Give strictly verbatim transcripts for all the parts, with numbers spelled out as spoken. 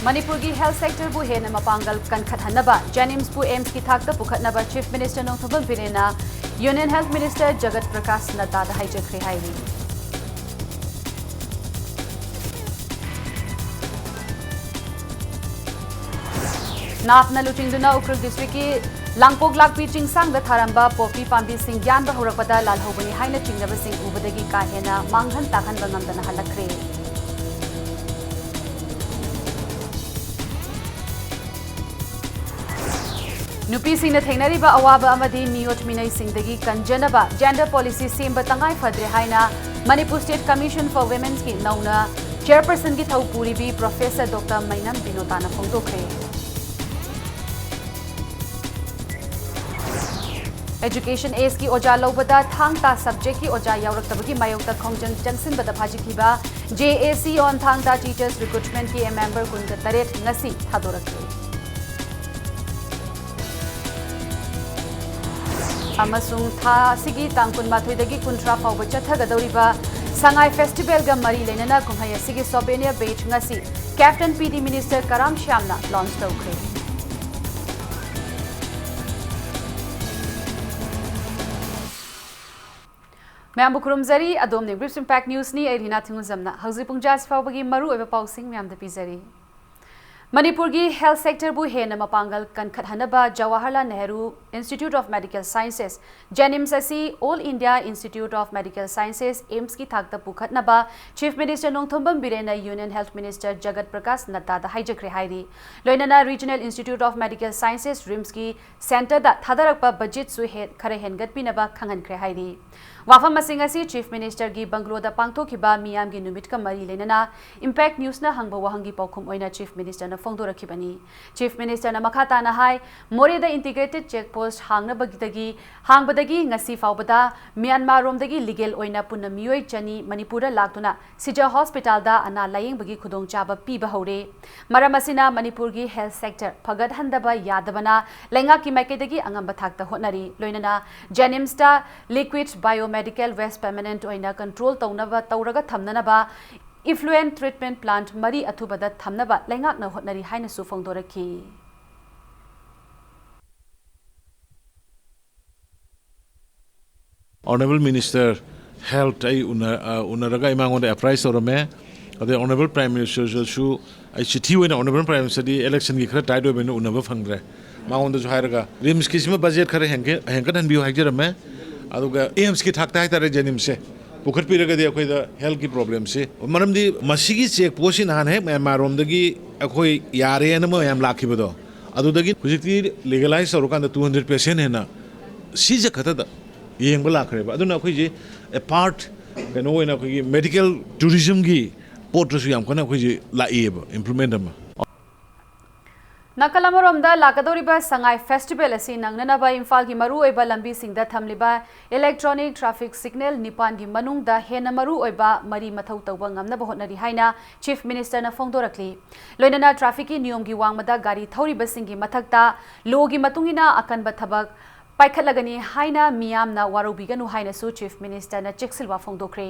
ꯃꯅꯤꯄꯨꯔꯒꯤ health sectorꯕꯨ ꯍꯦꯟꯅ ꯃꯄꯥꯡꯒꯜ ꯀꯟꯈꯠꯍꯟꯅꯕ, JNIMSꯄꯨ AIIMSꯀꯤ ꯊꯥꯛꯇ ꯄꯨꯈꯠꯅꯕ Chief Minister Nongthombam ꯕꯤꯔꯦꯟꯅ Union Health Minister ꯖꯒꯠ Prakash ꯅꯠꯇꯥꯗ ꯍꯥꯏꯖꯈ꯭ꯔꯦ ꯍꯥꯏꯔꯤ꯫ ꯅꯥꯞꯅ ꯂꯨꯆꯤꯡꯗꯨꯅ ꯎꯈ꯭ꯔꯨꯜ districtꯀꯤ ꯂꯥꯡꯄꯣꯛ ꯂꯥꯛꯄꯤ ꯆꯤꯡꯁꯥꯡꯗ ꯊꯥꯔꯝꯕ poppy ꯄꯥꯝꯕꯤꯁꯤꯡ ꯌꯥꯟꯕ ꯍꯧꯔꯛꯄꯗ ꯂꯥꯜꯍꯧꯕꯅꯤ ꯍꯥꯏꯅ ꯆꯤꯡꯅꯕꯁꯤꯡ ꯎꯕꯗꯒꯤ ꯀꯥ ꯍꯦꯟꯅ ꯃꯥꯡꯍꯟ ꯇꯥꯛꯍꯟꯕ ꯉꯝꯗꯅ ꯍꯜꯂꯛꯈ꯭ꯔꯦ꯫ ꯅꯨꯄꯤꯁꯤꯡꯅ ꯊꯦꯡꯅꯔꯤꯕ ꯑꯋꯥꯕ ꯑꯃꯗꯤ ꯃꯤꯑꯣꯠ ꯃꯤꯅꯩꯁꯤꯡꯗꯒꯤ ꯀꯟꯖꯅꯕ gender policy ꯁꯦꯝꯕ ꯇꯉꯥꯏ ꯐꯗ꯭ꯔꯦ ꯍꯥꯏꯅ Manipur State Commission for Women'sꯀꯤ ꯅꯧꯅ chairpersonꯒꯤ ꯊꯧ ꯄꯨꯔꯤꯕꯤ Professor Doctor ꯃꯩꯅꯝ ꯕꯤꯅꯣꯇꯥꯅ ꯐꯣꯡꯗꯣꯛꯈ꯭ꯔꯦ꯫ Education Ageꯀꯤ ꯑꯣꯖꯥ ꯂꯧꯕꯗ ꯊꯥꯡ ꯇꯥ subjectꯀꯤ ꯑꯣꯖꯥ ꯌꯥꯎꯔꯛꯇꯕꯒꯤ ꯃꯥꯌꯣꯛꯇ ꯈꯣꯡꯖꯪ ꯆꯪꯁꯤꯟꯕꯗ ꯐꯥꯖꯤꯟꯈꯤꯕ JAC on ꯊꯥꯡ ꯇꯥ Teachers Recruitmentꯀꯤ member ꯀꯨꯟꯒ ꯇꯔꯦꯠ ꯉꯁꯤ ꯊꯥꯗꯣꯔꯛꯈ꯭ꯔꯦ꯫ ꯑꯃꯁꯨꯡ ꯊꯥ ꯑꯁꯤꯒꯤ ꯇꯥꯡ ꯀꯨꯟꯃꯥꯊꯣꯏꯗꯒꯤ ꯀꯨꯟꯊ꯭ꯔꯥ ꯐꯥꯎꯕ ꯆꯠꯊꯒꯗꯧꯔꯤꯕ ꯁꯉꯥꯏ festivalꯒ ꯃꯔꯤ ꯂꯩꯅꯅ ꯀꯨꯝꯍꯩ ꯑꯁꯤꯒꯤ souvenir badge ꯉꯁꯤ Captain PD Minister ꯀꯔꯥꯝ ꯁ꯭ꯌꯥꯝꯅ launch ꯇꯧꯈ꯭ꯔꯦ꯫ ꯃꯌꯥꯝꯕꯨ ꯈꯨꯔꯨꯝꯖꯔꯤ꯫ ꯑꯗꯣꯝꯅ Brief Impact Newsꯅꯤ꯫ ꯑꯩ ꯔꯤꯅꯥ ꯊꯤꯡꯉꯨꯖꯝꯅ ꯍꯧꯖꯤꯛ ꯄꯨꯡ ꯖꯥꯁꯤ ꯐꯥꯎꯕꯒꯤ ꯃꯔꯨꯑꯣꯏꯕ ꯄꯥꯎꯁꯤꯡ ꯃꯌꯥꯝꯗ ꯄꯤꯖꯔꯤ꯫ ꯃꯅꯤꯄꯨꯔꯒꯤ health sectorꯕꯨ ꯍꯦꯟꯅ ꯃꯄꯥꯡꯒꯜ ꯀꯟꯈꯠꯍꯟꯅꯕ Jawaharlal Nehru Institute of Medical Sciences, JNIMS ꯑꯁꯤ All India Institute of Medical Sciences, AIIMSꯀꯤ ꯊꯥꯛꯇ ꯄꯨꯈꯠꯅꯕ Chief Minister Nongthombam ꯕꯤꯔꯦꯟꯅ Union Health Minister ꯖꯒꯠ Prakash ꯅꯠꯇꯥꯗ ꯍꯥꯏꯖꯈ꯭ꯔꯦ ꯍꯥꯏꯔꯤ꯫ ꯂꯣꯏꯅꯅ Regional Institute of Medical Sciences, RIMSꯀꯤ centreꯗ ꯊꯥꯗꯔꯛꯄ budgetꯁꯨ ꯍꯦ-, ꯈꯔ ꯍꯦꯟꯒꯠꯄꯤꯅꯕ ꯈꯪꯍꯟꯈ꯭ꯔꯦ ꯍꯥꯏꯔꯤ꯫ ꯋꯥꯐꯝ ꯑꯁꯤꯡ ꯑꯁꯤ Chief Ministerꯒꯤ bungalow ꯗ ꯄꯥꯡꯊꯣꯛꯈꯤꯕ ꯃꯤꯌꯥꯝꯒꯤ ꯅꯨꯃꯤꯠꯀ ꯃꯔꯤ ꯂꯩꯅꯅ Impact Newsꯅ ꯍꯪꯕ ꯋꯥꯍꯪꯒꯤ ꯄꯥꯎꯈꯨꯝ ꯑꯣꯏꯅ Chief Ministerꯅ ꯐꯣꯡꯗꯣꯔꯛꯈꯤꯕꯅꯤ꯫ Chief Ministerꯅ ꯃꯈꯥ ꯇꯥꯅ ꯍꯥꯏ, ꯃꯣꯔꯦꯗ integrated check post ꯍꯥꯡꯅꯕꯒꯤꯗꯒꯤ, ꯍꯥꯡꯕꯗꯒꯤ ꯉꯁꯤ ꯐꯥꯎꯕꯗ ꯃ꯭ꯌꯥꯟꯃꯥꯔꯔꯣꯝꯗꯒꯤ legal ꯑꯣꯏꯅ ꯄꯨꯟꯅ ꯃꯤꯑꯣꯏ ꯆꯅꯤ ꯃꯅꯤꯄꯨꯔꯗ ꯂꯥꯛꯇꯨꯅ ꯁꯤꯖ hospitalꯗ ꯑꯅꯥ ꯂꯥꯌꯦꯡꯕꯒꯤ ꯈꯨꯗꯣꯡꯆꯥꯕ ꯄꯤꯕ ꯍꯧꯔꯦ꯫ ꯃꯔꯝ ꯑꯁꯤꯅ ꯃꯅꯤꯄꯨꯔꯒꯤ health sector ꯐꯒꯠꯍꯟꯗꯕ ꯌꯥꯗꯕꯅ ꯂꯩꯉꯥꯛꯀꯤ ꯃꯥꯏꯀꯩꯗꯒꯤ ꯑꯉꯝꯕ ꯊꯥꯛꯇ ꯍꯣꯠꯅꯔꯤ꯫ ꯂꯣꯏꯅꯅ JNIMSꯇ liquid biomedical waste permanent ꯑꯣꯏꯅ control ꯇꯧꯅꯕ, ꯇꯧꯔꯒ ꯊꯝꯅꯅꯕ Effluent treatment plant ꯃꯔꯤ ꯑꯊꯨꯕꯗ ꯊꯝꯅꯕ ꯂꯩꯉꯥꯛꯅ ꯍꯣꯠꯅꯔꯤ ꯍꯥꯏꯅꯁꯨ ꯐꯣꯡꯗꯣꯔꯛꯈꯤ꯫ Honourable Minister Health ꯑꯩ ꯎꯅ-, ꯑ, ꯎꯅꯔꯒ ꯑꯩ ꯃꯉꯣꯟꯗ apprise ꯇꯧꯔꯝꯃꯦ꯫ ꯑꯗꯩ Honourable Prime Ministerꯁꯨ ꯑꯩ ꯆꯤꯊꯤ ꯑꯣꯏꯅ, Honourable Prime Ministerꯗꯤ electionꯒꯤ ꯈꯔ tight ꯑꯣꯏꯕꯅꯤꯅ ꯎꯅꯕ ꯐꯪꯗ꯭ꯔꯦ꯫ ꯃꯉꯣꯟꯗꯁꯨ ꯍꯥꯏꯔꯒ RIMSꯀꯤꯁꯤꯃ budget ꯈꯔ ꯍꯦꯟꯒꯠ-, ꯍꯦꯟꯒꯠꯍꯟꯕꯤꯌꯨ ꯍꯥꯏꯖꯔꯝꯃꯦ꯫ ꯑꯗꯨꯒ AIIMSꯀꯤ ꯊꯥꯛꯇ ꯍꯥꯏꯇꯥꯔꯦ, JNIMSꯁꯦ ꯄꯨꯈꯠꯄꯤꯔꯒꯗꯤ ꯑꯩꯈꯣꯏꯗ healthꯀꯤ problemꯁꯤ, ꯃꯔꯝꯗꯤ ꯃꯁꯤꯒꯤ check postꯁꯤ ꯅꯍꯥꯟ ꯍꯦꯛ ꯃ꯭ꯌꯥꯟꯃꯥꯔꯔꯣꯝꯗꯒꯤ ꯑꯩꯈꯣꯏ ꯌꯥꯔꯦꯅ ꯃꯌꯥꯝ ꯂꯥꯛꯈꯤꯕꯗꯣ, ꯑꯗꯨꯗꯒꯤ ꯍꯧꯖꯤꯛꯇꯤ legalize ꯇꯧꯔꯀꯥꯟꯗ two hundred patient ꯍꯦꯟꯅ ꯁꯤꯁꯦ ꯈꯛꯇꯗ ꯌꯦꯡꯕ ꯂꯥꯛꯈ꯭ꯔꯦꯕ꯫ ꯑꯗꯨꯅ ꯑꯩꯈꯣꯏꯁꯦ apart ꯀꯩꯅꯣ ꯑꯣꯏꯅ ꯑꯩꯈꯣꯏꯒꯤ medical tourismꯒꯤ ꯄꯣꯠꯇꯁꯨ ꯌꯥꯝ ꯀꯟꯅ ꯑꯩꯈꯣꯏꯁꯦ ꯂꯥꯛꯏꯌꯦꯕ improvement ꯑꯃ꯫ ꯅꯥꯀꯜ ꯑꯃꯔꯣꯝꯗ, ꯂꯥꯛꯀꯗꯧꯔꯤꯕ ꯁꯉꯥꯏ festival ꯑꯁꯤ ꯅꯪꯅꯅꯕ ꯏꯝꯐꯥꯜꯒꯤ ꯃꯔꯨꯑꯣꯏꯕ ꯂꯝꯕꯤꯁꯤꯡꯗ ꯊꯝꯂꯤꯕ electronic traffic signal ꯅꯤꯄꯥꯟꯒꯤ ꯃꯅꯨꯡꯗ ꯍꯦꯟꯅ ꯃꯔꯨꯑꯣꯏꯕ ꯃꯔꯤ ꯃꯊꯧ ꯇꯧꯕ ꯉꯝꯅꯕ ꯍꯣꯠꯅꯔꯤ ꯍꯥꯏꯅ Chief Ministerꯅ ꯐꯣꯡꯗꯣꯔꯛꯂꯤ꯫ ꯂꯣꯏꯅꯅ trafficꯀꯤ ꯅꯤꯌꯣꯝꯒꯤ ꯋꯥꯡꯃꯗ ꯒꯥꯔꯤ ꯊꯧꯔꯤꯕꯁꯤꯡꯒꯤ ꯃꯊꯛꯇ lawꯒꯤ ꯃꯇꯨꯡ ꯏꯟꯅ ꯑꯀꯟꯕ ꯊꯕꯛ ꯄꯥꯏꯈꯠꯂꯒꯅꯤ ꯍꯥꯏꯅ ꯃꯤꯌꯥꯝꯅ ꯋꯥꯔꯧꯕꯤꯒꯅꯨ ꯍꯥꯏꯅꯁꯨ Chief Ministerꯅ ꯆꯦꯛꯁꯤꯜꯋꯥ ꯐꯣꯡꯗꯣꯛꯈ꯭ꯔꯦ꯫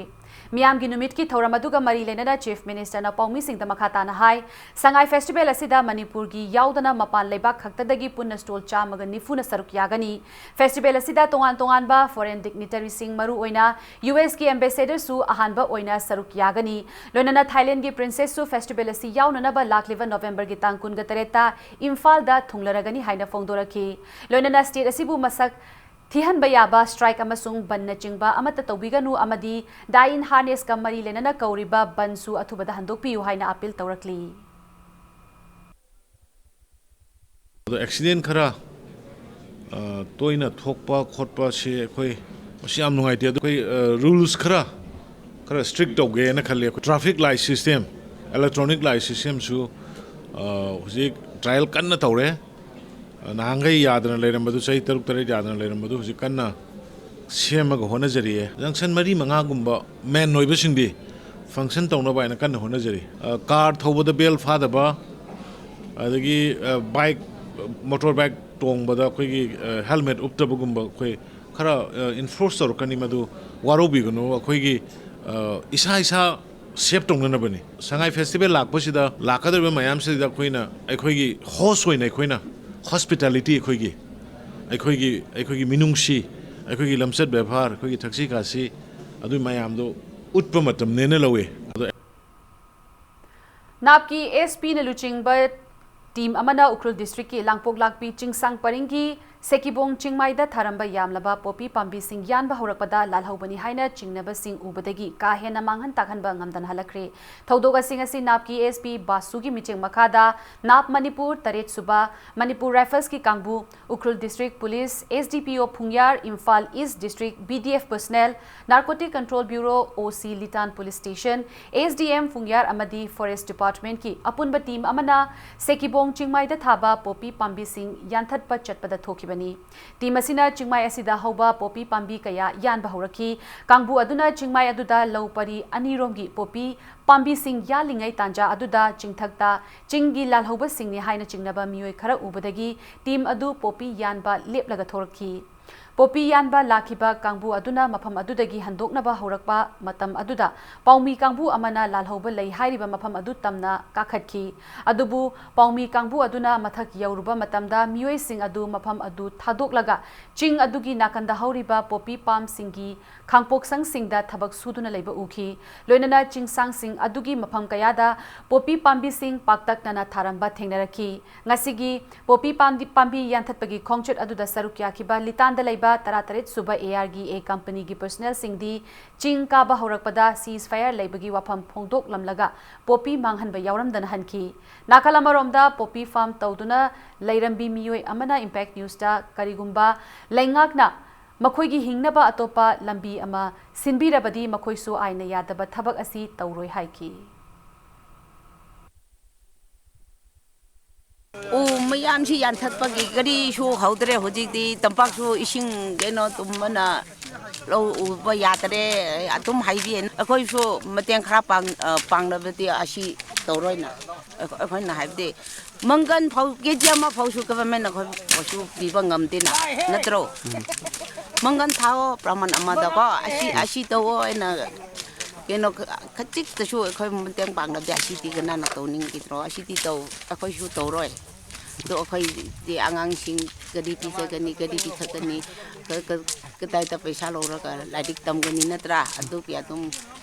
ꯃꯤꯌꯥꯝꯒꯤ ꯅꯨꯃꯤꯠꯀꯤ ꯊꯧꯔꯝ ꯑꯗꯨꯒ ꯃꯔꯤ ꯂꯩꯅꯅ Chief Ministerꯅ ꯄꯥꯎꯃꯤꯁꯤꯡꯗ ꯃꯈꯥ ꯇꯥꯅ ꯍꯥꯏ, ꯁꯉꯥꯏ festival ꯑꯁꯤꯗ ꯃꯅꯤꯄꯨꯔꯒꯤ ꯌꯥꯎꯗꯅ ꯃꯄꯥꯟ ꯂꯩꯕꯥꯛ ꯈꯛꯇꯗꯒꯤ ꯄꯨꯟꯅ stall ꯆꯥꯝꯃꯒ ꯅꯤꯐꯨꯅ ꯁꯔꯨꯛ ꯌꯥꯒꯅꯤ꯫ Festival ꯑꯁꯤꯗ ꯇꯣꯉꯥꯟ ꯇꯣꯉꯥꯟꯕ foreign dignitaryꯁꯤꯡ, ꯃꯔꯨꯑꯣꯏꯅ USꯀꯤ ambassadorꯁꯨ ꯑꯍꯥꯟꯕ ꯑꯣꯏꯅ ꯁꯔꯨꯛ ꯌꯥꯒꯅꯤ꯫ ꯂꯣꯏꯅꯅ Thailandꯒꯤ princessꯁꯨ festival ꯑꯁꯤ ꯌꯥꯎꯅꯅꯕ ꯂꯥꯛꯂꯤꯕ Novemberꯒꯤ ꯇꯥꯡ ꯀꯨꯟꯒ ꯇꯔꯦꯠꯇ ꯏꯝꯐꯥꯜꯗ ꯊꯨꯡꯂꯔꯒꯅꯤ ꯍꯥꯏꯅ ꯐꯣꯡꯗꯣꯔꯛꯈꯤ꯫ ꯂꯣꯏꯅꯅ state ꯑꯁꯤꯕꯨ ꯃꯁꯛ ꯊꯤꯍꯟꯕ ꯌꯥꯕ strike ꯑꯃꯁꯨꯡ ꯕꯟꯅꯆꯤꯡꯕ ꯑꯃꯠꯇ ꯇꯧꯕꯤꯒꯅꯨ ꯑꯃꯗꯤ die in harnessꯀ ꯃꯔꯤ ꯂꯩꯅꯅ ꯀꯧꯔꯤꯕ ꯕꯟꯁꯨ ꯑꯊꯨꯕꯗ ꯍꯟꯗꯣꯛꯄꯤꯌꯨ ꯍꯥꯏꯅ appeal ꯇꯧꯔꯛꯂꯤ꯫ ꯑꯗꯣ accident ꯈꯔ, ꯑ, ꯇꯣꯏꯅ ꯊꯣꯛꯄ ꯈꯣꯠꯄꯁꯦ ꯑꯩꯈꯣꯏ ꯃꯁꯤ ꯌꯥꯝ ꯅꯨꯡꯉꯥꯏꯇꯦ꯫ ꯑꯗꯣ ꯑꯩꯈꯣꯏ, ꯑ, rules ꯈꯔ, ꯈꯔ strict ꯇꯧꯒꯦꯅ ꯈꯜꯂꯤ꯫ ꯑꯩꯈꯣꯏ traffic light system, electronic light systemꯁꯨ, ꯑ, ꯍꯧꯖꯤꯛ trial ꯀꯟꯅ ꯇꯧꯔꯦ꯫ ꯅꯍꯥꯟꯈꯩ ꯌꯥꯗꯅ ꯂꯩꯔꯝꯕꯗꯨ, ꯆꯍꯤ ꯇꯔꯨꯛ ꯇꯔꯦꯠ ꯌꯥꯗꯅ ꯂꯩꯔꯝꯕꯗꯨ ꯍꯧꯖꯤꯛ ꯀꯟꯅ ꯁꯦꯝꯃꯒ ꯍꯣꯠꯅꯖꯔꯤꯌꯦ꯫ Junction ꯃꯔꯤ ꯃꯉꯥꯒꯨꯝꯕ main ꯑꯣꯏꯕꯁꯤꯡꯗꯤ function ꯇꯧꯅꯕ ꯍꯥꯏꯅ ꯀꯟꯅ ꯍꯣꯠꯅꯖꯔꯤ꯫ ꯑ, car ꯊꯧꯕꯗ belt ꯐꯥꯗꯕ, ꯑꯗꯒꯤ, ꯑ, bike, motor bike ꯇꯣꯡꯕꯗ ꯑꯩꯈꯣꯏꯒꯤ, ꯑ, helmet ꯎꯞꯇꯕꯒꯨꯝꯕ ꯑꯩꯈꯣꯏ ꯈꯔ, ꯑ, enforce ꯇꯧꯔꯛꯀꯅꯤ꯫ ꯃꯗꯨ ꯋꯥꯔꯧꯕꯤꯒꯅꯨ꯫ ꯑꯩꯈꯣꯏꯒꯤ, ꯑ, ꯏꯁꯥ ꯏꯁꯥ ꯁꯦꯞ ꯇꯧꯅꯅꯕꯅꯤ꯫ ꯁꯉꯥꯏ ꯐꯦꯁꯇꯤꯚꯦꯜ ꯂꯥꯛꯄꯁꯤꯗ, ꯂꯥꯛꯀꯗꯧꯔꯤꯕ ꯃꯌꯥꯝꯁꯤꯗ ꯑꯩꯈꯣꯏꯅ, ꯑꯩꯈꯣꯏꯒꯤ ꯍꯣꯁ ꯑꯣꯏꯅ ꯑꯩꯈꯣꯏꯅ ꯍꯣꯁꯄꯤꯇꯥꯂꯤꯇꯤ, ꯑꯩꯈꯣꯏꯒꯤ, ꯑꯩꯈꯣꯏꯒꯤ, ꯑꯩꯈꯣꯏꯒꯤ ꯃꯤꯅꯨꯡꯁꯤ, ꯑꯩꯈꯣꯏꯒꯤ ꯂꯝꯆꯠ ꯕꯦꯕꯥꯔ, ꯑꯩꯈꯣꯏꯒꯤ ꯊꯛꯁꯤ ꯈꯥꯁꯤ, ꯑꯗꯨ ꯃꯌꯥꯝꯗꯣ ꯎꯠꯄ ꯃꯇꯝꯅꯦꯅ ꯂꯧꯋꯦ꯫ ꯑꯗꯣ ꯅꯥꯞꯀꯤ ꯑꯦꯁ ꯄꯤꯅ ꯂꯨꯆꯤꯡꯕ ꯇꯤꯝ ꯑꯃꯅ ꯎꯈ꯭ꯔꯨꯜ ꯗꯤꯁꯇ꯭ꯔꯤꯛꯀꯤ ꯂꯥꯡꯄꯣꯛ ꯂꯥꯛꯄꯤ ꯆꯤꯡꯁꯥꯡ ꯄꯔꯤꯡꯒꯤ ꯁꯦꯀꯤꯕꯣꯡ ꯆꯤꯡꯃꯥꯏꯗ ꯊꯥꯔꯝꯕ ꯌꯥꯝꯂꯕ ꯄꯣꯄꯤ ꯄꯥꯝꯕꯤꯁꯤꯡ ꯌꯥꯟꯕ ꯍꯧꯔꯛꯄꯗ ꯂꯥꯜꯍꯧꯕꯅꯤ ꯍꯥꯏꯅ ꯆꯤꯡꯅꯕꯁꯤꯡ ꯎꯕꯗꯒꯤ ꯀꯥ ꯍꯦꯟꯅ ꯃꯥꯡꯍꯟ ꯇꯥꯛꯍꯟꯕ ꯉꯝꯗꯅ ꯍꯜꯂꯛꯈ꯭ꯔꯦ꯫ ꯊꯧꯗꯣꯛ ꯑꯁꯤꯡ ꯑꯁꯤ ꯅꯥꯞꯀꯤ ꯑꯦꯁ ꯄꯤ ꯕꯥꯁꯨꯒꯤ ꯃꯤꯠꯌꯦꯡ ꯃꯈꯥꯗ ꯅꯥꯞ ꯃꯅꯤꯄꯨꯔ ꯇꯔꯦꯠ ꯁꯨꯕ, ꯃꯅꯤꯄꯨꯔ ꯔꯥꯏꯐꯜꯁꯀꯤ ꯀꯥꯡꯕꯨ, Ukhrul district police, S D P O Phungyar, Imphal east district B D F personnel, narcotic control bureau, O C Litan police station, S D M Phungyar ꯑꯃꯗꯤ ꯐꯣꯔꯦꯁ ꯗꯤꯄꯥꯔꯠꯃꯦꯟꯠꯀꯤ ꯑꯄꯨꯟꯕ ꯇꯤꯝ ꯑꯃꯅ ꯁꯦꯀꯤꯕꯣꯡ ꯆꯤꯡꯃꯥꯏꯗ ꯊꯥꯕ ꯄꯣꯄꯤ ꯄꯥꯝꯕꯤꯁꯤꯡ ꯌꯥꯟꯊꯠꯄ ꯆꯠꯄꯗ ꯊꯣꯛꯈꯤꯕꯅꯤ꯫ ꯇꯤꯝ ꯑꯁꯤꯅ ꯆꯤꯡꯃꯥꯏ ꯑꯁꯤꯗ ꯍꯧꯕ ꯄꯣꯄꯤ ꯄꯥꯝꯕꯤ ꯀꯌꯥ ꯌꯥꯟꯕ ꯍꯧꯔꯛꯈꯤ꯫ ꯀꯥꯡꯕꯨ ꯑꯗꯨꯅ ꯆꯤꯡꯃꯥꯏ ꯑꯗꯨꯗ ꯂꯧ ꯄꯔꯤ ꯑꯅꯤꯔꯣꯝꯒꯤ ꯄꯣꯄꯤ ꯄꯥꯝꯕꯤꯁꯤꯡ ꯌꯥꯜꯂꯤꯉꯩ ꯇꯥꯟꯖꯥ ꯑꯗꯨꯗ ꯆꯤꯡꯊꯛꯇ ꯆꯤꯡꯒꯤ ꯂꯥꯜꯍꯧꯕꯁꯤꯡꯅꯤ ꯍꯥꯏꯅ ꯆꯤꯡꯅꯕ ꯃꯤꯑꯣꯏ ꯈꯔ ꯎꯕꯗꯒꯤ ꯇꯤꯝ ꯑꯗꯨ ꯄꯣꯄꯤ ꯌꯥꯟꯕ ꯂꯦꯞꯂꯒ ꯊꯣꯔꯛꯈꯤ꯫ ꯄꯣꯄꯤ ꯌꯥꯟꯕ ꯂꯥꯛꯈꯤꯕ ꯀꯥꯡꯕꯨ ꯑꯗꯨꯅ ꯃꯐꯝ ꯑꯗꯨꯗꯒꯤ ꯍꯟꯗꯣꯛꯅꯕ ꯍꯧꯔꯛꯄ ꯃꯇꯝ ꯑꯗꯨꯗ ꯄꯥꯎꯃꯤ ꯀꯥꯡꯕꯨ ꯑꯃꯅ ꯂꯥꯜꯍꯧꯕ ꯂꯩ ꯍꯥꯏꯔꯤꯕ ꯃꯐꯝ ꯑꯗꯨ ꯇꯝꯅ ꯀꯥꯈꯠꯈꯤ꯫ ꯑꯗꯨꯕꯨ ꯄꯥꯎꯃꯤ ꯀꯥꯡꯕꯨ ꯑꯗꯨꯅ ꯃꯊꯛ ꯌꯧꯔꯨꯕ ꯃꯇꯝꯗ ꯃꯤꯑꯣꯏꯁꯤꯡ ꯑꯗꯨ ꯃꯐꯝ ꯑꯗꯨ ꯊꯥꯗꯣꯛꯂꯒ ꯆꯤꯡ ꯑꯗꯨꯒꯤ ꯅꯥꯀꯟꯗ ꯍꯧꯔꯤꯕ ꯄꯣꯄꯤ ꯄꯥꯝꯁꯤꯡꯒꯤ ꯈꯥꯡꯄꯣꯛꯁꯪꯁꯤꯡꯗ ꯊꯕꯛ ꯁꯨꯗꯨꯅ ꯂꯩꯕ ꯎꯈꯤ꯫ ꯂꯣꯏꯅꯅ ꯆꯤꯡꯁꯥꯡꯁꯤꯡ ꯑꯗꯨꯒꯤ ꯃꯐꯝ ꯀꯌꯥꯗ ꯄꯣꯄꯤ ꯄꯥꯝꯕꯤꯁꯤꯡ ꯄꯥꯛꯇꯛꯅꯅ ꯊꯥꯔꯝꯕ ꯊꯦꯡꯅꯔꯛꯈꯤ꯫ ꯉꯁꯤꯒꯤ ꯄꯣꯄꯤ ꯄꯥꯝꯕꯤ, ꯄꯥꯝꯕꯤ ꯌꯥꯟꯊꯠꯄꯒꯤ ꯈꯣꯡꯆꯠ ꯑꯗꯨꯗ ꯁꯔꯨꯛ ꯌꯥꯈꯤꯕ ꯂꯤꯇꯥꯟꯗ ꯂꯩꯕ ꯇꯔꯥꯇꯔꯦꯠ ꯁꯨꯕ ꯑꯦ ꯑꯥꯔꯒꯤ ꯑꯦ ꯀꯝꯄꯅꯤꯒꯤ ꯄꯔꯁꯅꯦꯜꯁꯤꯡꯗꯤ ꯆꯤꯡ ꯀꯥꯕ ꯍꯧꯔꯛꯄꯗ ꯁꯤꯖ ꯐꯥꯌꯔ ꯂꯩꯕꯒꯤ ꯋꯥꯐꯝ ꯐꯣꯡꯗꯣꯛꯂꯝꯂꯒ ꯄꯣꯄꯤ ꯃꯥꯡꯍꯟꯕ ꯌꯥꯎꯔꯝꯗꯅ ꯍꯟꯈꯤ꯫ ꯅꯥꯀꯜ ꯑꯃꯔꯣꯝꯗ ꯄꯣꯄꯤ ꯐꯥꯔꯝ ꯇꯧꯗꯨꯅ ꯂꯩꯔꯝꯕꯤ ꯃꯤꯑꯣꯏ ꯑꯃꯅ ꯏꯝꯄꯦꯛ ꯅ꯭ꯌꯨꯁꯇ ꯀꯔꯤꯒꯨꯝꯕ ꯂꯩꯉꯥꯛꯅ ꯃꯈꯣꯏꯒꯤ ꯍꯤꯡꯅꯕ ꯑꯇꯣꯞꯄ ꯂꯝꯕꯤ ꯑꯃ ꯁꯤꯟꯕꯤꯔꯕꯗꯤ ꯃꯈꯣꯏꯁꯨ ꯑꯥꯏꯟꯅ ꯌꯥꯗꯕ ꯊꯕꯛ ꯑꯁꯤ ꯇꯧꯔꯣꯏ ꯍꯥꯏꯈꯤ꯫ ꯎ ꯃꯌꯥꯝꯁꯤ ꯌꯥꯟꯊꯠꯄꯒꯤ ꯒꯥꯔꯤꯁꯨ ꯍꯧꯗ꯭ꯔꯦ꯫ ꯍꯧꯖꯤꯛꯇꯤ ꯇꯝꯄꯥꯛꯁꯨ ꯏꯁꯤꯡ ꯀꯩꯅꯣ ꯇꯨꯝꯕꯅ ꯂꯧ ꯎꯕ ꯌꯥꯗ꯭ꯔꯦ꯫ ꯑꯗꯨꯝ ꯍꯥꯏꯕꯤ꯫ ꯑꯩꯈꯣꯏꯁꯨ ꯃꯇꯦꯡ ꯈꯔ ꯄꯥꯡ-, ꯑ, ꯄꯥꯡꯂꯕꯗꯤ ꯑꯁꯤ ꯇꯧꯔꯣꯏꯅ꯫ ꯑꯩꯈꯣꯏꯅ ꯍꯥꯏꯕꯗꯤ ꯃꯪꯒꯟ ꯐꯥꯎ, ꯀꯦ ꯖꯤ ꯑꯃ ꯐꯥꯎꯁꯨ ꯒꯚꯔꯟꯃꯦꯟꯠꯅ ꯑꯩꯈꯣꯏꯁꯨ ꯄꯤꯕ ꯉꯝꯗꯦꯅ, ꯅꯠꯇ꯭ꯔꯣ? ꯃꯪꯒꯟ ꯊꯥꯑꯣ ꯄ꯭ꯔꯃꯥꯟ ꯑꯃꯗꯀꯣ, ꯑꯁꯤ, ꯑꯁꯤ ꯇꯧꯑꯣ ꯍꯥꯏꯅ ꯀꯩꯅꯣ, ꯈ-, ꯈꯖꯤꯛꯇꯁꯨ ꯑꯩꯈꯣꯏ ꯃꯇꯦꯡ ꯄꯥꯡꯅꯗꯦ꯫ ꯑꯁꯤꯗꯤ ꯀꯅꯥꯅ ꯇꯧꯅꯤꯡꯈꯤꯗ꯭ꯔꯣ? ꯑꯁꯤꯗꯤ ꯇꯧ-, ꯑꯩꯈꯣꯏꯁꯨ ꯇꯧꯔꯣꯏ꯫ ꯑꯗꯣ ꯑꯩꯈꯣꯏꯗꯤ ꯑꯉꯥꯡꯁꯤꯡ ꯀꯔꯤ ꯄꯤꯖꯒꯅꯤ, ꯀꯔꯤ ꯄꯤꯊꯛꯀꯅꯤ, ꯀ-, ꯀ-, ꯀꯗꯥꯏꯗ ꯄꯩꯁꯥ ꯂꯧꯔꯒ ꯂꯥꯏꯔꯤꯛ ꯇꯝꯒꯅꯤ, ꯅꯠꯇ꯭ꯔꯥ? ꯑꯗꯨꯒꯤ ꯑꯗꯨꯝ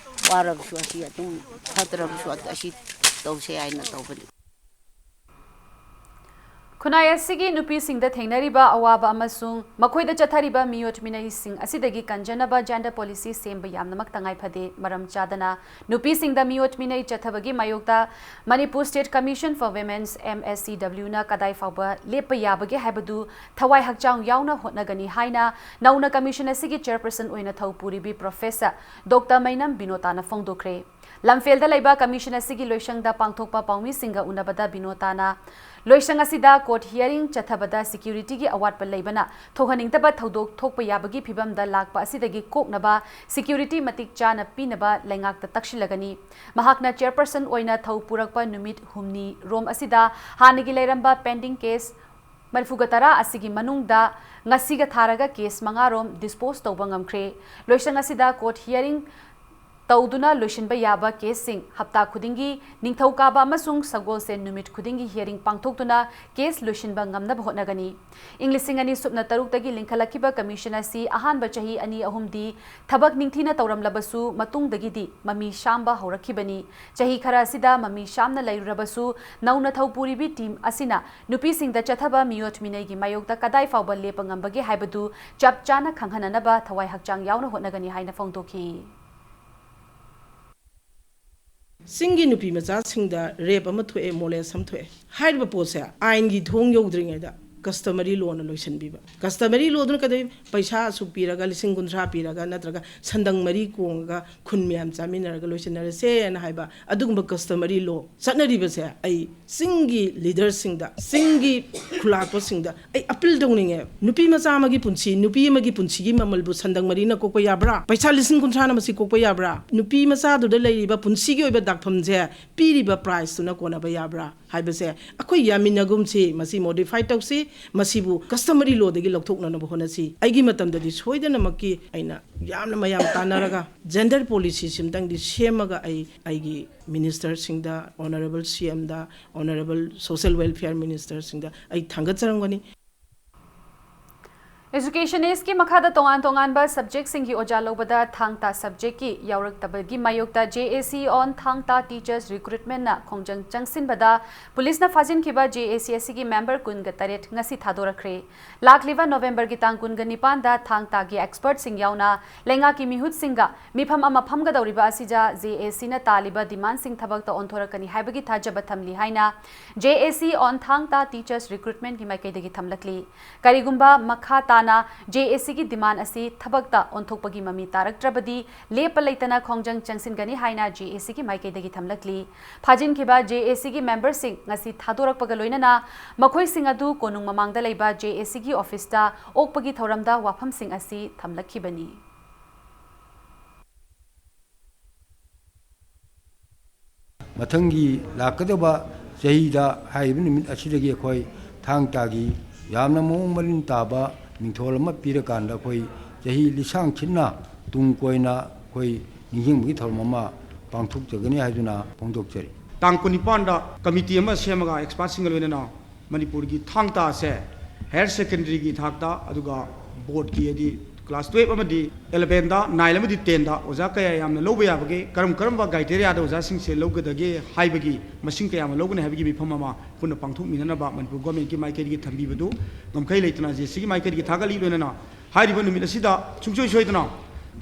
ꯋꯥꯔꯕꯁꯨ ꯑꯁꯤ ꯑꯗꯨꯝ ꯐꯠꯇ꯭ꯔꯕꯁꯨ ꯑꯁꯤ ꯇꯧꯁꯦ ꯍꯥꯏꯅ ꯇꯧꯕꯅꯤ꯫ ꯈꯨꯟꯅꯥꯏ ꯑꯁꯤꯒꯤ ꯅꯨꯄꯤꯁꯤꯡꯗ ꯊꯦꯡꯅꯔꯤꯕ ꯑꯋꯥꯕ ꯑꯃꯁꯨꯡ ꯃꯈꯣꯏꯗ ꯆꯠꯊꯔꯤꯕ ꯃꯤꯑꯣꯠ ꯃꯤꯅꯩꯁꯤꯡ ꯑꯁꯤꯗꯒꯤ ꯀꯟꯖꯅꯕ gender policy ꯁꯦꯝꯕ ꯌꯥꯝꯅꯃꯛ ꯇꯉꯥꯏ ꯐꯗꯦ꯫ ꯃꯔꯝ ꯆꯥꯗꯅ ꯅꯨꯄꯤꯁꯤꯡꯗ ꯃꯤꯑꯣꯠ ꯃꯤꯅꯩ ꯆꯠꯊꯕꯒꯤ ꯃꯥꯌꯣꯛꯇ Manipur State Commission for Women's, M S C W ꯅ ꯀꯗꯥꯏ ꯐꯥꯎꯕ ꯂꯦꯞꯄ ꯌꯥꯕꯒꯦ ꯍꯥꯏꯕꯗꯨ ꯊꯋꯥꯏ ꯍꯛꯆꯥꯡ ꯌꯥꯎꯅ ꯍꯣꯠꯅꯒꯅꯤ ꯍꯥꯏꯅ ꯅꯧꯅ commission ꯑꯁꯤꯒꯤ chairperson ꯑꯣꯏꯅ ꯊꯧ ꯄꯨꯔꯤꯕꯤ Professor Doctor ꯃꯩꯅꯝ ꯕꯤꯅꯣꯇꯥꯅ ꯐꯣꯡꯗꯣꯛꯈ꯭ꯔꯦ꯫ ꯂꯝꯐꯦꯜꯗ ꯂꯩꯕ commission ꯑꯁꯤꯒꯤ ꯂꯣꯏꯁꯪꯗ ꯄꯥꯡꯊꯣꯛꯄ ꯄꯥꯎꯃꯤꯁꯤꯡꯒ ꯎꯅꯕꯗ ꯕꯤꯅꯣꯇꯥꯅ ꯂꯣꯏꯁꯪ ꯑꯁꯤꯗ court hearing ꯆꯠꯊꯕꯗ security ꯒꯤ ꯑꯋꯥꯠꯄ ꯂꯩꯕꯅ ꯊꯣꯛꯍꯟꯅꯤꯡꯗꯕ ꯊꯧꯗꯣꯛ ꯊꯣꯛꯄ ꯌꯥꯕꯒꯤ ꯐꯤꯚꯝꯗ ꯂꯥꯛꯄ ꯑꯁꯤꯗꯒꯤ ꯀꯣꯛꯅꯕ security ꯃꯇꯤꯛ ꯆꯥꯅ ꯄꯤꯅꯕ ꯂꯩꯉꯥꯛꯇ ꯇꯛꯁꯤꯜꯂꯒꯅꯤ꯫ ꯃꯍꯥꯛꯅ chairperson ꯑꯣꯏꯅ ꯊꯧ ꯄꯨꯔꯛꯄ ꯅꯨꯃꯤꯠ ꯍꯨꯝꯅꯤ ꯔꯣꯝ ꯑꯁꯤꯗ ꯍꯥꯟꯅꯒꯤ ꯂꯩꯔꯝꯕ pending case ꯃꯔꯤꯐꯨꯒ ꯇꯔꯥ ꯑꯁꯤꯒꯤ ꯃꯅꯨꯡꯗ ꯉꯁꯤꯒ ꯊꯥꯔꯒ case ꯃꯉꯥ ꯔꯣꯝ dispose ꯇꯧꯕ ꯉꯝꯈ꯭ꯔꯦ꯫ ꯂꯣꯏꯁꯪ ꯑꯁꯤꯗ court hearing ꯇꯧꯗꯨꯅ ꯂꯣꯏꯁꯤꯟꯕ ꯌꯥꯕ case ꯁꯤꯡ ꯍꯞꯇꯥ ꯈꯨꯗꯤꯡꯒꯤ ꯅꯤꯡꯊꯧꯀꯥꯕ ꯑꯃꯁꯨꯡ ꯁꯒꯣꯜꯁꯦꯟ ꯅꯨꯃꯤꯠ ꯈꯨꯗꯤꯡꯒꯤ hearing ꯄꯥꯡꯊꯣꯛꯇꯨꯅ case ꯂꯣꯏꯁꯤꯟꯕ ꯉꯝꯅꯕ ꯍꯣꯠꯅꯒꯅꯤ꯫ ꯏꯪ ꯂꯤꯁꯤꯡ ꯑꯅꯤ ꯁꯨꯞꯅ ꯇꯔꯨꯛꯇꯒꯤ ꯂꯤꯡꯈꯠꯂꯛꯈꯤꯕ commission ꯑꯁꯤ ꯑꯍꯥꯟꯕ ꯆꯍꯤ ꯑꯅꯤ ꯑꯍꯨꯝꯗꯤ ꯊꯕꯛ ꯅꯤꯡꯊꯤꯅ ꯇꯧꯔꯝꯂꯕꯁꯨ, ꯃꯇꯨꯡꯗꯒꯤꯗꯤ ꯃꯃꯤ ꯁꯥꯝꯕ ꯍꯧꯔꯛꯈꯤꯕꯅꯤ꯫ ꯆꯍꯤ ꯈꯔ ꯑꯁꯤꯗ ꯃꯃꯤ ꯁꯥꯝꯅ ꯂꯩꯔꯨꯔꯕꯁꯨ, ꯅꯧꯅ ꯊꯧ ꯄꯨꯔꯤꯕꯤ team ꯑꯁꯤꯅ ꯅꯨꯄꯤꯁꯤꯡꯗ ꯆꯠꯊꯕ ꯃꯤꯑꯣꯠ ꯃꯤꯅꯩꯒꯤ ꯃꯥꯌꯣꯛꯇ ꯀꯗꯥꯏ ꯐꯥꯎꯕ ꯂꯦꯞꯄ ꯉꯝꯕꯒꯦ ꯍꯥꯏꯕꯗꯨ ꯆꯞ ꯆꯥꯅ ꯈꯪꯍꯟꯅꯅꯕ ꯊꯋꯥꯏ ꯍꯛꯆꯥꯡ ꯌꯥꯎꯅ ꯍꯣꯠꯅꯒꯅꯤ ꯍꯥꯏꯅ ꯐꯣꯡꯗꯣꯛꯈꯤ꯫ ꯆꯤꯡꯒꯤ ꯅꯨꯄꯤ ꯃꯆꯥꯁꯤꯡꯗ rape ꯑꯃ ꯊꯣꯛꯑꯦ, molest ꯑꯃ ꯊꯣꯛꯑꯦ꯫ ꯍꯥꯏꯔꯤꯕ ꯄꯣꯠꯁꯦ ꯑꯥꯏꯟꯒꯤ ꯊꯣꯡ ꯌꯧꯗ꯭ꯔꯤꯉꯩꯗ customary law ꯅ ꯂꯣꯏꯁꯤꯟꯕꯤꯕ꯫ Customary law ꯗꯨꯅ ꯀꯩꯗꯧꯏ? ꯄꯩꯁꯥ ꯑꯁꯨꯛ ꯄꯤꯔꯒ, ꯂꯤꯁꯤꯡ ꯀꯨꯟꯊ꯭ꯔꯥ ꯄꯤꯔꯒ, ꯅꯠꯇ꯭ꯔꯒ ꯁꯟꯗꯪ ꯃꯔꯤ ꯀꯣꯡꯉꯒ ꯈꯨꯟ ꯃꯌꯥꯝ ꯆꯥꯃꯤꯟꯅꯔꯒ ꯂꯣꯏꯁꯤꯟꯅꯔꯁꯦꯅ ꯍꯥꯏꯕ ꯑꯗꯨꯒꯨꯝꯕ customary law ꯆꯠꯅꯔꯤꯕꯁꯦ ꯑꯩ ꯆꯤꯡꯒꯤ leader ꯁꯤꯡꯗ, ꯆꯤꯡꯒꯤ ꯈꯨꯂꯥꯛꯄꯁꯤꯡꯗ ꯑꯩ appeal ꯇꯧꯅꯤꯡꯉꯦ꯫ ꯅꯨꯄꯤ ꯃꯆꯥ ꯑꯃꯒꯤ ꯄꯨꯟꯁꯤ, ꯅꯨꯄꯤ ꯑꯃꯒꯤ ꯄꯨꯟꯁꯤꯒꯤ ꯃꯃꯜꯕꯨ ꯁꯟꯗꯪ ꯃꯔꯤꯅ ꯀꯣꯛꯄ ꯌꯥꯕ꯭ꯔꯥ? ꯄꯩꯁꯥ ꯂꯤꯁꯤꯡ ꯀꯨꯟꯊ꯭ꯔꯥꯅ ꯃꯁꯤ ꯀꯣꯛꯄ ꯌꯥꯕ꯭ꯔꯥ? ꯅꯨꯄꯤ ꯃꯆꯥꯗꯨꯗ ꯂꯩꯔꯤꯕ ꯄꯨꯟꯁꯤꯒꯤ ꯑꯣꯏꯕ ꯗꯥꯛꯐꯝꯁꯦ ꯄꯤꯔꯤꯕ price ꯇꯨꯅ ꯀꯣꯟꯅꯕ ꯌꯥꯕ꯭ꯔꯥ ꯍꯥꯏꯕꯁꯦ ꯑꯩꯈꯣꯏ ꯌꯥꯃꯤꯟꯅꯒꯨꯝꯁꯤ, ꯃꯁꯤ modify ꯇꯧꯁꯤ꯫ ꯃꯁꯤꯕꯨ customary lawꯗꯒꯤ ꯂꯧꯊꯣꯛꯅꯅꯕ ꯍꯣꯠꯅꯁꯤ꯫ ꯑꯩꯒꯤ ꯃꯇꯝꯗꯗꯤ ꯁꯣꯏꯗꯅꯃꯛꯀꯤ ꯑꯩꯅ ꯌꯥꯝꯅ ꯃꯌꯥꯝ ꯇꯥꯟꯅꯔꯒ gender policyꯁꯤꯝꯇꯪꯗꯤ ꯁꯦꯝꯃꯒ ꯑꯩ ꯑꯩꯒꯤ ministerꯁꯤꯡꯗ, honourable CMꯗ, honourable social welfare ministerꯁꯤꯡꯗ ꯑꯩ ꯊꯥꯡꯒꯠꯆꯔꯝꯒꯅꯤ꯫ Educationistꯀꯤ ꯃꯈꯥꯗ ꯇꯣꯉꯥꯟ ꯇꯣꯉꯥꯟꯕ subjectꯁꯤꯡꯒꯤ ꯑꯣꯖꯥ ꯂꯧꯕꯗ ꯊꯥꯡ ꯇꯥ subjectꯀꯤ ꯌꯥꯎꯔꯛꯇꯕꯒꯤ ꯃꯥꯌꯣꯛꯇ JAC on ꯊꯥꯡ ꯇꯥ teachers recruitmentꯅ ꯈꯣꯡꯖꯪ ꯆꯪꯁꯤꯟꯕꯗ ꯄꯨꯂꯤꯁꯅ ꯐꯥꯖꯤꯟꯈꯤꯕ JAC ꯑꯁꯤꯒꯤ member ꯀꯨꯟꯒ ꯇꯔꯦꯠ ꯉꯁꯤ ꯊꯥꯗꯣꯔꯛꯈ꯭ꯔꯦ꯫ ꯂꯥꯛꯂꯤꯕ Novemberꯒꯤ ꯇꯥꯡ ꯀꯨꯟꯒ ꯅꯤꯄꯥꯟꯗ ꯊꯥꯡ ꯇꯥꯒꯤ expertꯁꯤꯡ ꯌꯥꯎꯅ ꯂꯩꯉꯥꯛꯀꯤ ꯃꯤꯍꯨꯠꯁꯤꯡꯒ ꯃꯤꯐꯝ ꯑꯃ ꯐꯝꯒꯗꯧꯔꯤꯕ ꯑꯁꯤꯗ JACꯅ ꯇꯥꯜꯂꯤꯕ demandꯁꯤꯡ ꯊꯕꯛꯇ ꯑꯣꯟꯊꯣꯔꯛꯀꯅꯤ ꯍꯥꯏꯕꯒꯤ ꯊꯥꯖꯕ ꯊꯝꯂꯤ ꯍꯥꯏꯅ JAC on ꯊꯥꯡ ꯇꯥ teachers recruitmentꯀꯤ ꯃꯥꯏꯀꯩꯗꯒꯤ ꯊꯝꯂꯛꯂꯤ꯫ ꯀꯔꯤꯒꯨꯝꯕ ꯃꯈꯥ ꯇꯥꯅ JACꯒꯤ demand ꯑꯁꯤ ꯊꯕꯛꯇ ꯑꯣꯟꯊꯣꯛꯄꯒꯤ ꯃꯃꯤ ꯇꯥꯔꯛꯇ꯭ꯔꯕꯗꯤ ꯂꯦꯞꯄ ꯂꯩꯇꯅ ꯈꯣꯡꯖꯪ ꯆꯪꯁꯤꯟꯒꯅꯤ ꯍꯥꯏꯅ JACꯒꯤ ꯃꯥꯏꯀꯩꯗꯒꯤ ꯊꯝꯂꯛꯂꯤ꯫ ꯐꯥꯖꯤꯟꯈꯤꯕ JACꯒꯤ memberꯁꯤꯡ ꯉꯁꯤ ꯊꯥꯗꯣꯔꯛꯄꯒ ꯂꯣꯏꯅꯅ ꯃꯈꯣꯏꯁꯤꯡ ꯑꯗꯨ ꯀꯣꯅꯨꯡ ꯃꯃꯥꯡꯗ ꯂꯩꯕ JACꯒꯤ officeꯇ ꯑꯣꯛꯄꯒꯤ ꯊꯧꯔꯝꯗ ꯋꯥꯐꯝꯁꯤꯡ ꯑꯁꯤ ꯊꯝꯂꯛꯈꯤꯕꯅꯤ꯫ ꯃꯊꯪꯒꯤ ꯂꯥꯛꯀꯗꯕ ꯆꯍꯤꯗ ꯍꯥꯏꯔꯤꯕ ꯅꯨꯃꯤꯠ ꯑꯁꯤꯗꯒꯤ ꯑꯩꯈꯣꯏ ꯊꯥꯡ ꯇꯥꯒꯤ ꯌꯥꯝꯅ ꯃꯑꯣꯡ ꯃꯔꯤꯟ ꯇꯥꯕ ꯃꯤꯡꯊꯣꯜ ꯑꯃ ꯄꯤꯔꯀꯥꯟꯗ ꯑꯩꯈꯣꯏ ꯆꯍꯤ ꯂꯤꯁꯥꯡ ꯁꯤꯠꯅ ꯇꯨꯡ ꯀꯣꯏꯅ ꯑꯩꯈꯣꯏ ꯅꯤꯡꯁꯤꯡꯕꯒꯤ ꯊꯧꯔꯝ ꯑꯃ ꯄꯥꯡꯊꯣꯛꯆꯒꯅꯤ ꯍꯥꯏꯗꯨꯅ ꯐꯣꯡꯗꯣꯛꯆꯔꯤ꯫ ꯇꯥꯡ ꯀꯨꯟꯅꯤꯄꯥꯟꯗ committee ꯑꯃ ꯁꯦꯝꯃꯒ expertꯁꯤꯡꯒ ꯂꯣꯏꯅꯅ ꯃꯅꯤꯄꯨꯔꯒꯤ ꯊꯥꯡ ꯇꯥꯁꯦ higher secondaryꯒꯤ ꯊꯥꯛꯇ, ꯑꯗꯨꯒ boardꯀꯤ, ꯍꯥꯏꯗꯤ class twelve ꯑꯃꯗꯤ elevenꯗ, nine ꯑꯃꯗꯤ tenꯗ ꯑꯣꯖꯥ ꯀꯌꯥ ꯌꯥꯝꯅ ꯂꯧꯕ ꯌꯥꯕꯒꯦ, ꯀꯔꯝ ꯀꯔꯝꯕ criteriaꯗ ꯑꯣꯖꯥꯁꯤꯡꯁꯦ ꯂꯧꯒꯗꯒꯦ ꯍꯥꯏꯕꯒꯤ, ꯃꯁꯤꯡ ꯀꯌꯥ ꯑꯃ ꯂꯧꯒꯅꯤ ꯍꯥꯏꯕꯒꯤ ꯃꯤꯐꯝ ꯑꯃ ꯄꯨꯟꯅ ꯄꯥꯡꯊꯣꯛꯃꯤꯟꯅꯅꯕ ꯃꯅꯤꯄꯨꯔ governmentꯀꯤ ꯃꯥꯏꯀꯩꯗꯒꯤ ꯊꯝꯕꯤꯕꯗꯨ ꯉꯝꯈꯩ ꯂꯩꯇꯅ JACꯒꯤ ꯃꯥꯏꯀꯩꯗꯒꯤ ꯊꯥꯒꯠꯂꯤ꯫ ꯂꯣꯏꯅꯅ ꯍꯥꯏꯔꯤꯕ ꯅꯨꯃꯤꯠ ꯑꯁꯤꯗ ꯁꯨꯡꯁꯣꯏ ꯁꯣꯏꯗꯅ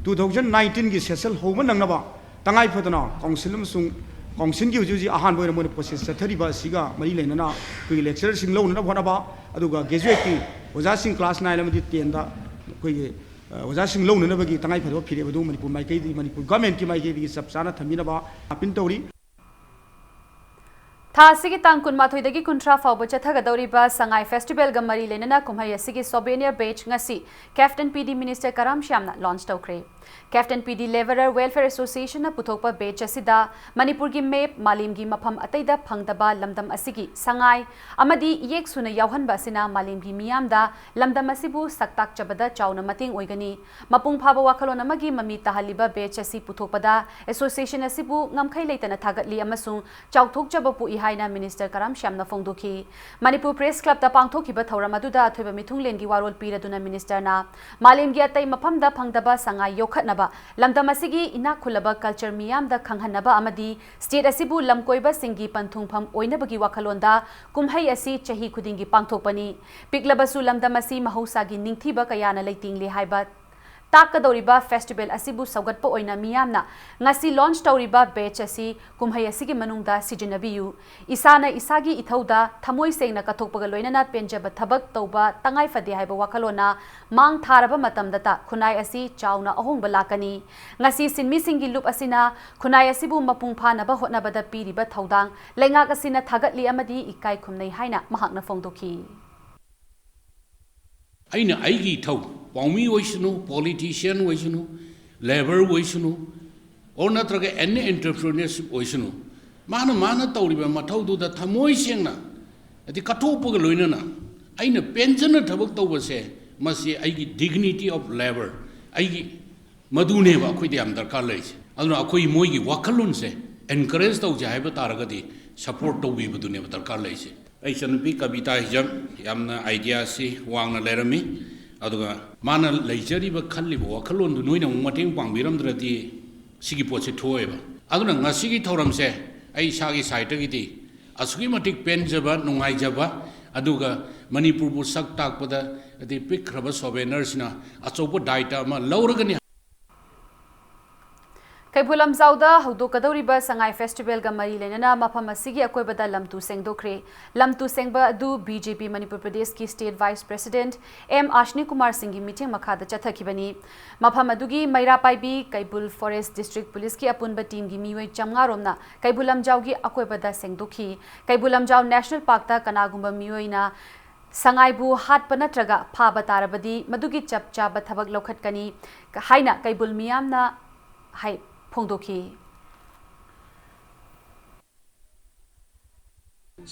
two thousand nineteenꯒꯤ session ꯍꯧꯕ ꯅꯪꯅꯕ ꯇꯉꯥꯏ ꯐꯗꯅ council ꯑꯃꯁꯨꯡ councilꯒꯤ ꯍꯧꯖꯤꯛ ꯍꯧꯖꯤꯛ ꯑꯍꯥꯟꯕ ꯑꯣꯏꯅ ꯃꯣꯏꯅ process ꯆꯠꯊꯔꯤꯕ ꯑꯁꯤꯒ ꯃꯔꯤ ꯂꯩꯅꯅ ꯑꯩꯈꯣꯏꯒꯤ lecturerꯁꯤꯡ ꯂꯧꯅꯅꯕ ꯍꯣꯠꯅꯕ, ꯑꯗꯨꯒ graduateꯀꯤ ꯑꯣꯖꯥꯁꯤꯡ class nine ꯑꯃꯗꯤ tenꯗ ꯑꯩꯈꯣꯏꯒꯤ ꯑ, ꯑꯣꯖꯥꯁꯤꯡ ꯂꯧꯅꯅꯕꯒꯤ ꯇꯉꯥꯏ ꯐꯗꯕ ꯐꯤꯔꯦꯞ ꯑꯗꯨ ꯃꯅꯤꯄꯨꯔ ꯃꯥꯏꯀꯩꯗꯒꯤ, ꯃꯅꯤꯄꯨꯔ governmentꯀꯤ ꯃꯥꯏꯀꯩꯗꯒꯤ ꯆꯞ ꯆꯥꯅ ꯊꯝꯕꯤꯅꯕ appeal ꯇꯧꯔꯤ꯫ ꯊꯥ ꯑꯁꯤꯒꯤ ꯇꯥꯡ ꯀꯨꯟꯃꯥꯊꯣꯏꯗꯒꯤ ꯀꯨꯟꯊ꯭ꯔꯥ ꯐꯥꯎꯕ ꯆꯠꯊꯒꯗꯧꯔꯤꯕ ꯁꯉꯥꯏ ꯐꯦꯁꯇꯤꯚꯦꯜꯒ ꯃꯔꯤ ꯂꯩꯅꯅ ꯀꯨꯝꯍꯩ ꯑꯁꯤꯒꯤ ꯁꯣꯚꯦꯅꯤꯌꯔ ꯕꯦꯆ ꯉꯁꯤ ꯀꯦꯞꯇꯦꯟ ꯄꯤ ꯗꯤ ꯃꯤꯅꯤꯁꯇꯔ ꯀꯔꯥꯝ ꯁ꯭ꯌꯥꯝꯅ ꯂꯣꯟꯆ ꯇꯧꯈ꯭ꯔꯦ꯫ ꯀꯦꯞꯇꯦꯟ ꯄꯤ ꯗꯤ ꯂꯦꯕꯔꯔ ꯋꯦꯜꯐꯤꯌꯔ ꯑꯦꯁꯣꯁꯤꯌꯦꯁꯟꯅ ꯄꯨꯊꯣꯛꯄ ꯕꯦꯆ ꯑꯁꯤꯗ ꯃꯅꯤꯄꯨꯔꯒꯤ ꯃꯦꯞ, ꯃꯥꯂꯦꯝꯒꯤ ꯃꯐꯝ ꯑꯇꯩꯗ ꯐꯪꯗꯕ ꯂꯝꯗꯝ ꯑꯁꯤꯒꯤ ꯁꯉꯥꯏ ꯑꯃꯗꯤ ꯏꯌꯦꯛ ꯁꯨꯅ ꯌꯥꯎꯍꯟꯕ ꯑꯁꯤꯅ ꯃꯥꯂꯦꯝꯒꯤ ꯃꯤꯌꯥꯝꯗ ꯂꯝꯗꯝ ꯑꯁꯤꯕꯨ ꯁꯛ ꯇꯥꯛꯆꯕꯗ ꯆꯥꯎꯅ ꯃꯇꯦꯡ ꯑꯣꯏꯒꯅꯤ꯫ ꯃꯄꯨꯡ ꯐꯥꯕ ꯋꯥꯈꯜꯂꯣꯟ ꯑꯃꯒꯤ ꯃꯃꯤ ꯇꯥꯍꯜꯂꯤꯕ ꯕꯦꯆ ꯑꯁꯤ ꯄꯨꯊꯣꯛꯄꯗ ꯑꯦꯁꯣꯁꯤꯌꯦꯁꯟ ꯑꯁꯤꯕꯨ ꯉꯝꯈꯩ ꯂꯩꯇꯅ ꯊꯥꯒꯠꯂꯤ ꯑꯃꯁꯨꯡ ꯆꯥꯎꯊꯣꯛꯆꯕ ꯄꯣꯛꯏ ꯍꯥꯏꯅ ꯃꯤꯅꯤꯁꯇꯔ ꯀꯔꯥꯝ ꯁ꯭ꯌꯥꯝꯅ ꯐꯣꯡꯗꯣꯛꯈꯤ꯫ ꯃꯅꯤꯄꯨꯔ ꯄ꯭ꯔꯦꯁ ꯀ꯭ꯂꯕꯇ ꯄꯥꯡꯊꯣꯛꯈꯤꯕ ꯊꯧꯔꯝ ꯑꯗꯨꯗ ꯑꯊꯣꯏꯕ ꯃꯤꯊꯨꯡꯂꯦꯟꯒꯤ ꯋꯥꯔꯣꯜ ꯄꯤꯔꯗꯨꯅ ꯃꯤꯅꯤꯁꯇꯔꯅ ꯃꯥꯂꯦꯝꯒꯤ ꯑꯇꯩ ꯃꯐꯝꯗ ꯐꯪꯗꯕ ꯁꯉꯥꯏ ꯌꯣꯛꯈꯠꯅꯕ, ꯂꯝꯗꯝ ꯑꯁꯤꯒꯤ ꯏꯅꯥꯛ ꯈꯨꯜꯂꯕ ꯀꯜꯆꯔ ꯃꯤꯌꯥꯝꯗ ꯈꯪꯍꯟꯅꯕ ꯑꯃꯗꯤ ꯁ꯭ꯇꯦꯠ ꯑꯁꯤꯕꯨ ꯂꯝꯀꯣꯏꯕꯁꯤꯡꯒꯤ ꯄꯟꯊꯨꯡꯐꯝ ꯑꯣꯏꯅꯕꯒꯤ ꯋꯥꯈꯜꯂꯣꯟꯗ ꯀꯨꯝꯍꯩ ꯑꯁꯤ ꯆꯍꯤ ꯈꯨꯗꯤꯡꯒꯤ ꯄꯥꯡꯊꯣꯛꯄꯅꯤ꯫ ꯄꯤꯛꯂꯕꯁꯨ ꯂꯝꯗꯝ ꯑꯁꯤ ꯃꯍꯧꯁꯥꯒꯤ ꯅꯤꯡꯊꯤꯕ ꯀꯌꯥꯅ ꯂꯩꯇꯦꯡꯂꯤ ꯍꯥꯏꯕ ꯇꯥꯛꯀꯗꯧꯔꯤꯕ ꯐꯦꯁꯇꯤꯚꯦꯜ ꯑꯁꯤꯕꯨ ꯁꯧꯒꯠꯄ ꯑꯣꯏꯅ ꯃꯤꯌꯥꯝꯅ ꯉꯁꯤ ꯂꯣꯟꯆ ꯇꯧꯔꯤꯕ ꯕꯦꯆ ꯑꯁꯤ ꯀꯨꯝꯍꯩ ꯑꯁꯤꯒꯤ ꯃꯅꯨꯡꯗ ꯁꯤꯖꯤꯟꯅꯕꯤꯌꯨ꯫ ꯏꯁꯥꯅ ꯏꯁꯥꯒꯤ ꯏꯊꯧꯗ ꯊꯃꯣꯏ ꯁꯦꯡꯅ ꯀꯠꯊꯣꯛꯄꯒ ꯂꯣꯏꯅꯅ ꯄꯦꯟꯖꯕ ꯊꯕꯛ ꯇꯧꯕ ꯇꯉꯥꯏ ꯐꯗꯦ ꯍꯥꯏꯕ ꯋꯥꯈꯜꯂꯣꯟꯅ ꯃꯥꯡ ꯊꯥꯔꯕ ꯃꯇꯝꯗꯇ ꯈꯨꯟꯅꯥꯏ ꯑꯁꯤ ꯆꯥꯎꯅ ꯑꯍꯣꯡꯕ ꯂꯥꯛꯀꯅꯤ꯫ ꯉꯁꯤ ꯁꯤꯟꯃꯤꯁꯤꯡꯒꯤ ꯂꯨꯞ ꯑꯁꯤꯅ ꯈꯨꯟꯅꯥꯏ ꯑꯁꯤꯕꯨ ꯃꯄꯨꯡ ꯐꯥꯅꯕ ꯍꯣꯠꯅꯕꯗ ꯄꯤꯔꯤꯕ ꯊꯧꯗꯥꯡ ꯂꯩꯉꯥꯛ ꯑꯁꯤꯅ ꯊꯥꯒꯠꯂꯤ ꯑꯃꯗꯤ ꯏꯀꯥꯏ ꯈꯨꯝꯅꯩ ꯍꯥꯏꯅ ꯃꯍꯥꯛꯅ ꯐꯣꯡꯗꯣꯛꯈꯤ꯫ ꯑꯩꯅ ꯑꯩꯒꯤ ꯏꯊꯧ, ꯄꯥꯎꯃꯤ ꯑꯣꯏꯁꯅꯨ, ꯄꯣꯂꯤꯇꯤꯁꯤꯌꯟ ꯑꯣꯏꯁꯅꯨ, ꯂꯦꯕꯔ ꯑꯣꯏꯁꯅꯨ, ꯑꯣꯔ ꯅꯠꯇ꯭ꯔꯒ ꯑꯦꯅꯤ ꯑꯦꯟꯇꯔꯄ꯭ꯔꯤꯅꯔꯁꯤꯞ ꯑꯣꯏꯁꯅꯨ, ꯃꯥꯅ ꯃꯥꯅ ꯇꯧꯔꯤꯕ ꯃꯊꯧꯗꯨꯗ ꯊꯃꯣꯏ ꯁꯦꯡꯅ, ꯍꯥꯏꯗꯤ ꯀꯠꯊꯣꯛꯄꯒ ꯂꯣꯏꯅꯅ ꯑꯩꯅ ꯄꯦꯟꯖꯅ ꯊꯕꯛ ꯇꯧꯕꯁꯦ, ꯃꯁꯤ ꯑꯩꯒꯤ dignity of labour, ꯑꯩꯒꯤ ꯃꯗꯨꯅꯦꯕ ꯑꯩꯈꯣꯏꯗ ꯌꯥꯝ ꯗꯔꯀꯥꯔ ꯂꯩꯔꯤꯁꯦ꯫ ꯑꯗꯨꯅ ꯑꯩꯈꯣꯏ ꯃꯣꯏꯒꯤ ꯋꯥꯈꯜꯂꯣꯟꯁꯦ encourage ꯇꯧꯁꯦ ꯍꯥꯏꯕ ꯇꯥꯔꯒꯗꯤ support ꯇꯧꯕꯤꯕꯗꯨꯅꯦꯕ ꯗꯔꯀꯥꯔ ꯂꯩꯔꯤꯁꯦ꯫ ꯑꯩ ꯏꯆꯟꯅꯨꯄꯤ ꯀꯕꯤꯇꯥ ꯍꯤꯖꯝ ꯌꯥꯝꯅ idea ꯁꯤ ꯋꯥꯡꯅ ꯂꯩꯔꯝꯃꯤ, ꯑꯗꯨꯒ ꯃꯥꯅ ꯂꯩꯖꯔꯤꯕ ꯈꯜꯂꯤꯕ ꯋꯥꯈꯜꯂꯣꯟꯗꯨ ꯅꯣꯏꯅ ꯑꯃꯨꯛ ꯃꯇꯦꯡ ꯄꯥꯡꯕꯤꯔꯝꯗ꯭ꯔꯗꯤ ꯁꯤꯒꯤ ꯄꯣꯠꯁꯦ ꯊꯣꯛꯑꯣꯏꯕ꯫ ꯑꯗꯨꯅ ꯉꯁꯤꯒꯤ ꯊꯧꯔꯝꯁꯦ ꯑꯩ ꯏꯁꯥꯒꯤ side ꯇꯒꯤꯗꯤ ꯑꯁꯨꯛꯀꯤ ꯃꯇꯤꯛ ꯄꯦꯟꯖꯕ, ꯅꯨꯡꯉꯥꯏꯖꯕ, ꯑꯗꯨꯒ ꯃꯅꯤꯄꯨꯔꯕꯨ ꯁꯛ ꯇꯥꯛꯄꯗ ꯑꯗꯩ ꯄꯤꯛꯈ꯭ꯔꯕ ꯁꯣꯚꯦꯅꯔꯁꯤꯅ ꯑꯆꯧꯕ ꯗꯥꯏꯇ ꯑꯃ ꯂꯧꯔꯒꯅꯤ꯫ ꯀꯩꯕꯨꯜ ꯂꯝꯖꯥꯎꯗ ꯍꯧꯗꯣꯛꯀꯗꯧꯔꯤꯕ ꯁꯉꯥꯏ ꯐꯦꯁꯇꯤꯚꯦꯜꯒ ꯃꯔꯤ ꯂꯩꯅꯅ ꯃꯐꯝ ꯑꯁꯤꯒꯤ ꯑꯀꯣꯏꯕꯗ ꯂꯝꯇꯨ ꯁꯦꯡꯗꯣꯛꯈ꯭ꯔꯦ꯫ ꯂꯝꯇꯨ ꯁꯦꯡꯕ ꯑꯗꯨ ꯕꯤ ꯖꯦ ꯄꯤ ꯃꯅꯤꯄꯨꯔ ꯄ꯭ꯔꯗꯦꯁꯀꯤ state vice president M Asni Kumar ꯁꯤꯡꯒꯤ ꯃꯤꯠꯌꯦꯡ ꯃꯈꯥꯗ ꯆꯠꯊꯈꯤꯕꯅꯤ꯫ ꯃꯐꯝ ꯑꯗꯨꯒꯤ ꯃꯩꯔꯥ ꯄꯥꯏꯕꯤ ꯀꯩꯕꯨꯜ ꯐꯣꯔꯦꯁꯠ ꯗꯤꯁꯇ꯭ꯔꯤꯛ ꯄꯨꯂꯤꯁꯀꯤ ꯑꯄꯨꯟꯕ ꯇꯤꯝꯒꯤ ꯃꯤꯑꯣꯏ ꯆꯥꯝꯃꯉꯥ ꯔꯣꯝꯅ ꯀꯩꯕꯨꯜ ꯂꯝꯖꯥꯎꯒꯤ ꯑꯀꯣꯏꯕꯗ ꯁꯦꯡꯗꯣꯛꯈꯤ꯫ ꯀꯩꯕꯨꯜ ꯂꯝꯖꯥꯎ ꯅꯦꯁꯅꯦꯜ ꯄꯥꯔꯛꯇ ꯀꯅꯥꯒꯨꯝꯕ ꯃꯤꯑꯣꯏꯅ ꯁꯉꯥꯏꯕꯨ ꯍꯥꯠꯄ ꯅꯠꯇ꯭ꯔꯒ ꯐꯥꯕ ꯇꯥꯔꯕꯗꯤ ꯃꯗꯨꯒꯤ ꯆꯞ ꯆꯥꯕ ꯊꯕꯛ ꯂꯧꯈꯠꯀꯅꯤ ꯍꯥꯏꯅ ꯀꯩꯕꯨꯜ ꯃꯤꯌꯥꯝꯅ ꯍꯥꯏ ꯐꯣꯡꯗꯣꯛꯈꯤ꯫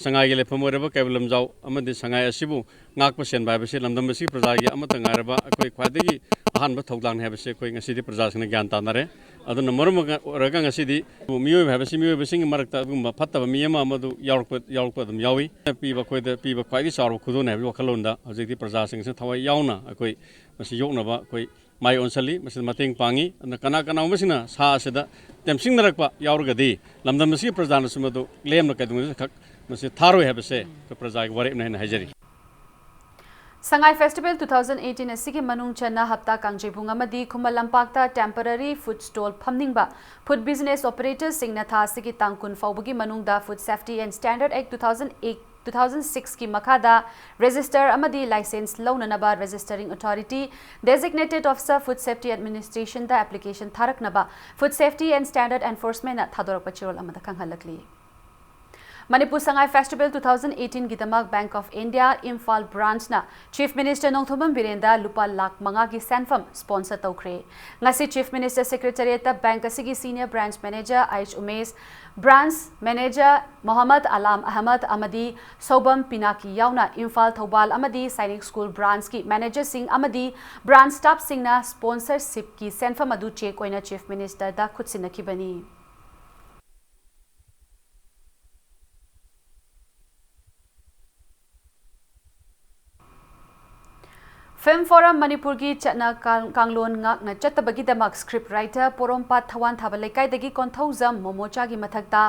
ꯁꯉꯥꯏꯒꯤ ꯂꯩꯐꯝ ꯑꯣꯏꯔꯕ ꯀꯩꯕꯨꯜ ꯂꯝꯖꯥꯎ ꯑꯃꯗꯤ ꯁꯉꯥꯏ ꯑꯁꯤꯕꯨ ꯉꯥꯛꯄ ꯁꯦꯟꯕ ꯍꯥꯏꯕꯁꯤ ꯂꯝꯗꯝ ꯑꯁꯤꯒꯤ ꯄ꯭ꯔꯖꯥꯒꯤ ꯑꯃꯠꯇ ꯉꯥꯏꯔꯕ ꯑꯩꯈꯣꯏ ꯈ꯭ꯋꯥꯏꯗꯒꯤ ꯑꯍꯥꯟꯕ ꯊꯧꯗꯥꯡꯅꯤ ꯍꯥꯏꯕꯁꯤ ꯑꯩꯈꯣꯏ ꯉꯁꯤꯗꯤ ꯄ꯭ꯔꯖꯥꯁꯤꯡꯅ ꯒ꯭ꯌꯥꯟ ꯇꯥꯅꯔꯦ꯫ ꯑꯗꯨꯅ ꯃꯔꯝ ꯑꯣꯏꯔꯒ ꯉꯁꯤꯗꯤ ꯃꯤꯑꯣꯏꯕ ꯍꯥꯏꯕꯁꯤ ꯃꯤꯑꯣꯏꯕꯁꯤꯡꯒꯤ ꯃꯔꯛꯇ ꯑꯗꯨꯒꯨꯝꯕ ꯐꯠꯇꯕ ꯃꯤ ꯑꯃ ꯑꯃꯗꯨ ꯌꯥꯎꯔꯛꯄ, ꯌꯥꯎꯔꯛꯄ ꯑꯗꯨꯝ ꯌꯥꯎꯏ꯫ ꯄꯤꯕ ꯑꯩꯈꯣꯏꯗ ꯄꯤꯕ ꯈ꯭ꯋꯥꯏꯗꯒꯤ ꯆꯥꯎꯔꯕ ꯈꯨꯗꯣꯜꯅꯤ ꯍꯥꯏꯕꯒꯤ ꯋꯥꯈꯜꯂꯣꯟꯗ ꯍꯧꯖꯤꯛꯇꯤ ꯄ꯭ꯔꯖꯥꯁꯤꯡꯁꯤꯅ ꯊꯋꯥꯏ ꯌꯥꯎꯅ ꯑꯩꯈꯣꯏ ꯃꯁꯤ ꯌꯣꯛꯅꯕ ꯑꯩꯈꯣꯏ ꯃꯥꯏ ꯑꯣꯟꯁꯤꯜꯂꯤ꯫ ꯃꯁꯤꯗ ꯃꯇꯦꯡ ꯄꯥꯡꯉꯤ꯫ ꯑꯗꯨꯅ ꯀꯅꯥ ꯀꯅꯥꯒꯨꯝꯕꯁꯤꯡꯅ ꯁꯥ ꯑꯁꯤꯗ ꯇꯦꯝꯁꯤꯡꯅꯔꯛꯄ ꯌꯥꯎꯔꯒꯗꯤ ꯂꯝꯗꯝ ꯑꯁꯤꯒꯤ ꯄ꯭ꯔꯖꯥꯅꯁꯨ ꯃꯗꯨ ꯂꯦꯝꯅ ꯀꯩꯗꯧꯉꯩꯗꯁꯨ ꯈꯛ ꯃꯁꯤ ꯊꯥꯔꯣꯏ ꯍꯥꯏꯕꯁꯦ ꯑꯩꯈꯣꯏ ꯄ꯭ꯔꯖꯥꯒꯤ ꯋꯥꯔꯦꯞꯅꯤ ꯍꯥꯏꯅ ꯍꯥꯏꯖꯔꯤ꯫ ꯁꯉꯥꯏ ꯐꯦꯁꯇꯤꯚꯦꯜ two thousand eighteen ꯑꯁꯤꯒꯤ ꯃꯅꯨꯡ ꯆꯟꯅ ꯍꯞꯇꯥ ꯀꯥꯡꯖꯩꯕꯨꯡ ꯑꯃꯗꯤ ꯈꯨꯃꯟ ꯂꯝꯄꯥꯛꯇ temporary food stall ꯐꯝꯅꯤꯡꯕ food business operatorꯁꯤꯡꯅ ꯊꯥ ꯑꯁꯤꯒꯤ ꯇꯥꯡ ꯀꯨꯟ ꯐꯥꯎꯕꯒꯤ ꯃꯅꯨꯡꯗ Food Safety and Standard Act two thousand eight, two thousand sixꯀꯤ ꯃꯈꯥꯗ register ꯑꯃꯗꯤ license ꯂꯧꯅꯅꯕ Registering Authority, Designated Officer, Food Safety Administrationꯗ application ꯊꯥꯔꯛꯅꯕ Food Safety and Standard Enforcementꯅ ꯊꯥꯗꯣꯔꯛꯄ ꯆꯦꯔꯣꯜ ꯑꯃꯗ ꯈꯪꯍꯜꯂꯛꯂꯤ꯫ Manipur Sangai festival two thousand eighteenꯒꯤꯗꯃꯛ Bank of India ꯏꯝꯐꯥꯜ branchꯅ Chief Minister ꯅꯣꯡꯊꯣꯝꯕꯝ ꯕꯤꯔꯦꯟꯗ ꯂꯨꯄꯥ ꯂꯥꯈ ꯃꯉꯥꯒꯤ ꯁꯦꯟꯐꯝ sponsor ꯇꯧꯈ꯭ꯔꯦ꯫ ꯉꯁꯤ Chief Minister Secretariatꯇ bank ꯑꯁꯤꯒꯤ senior branch manager H Umesh, branch manager Mohammad Alam Ahmad ꯑꯃꯗꯤ ꯁꯣꯕꯝ ꯄꯤꯅꯥꯀꯤ ꯌꯥꯎꯅ ꯏꯝꯐꯥꯜ, ꯊꯧꯕꯥꯜ ꯑꯃꯗꯤ ꯁꯥꯏꯅꯤꯛ ꯁ꯭ꯀꯨꯜ branchꯀꯤ managerꯁꯤꯡ ꯑꯃꯗꯤ branch staffꯁꯤꯡꯅ sponsorshipꯀꯤ ꯁꯦꯟꯐꯝ ꯑꯗꯨ cheque ꯑꯣꯏꯅ Chief Ministerꯗ ꯈꯨꯠꯁꯤꯟꯅꯈꯤꯕꯅꯤ꯫ Film Forum ꯃꯅꯤꯄꯨꯔꯒꯤ ꯆꯠꯅ ꯀꯥꯡ-, ꯀꯥꯡꯂꯣꯟ ꯉꯥꯛꯅ ꯆꯠꯇꯕꯒꯤꯗꯃꯛ script writer ꯄꯣꯔꯣꯝꯄꯥꯠ ꯊꯋꯥꯟꯊꯥꯕ ꯂꯩꯀꯥꯏꯗꯒꯤ ꯀꯣꯟꯊꯧꯖꯝ ꯃꯣꯃꯣꯆꯥꯒꯤ ꯃꯊꯛꯇ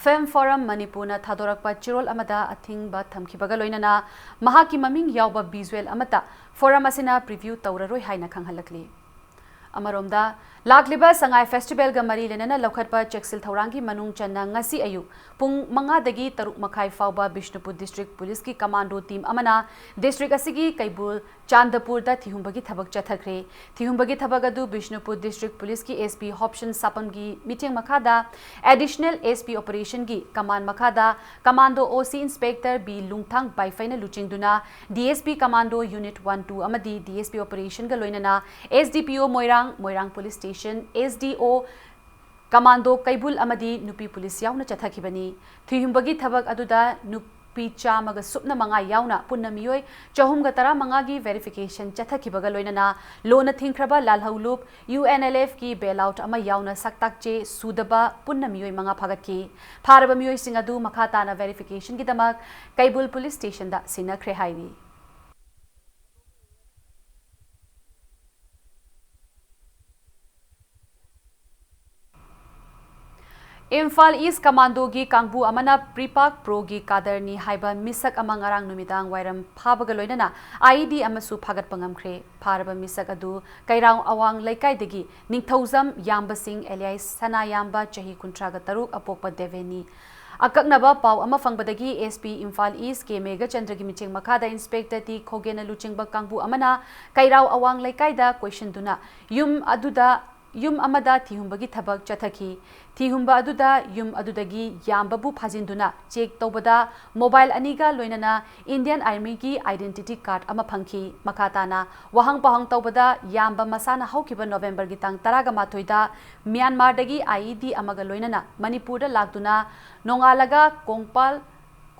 Film Forum ꯃꯅꯤꯄꯨꯔꯅ ꯊꯥꯗꯣꯔꯛꯄ ꯆꯦꯔꯣꯜ ꯑꯃꯗ ꯑꯊꯤꯡꯕ ꯊꯝꯈꯤꯕꯒ ꯂꯣꯏꯅꯅ ꯃꯍꯥꯛꯀꯤ ꯃꯃꯤꯡ ꯌꯥꯎꯕ visual ꯑꯃꯠꯇ forum ꯑꯁꯤꯅ preview ꯇꯧꯔꯔꯣꯏ ꯍꯥꯏꯅ ꯈꯪꯍꯜꯂꯛꯂꯤ꯫ ꯑꯃꯔꯣꯝꯗ, ꯂꯥꯛꯂꯤꯕ ꯁꯉꯥꯏ ꯐꯦꯁꯇꯤꯚꯦꯜꯒ ꯃꯔꯤ ꯂꯩꯅꯅ ꯂꯧꯈꯠꯄ ꯆꯦꯛꯁꯤꯜ ꯊꯧꯔꯥꯡꯒꯤ ꯃꯅꯨꯡ ꯆꯟꯅ ꯉꯁꯤ ꯑꯌꯨꯛ ꯄꯨꯡ ꯃꯉꯥꯗꯒꯤ ꯇꯔꯨꯛ ꯃꯈꯥꯏ ꯐꯥꯎꯕ ꯕꯤꯁꯅꯨꯄꯨꯔ ꯗꯤꯁꯇ꯭ꯔꯤꯛ ꯄꯨꯂꯤꯁꯀꯤ ꯀꯃꯥꯟꯗꯣ ꯇꯤꯝ ꯑꯃꯅ ꯗꯤꯁꯇ꯭ꯔꯤꯛ ꯑꯁꯤꯒꯤ ꯀꯩꯕꯨꯜ ꯆꯥꯟꯗꯄꯨꯔꯗ ꯊꯤꯍꯨꯝꯕꯒꯤ ꯊꯕꯛ ꯆꯠꯊꯈ꯭ꯔꯦ꯫ ꯊꯤꯍꯨꯝꯕꯒꯤ ꯊꯕꯛ ꯑꯗꯨ ꯕꯤꯁꯅꯨꯄꯨꯔ ꯗꯤꯁꯇ꯭ꯔꯤꯛ ꯄꯨꯂꯤꯁꯀꯤ SP ꯍꯣꯞꯁꯟ ꯁꯥꯄꯝꯒꯤ ꯃꯤꯠꯌꯦꯡ ꯃꯈꯥꯗ ꯑꯦꯗꯤꯁꯅꯦꯜ SP ꯑꯣꯄꯔꯦꯁꯟꯒꯤ ꯀꯃꯥꯟ ꯃꯈꯥꯗ ꯀꯃꯥꯟꯗꯣ OC ꯏꯟꯁꯄꯦꯛꯇꯔ B ꯂꯨꯡꯊꯥꯡ ꯕꯥꯏꯐꯩꯅ ꯂꯨꯆꯤꯡꯗꯨꯅ DSP commando unit one two ꯑꯃꯗꯤ DSP ꯑꯣꯄꯔꯦꯁꯟꯒ ꯂꯣꯏꯅꯅ SDPO ꯃꯣꯏꯔꯥꯡ, ꯃꯣꯏꯔꯥꯡ ꯄꯨꯂꯤꯁ ꯁ꯭ꯇꯦꯁꯟ, SDO ꯀꯃꯥꯟꯗꯣ ꯀꯩꯕꯨꯜ ꯑꯃꯗꯤ ꯅꯨꯄꯤ ꯄꯨꯂꯤꯁ ꯌꯥꯎꯅ ꯆꯠꯊꯈꯤꯕꯅꯤ꯫ ꯊꯤꯍꯨꯝꯕꯒꯤ ꯊꯕꯛ ꯑꯗꯨꯗ ꯅꯨꯄꯤ ꯆꯥꯝꯃꯒ ꯁꯨꯞꯅ ꯃꯉꯥ ꯌꯥꯎꯅ ꯄꯨꯟꯅ ꯃꯤꯑꯣꯏ ꯆꯍꯨꯝꯒ ꯇꯔꯥꯃꯉꯥꯒꯤ ꯚꯦꯔꯤꯐꯤꯀꯦꯁꯟ ꯆꯠꯊꯈꯤꯕꯒ ꯂꯣꯏꯅꯅ ꯂꯣꯟꯅ ꯊꯤꯡꯈ꯭ꯔꯕ ꯂꯥꯜꯍꯧꯂꯨꯞ UNLFꯀꯤ ꯕꯦꯜ ꯑꯥꯎꯠ ꯑꯃ ꯌꯥꯎꯅ ꯁꯛꯇꯥꯛ ꯆꯦ ꯁꯨꯗꯕ ꯄꯨꯟꯅ ꯃꯤꯑꯣꯏ ꯃꯉꯥ ꯐꯥꯒꯠꯈꯤ꯫ ꯐꯥꯔꯕ ꯃꯤꯑꯣꯏꯁꯤꯡ ꯑꯗꯨ ꯃꯈꯥ ꯇꯥꯅ ꯚꯦꯔꯤꯐꯤꯀꯦꯁꯟꯒꯤꯗꯃꯛ ꯀꯩꯕꯨꯜ ꯄꯨꯂꯤꯁ ꯁ꯭ꯇꯦꯁꯟꯗ ꯁꯤꯟꯅꯈ꯭ꯔꯦ ꯍꯥꯏꯔꯤ꯫ ꯏꯝꯐꯥꯜ ꯏꯁ ꯀꯃꯥꯟꯗꯣꯒꯤ ꯀꯥꯡꯕꯨ ꯑꯃꯅ ꯄ꯭ꯔꯤꯄꯥꯛ ꯄ꯭ꯔꯣꯒꯤ ꯀꯥꯗꯔꯅꯤ ꯍꯥꯏꯕ ꯃꯤꯁꯛ ꯑꯃ ꯉꯔꯥꯡ ꯅꯨꯃꯤꯗꯥꯡ ꯋꯥꯏꯔꯝ ꯐꯥꯕꯒ ꯂꯣꯏꯅꯅ IED ꯑꯃꯁꯨ ꯐꯥꯒꯠꯄ ꯉꯝꯈ꯭ꯔꯦ꯫ ꯐꯥꯔꯕ ꯃꯤꯁꯛ ꯑꯗꯨ ꯀꯩꯔꯥꯎ ꯑꯋꯥꯡ ꯂꯩꯀꯥꯏꯗꯒꯤ ꯅꯤꯡꯊꯧꯖꯝ ꯌꯥꯝꯕꯁꯤꯡ alias ꯁꯅꯥꯌꯥꯝꯕ, ꯆꯍꯤ ꯀꯨꯟꯊ꯭ꯔꯥꯒ ꯇꯔꯨꯛ, ꯑꯄꯣꯛꯄ ꯗꯦꯕꯦꯟꯅꯤ꯫ ꯑꯀꯛꯅꯕ ꯄꯥꯎ ꯑꯃ ꯐꯪꯕꯗꯒꯤ SP ꯏꯝꯐꯥꯜ ꯏꯁ ꯀꯦ ꯃꯦꯘꯆꯟꯗ꯭ꯔꯒꯤ ꯃꯤꯠꯌꯦꯡ ꯃꯈꯥꯗ ꯏꯟꯁꯄꯦꯛꯇꯔ ꯇꯤ ꯈꯣꯒꯦꯟꯅ ꯂꯨꯆꯤꯡꯕ ꯀꯥꯡꯕꯨ ꯑꯃꯅ ꯀꯩꯔꯥꯎ ꯑꯋꯥꯡ ꯂꯩꯀꯥꯏꯗ ꯀꯣꯏꯁꯤꯟꯗꯨꯅ ꯌꯨꯝ ꯑꯗꯨꯗ ꯌꯨꯝ ꯑꯃꯗ ꯊꯤꯍꯨꯝꯕꯒꯤ ꯊꯕꯛ ꯆꯠꯊꯈꯤ꯫ ꯊꯤꯍꯨꯝꯕ ꯑꯗꯨꯗ ꯌꯨꯝ ꯑꯗꯨꯗꯒꯤ ꯌꯥꯝꯕꯕꯨ ꯐꯥꯖꯤꯟꯗꯨꯅ ꯆꯦꯛ ꯇꯧꯕꯗ ꯃꯣꯕꯥꯏꯜ ꯑꯅꯤꯒ ꯂꯣꯏꯅꯅ ꯏꯟꯗꯤꯌꯟ ꯑꯥꯔꯃꯤꯒꯤ ꯑꯥꯏꯗꯦꯟꯇꯤꯇꯤ ꯀꯥꯔꯗ ꯑꯃ ꯐꯪꯈꯤ꯫ ꯃꯈꯥ ꯇꯥꯅ ꯋꯥꯍꯪ ꯄꯥꯎꯍꯪ ꯇꯧꯕꯗ ꯌꯥꯝꯕ ꯃꯁꯥꯅ ꯍꯧꯈꯤꯕ ꯅꯣꯕꯦꯝꯕꯔꯒꯤ ꯇꯥꯡ ꯇꯔꯥꯒ ꯃꯥꯊꯣꯏꯗ ꯃ꯭ꯌꯥꯟꯃꯥꯔꯗꯒꯤ IED ꯑꯃꯒ ꯂꯣꯏꯅꯅ ꯃꯅꯤꯄꯨꯔꯗ ꯂꯥꯛꯇꯨꯅ ꯅꯣꯡꯉꯥꯜꯂꯒ ꯀꯣꯡꯄꯥꯜ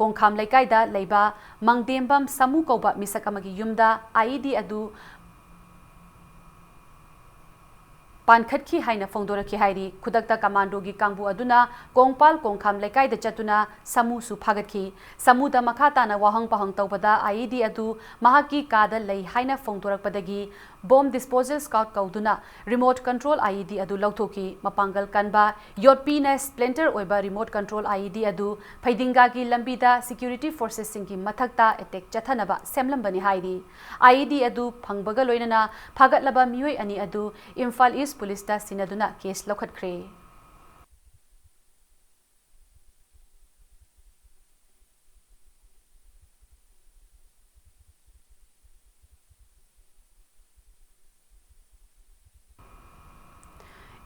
ꯀꯣꯡꯈꯥꯝ ꯂꯩꯀꯥꯏꯗ ꯂꯩꯕ ꯃꯪꯗꯦꯝꯕꯝ ꯁꯥꯃꯨ ꯀꯧꯕ ꯃꯤꯁꯛ ꯑꯃꯒꯤ ꯌꯨꯝꯗ IED ꯑꯗꯨ ꯄꯥꯟꯈꯠꯈꯤ ꯍꯥꯏꯅ ꯐꯣꯡꯗꯣꯔꯛꯈꯤ ꯍꯥꯏꯔꯤ꯫ ꯈꯨꯗꯛꯇ ꯀꯃꯥꯟꯗꯣꯒꯤ ꯀꯥꯡꯕꯨ ꯑꯗꯨꯅ ꯀꯣꯡꯄꯥꯜ ꯀꯣꯡꯈꯥꯝ ꯂꯩꯀꯥꯏꯗ ꯆꯠꯇꯨꯅ ꯁꯥꯃꯨꯁꯨ ꯐꯥꯒꯠꯈꯤ꯫ ꯁꯥꯃꯨꯗ ꯃꯈꯥ ꯇꯥꯅ ꯋꯥꯍꯪ ꯄꯥꯎꯍꯪ ꯇꯧꯕꯗ IED ꯑꯗꯨ ꯃꯍꯥꯛꯀꯤ ꯀꯥꯗ ꯂꯩ ꯍꯥꯏꯅ ꯐꯣꯡꯗꯣꯔꯛꯄꯗꯒꯤ Bomb Disposal Squad ꯀꯧꯗꯨꯅ remote control I E D ꯑꯗꯨ ꯂꯧꯊꯣꯛꯈꯤ꯫ ꯃꯄꯥꯡꯒꯜ ꯀꯟꯕ, ꯌꯣꯠꯄꯤꯅ splinter ꯑꯣꯏꯕ remote control I E D ꯑꯗꯨ ꯐꯩꯗꯤꯡꯒꯥꯒꯤ ꯂꯝꯕꯤꯗ security forcesꯁꯤꯡꯒꯤ ꯃꯊꯛꯇ attack ꯆꯠꯊꯅꯕ ꯁꯦꯝꯂꯝꯕꯅꯤ ꯍꯥꯏꯔꯤ꯫ I E D ꯑꯗꯨ ꯐꯪꯕꯒ ꯂꯣꯏꯅꯅ ꯐꯥꯒꯠꯂꯕ ꯃꯤꯑꯣꯏ ꯑꯅꯤ ꯑꯗꯨ Imphal East Policeꯇ ꯁꯤꯟꯅꯗꯨꯅ case ꯂꯧꯈꯠꯈ꯭ꯔꯦ꯫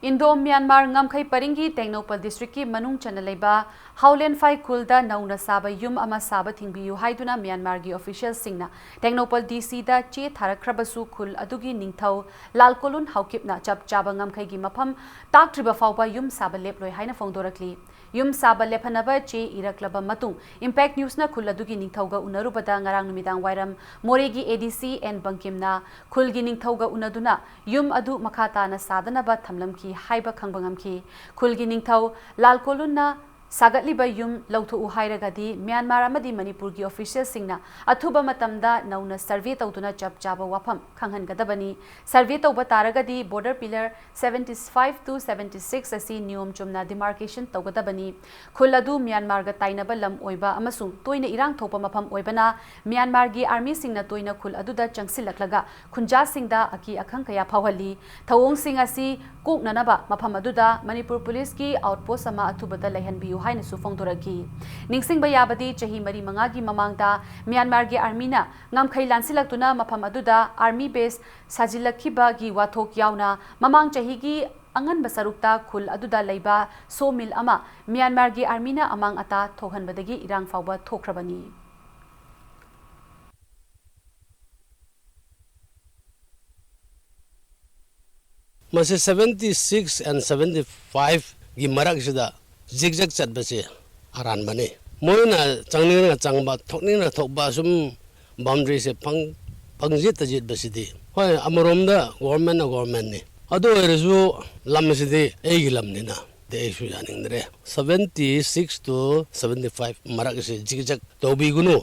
Indo Myanmar ꯉꯝꯈꯩ ꯄꯔꯤꯡꯒꯤ ꯇꯦꯡꯅꯧꯄꯜ districtꯀꯤ ꯃꯅꯨꯡ ꯆꯟꯅ ꯂꯩꯕ ꯍꯥꯎꯂꯦꯟꯐꯥꯏ ꯈꯨꯜꯗ ꯅꯧꯅ ꯁꯥꯕ ꯌꯨꯝ ꯑꯃ ꯁꯥꯕ ꯊꯤꯡꯕꯤꯌꯨ ꯍꯥꯏꯗꯨꯅ ꯃ꯭ꯌꯥꯟꯃꯥꯔꯒꯤ officialꯁꯤꯡꯅ ꯇꯦꯡꯅꯧꯄꯜ D Cꯗ ꯆꯦ ꯊꯥꯔꯛꯈ꯭ꯔꯕꯁꯨ, ꯈꯨꯜ ꯑꯗꯨꯒꯤ ꯅꯤꯡꯊꯧ ꯂꯥꯜꯀꯣꯂꯨꯟ ꯍꯥꯎꯀꯤꯞꯅ ꯆꯞ ꯆꯥꯕ ꯉꯝꯈꯩꯒꯤ ꯃꯐꯝ ꯇꯥꯛꯇ꯭ꯔꯤꯕ ꯐꯥꯎꯕ ꯌꯨꯝ ꯁꯥꯕ ꯂꯦꯞꯂꯣꯏ ꯍꯥꯏꯅ ꯐꯣꯡꯗꯣꯔꯛꯂꯤ꯫ ꯌꯨꯝ ꯁꯥꯕ ꯂꯦꯞꯍꯟꯅꯕ ꯆꯦ ꯏꯔꯛꯂꯕ ꯃꯇꯨꯡ, Impact Newsꯅ ꯈꯨꯜ ꯑꯗꯨꯒꯤ ꯅꯤꯡꯊꯧꯒ ꯎꯅꯔꯨꯕꯗ ꯉꯔꯥꯡ ꯅꯨꯃꯤꯗꯥꯡ ꯋꯥꯏꯔꯝ ꯃꯣꯔꯦꯒꯤ A D C N ꯕꯪꯀꯤꯝꯅ ꯈꯨꯜꯒꯤ ꯅꯤꯡꯊꯧꯒ ꯎꯅꯗꯨꯅ ꯌꯨꯝ ꯑꯗꯨ ꯃꯈꯥ ꯇꯥꯅ ꯁꯥꯗꯅꯕ ꯊꯝꯂꯝꯈꯤ ꯍꯥꯏꯕ ꯈꯪꯕ ꯉꯝꯈꯤ꯫ ꯈꯨꯜꯒꯤ ꯅꯤꯡꯊꯧ ꯂꯥꯜꯀꯣꯂꯨꯟꯅ ꯁꯥꯒꯠꯂꯤꯕ ꯌꯨꯝ ꯂꯧꯊꯣꯛꯎ ꯍꯥꯏꯔꯒꯗꯤ ꯃ꯭ꯌꯥꯟꯃꯥꯔ ꯑꯃꯗꯤ ꯃꯅꯤꯄꯨꯔꯒꯤ officialꯁꯤꯡꯅ ꯑꯊꯨꯕ ꯃꯇꯝꯗ ꯅꯧꯅ survey ꯇꯧꯗꯨꯅ ꯆꯞ ꯆꯥꯕ ꯋꯥꯐꯝ ꯈꯪꯍꯟꯒꯗꯕꯅꯤ꯫ Survey ꯇꯧꯕ ꯇꯥꯔꯒꯗꯤ border pillar seventy five to seventy six ꯑꯁꯤ ꯅꯤꯌꯣꯝ ꯆꯨꯝꯅ demarcation ꯇꯧꯒꯗꯕꯅꯤ꯫ ꯈꯨꯜ ꯑꯗꯨ ꯃ꯭ꯌꯥꯟꯃꯥꯔꯒ ꯇꯥꯏꯅꯕ ꯂꯝ ꯑꯣꯏꯕ ꯑꯃꯁꯨꯡ ꯇꯣꯏꯅ ꯏꯔꯥꯡ ꯊꯣꯛꯄ ꯃꯐꯝ ꯑꯣꯏꯕꯅ, ꯃ꯭ꯌꯥꯟꯃꯥꯔꯒꯤ armyꯁꯤꯡꯅ ꯇꯣꯏꯅ ꯈꯨꯜ ꯑꯗꯨꯗ ꯆꯪꯁꯤꯜꯂꯛꯂꯒ ꯈꯨꯟꯖꯥꯁꯤꯡꯗ ꯑꯀꯤ ꯑꯈꯪ ꯀꯌꯥ ꯐꯥꯎꯍꯜꯂꯤ꯫ ꯊꯧꯑꯣꯡꯁꯤꯡ ꯑꯁꯤ ꯀꯣꯛꯅꯅꯕ ꯃꯐꯝ ꯑꯗꯨꯗ ꯃꯅꯤꯄꯨꯔ policeꯀꯤ outpost ꯑꯃ ꯑꯊꯨꯕꯗ ꯂꯩꯍꯟꯕꯤꯌꯨ ꯍꯥꯏꯅꯁꯨ ꯐꯣꯡꯗꯣꯔꯛꯈꯤ꯫ ꯅꯤꯡꯁꯤꯡꯕ ꯌꯥꯕꯗꯤ, ꯆꯍꯤ ꯃꯔꯤ ꯃꯉꯥꯒꯤ ꯃꯃꯥꯡꯗ ꯃ꯭ꯌꯥꯟꯃꯥꯔꯒꯤ armyꯅ ꯉꯝꯈꯩ ꯂꯥꯟꯁꯤꯜꯂꯛꯇꯨꯅ ꯃꯐꯝ ꯑꯗꯨꯗ army base ꯁꯥꯖꯤꯜꯂꯛꯈꯤꯕꯒꯤ ꯋꯥꯊꯣꯛ ꯌꯥꯎꯅ, ꯃꯃꯥꯡ ꯆꯍꯤꯒꯤ ꯑꯉꯟꯕ ꯁꯔꯨꯛꯇ ꯈꯨꯜ ꯑꯗꯨꯗ ꯂꯩꯕ sawmill ꯑꯃ ꯃ꯭ꯌꯥꯟꯃꯥꯔꯒꯤ armyꯅ ꯑꯃꯥꯡ ꯑꯇꯥ ꯊꯣꯛꯍꯟꯕꯗꯒꯤ ꯏꯔꯥꯡ ꯐꯥꯎꯕ ꯊꯣꯛꯈ꯭ꯔꯕꯅꯤ꯫ ꯃꯁꯤ seventy six and seventy five ꯒꯤ ꯃꯔꯛꯁꯤꯗ zigzag ꯆꯠꯄꯁꯦ ꯑꯔꯥꯟꯕꯅꯤ꯫ ꯃꯣꯏꯅ ꯆꯪꯅꯤꯡꯂꯒ ꯆꯪꯕ, ꯊꯣꯛꯅꯤꯡꯂꯒ ꯊꯣꯛꯄ, ꯁꯨꯝ boundaryꯁꯦ ꯄꯪ-, ꯄꯪꯖꯤꯠꯇ ꯖꯤꯠꯄꯁꯤꯗꯤ, ꯍꯣꯏ, ꯑꯃꯔꯣꯝꯗ governmentꯅ governmentꯅꯤ, ꯑꯗꯨ ꯑꯣꯏꯔꯁꯨ ꯂꯝꯁꯤꯗꯤ ꯑꯩꯒꯤ ꯂꯝꯅꯤꯅ, ꯑꯗꯤ ꯑꯩꯁꯨ ꯌꯥꯅꯤꯡꯗ꯭ꯔꯦ꯫ Seventy six to seventy five ꯃꯔꯛꯁꯦ zigzag ꯇꯧꯕꯤꯒꯅꯨ꯫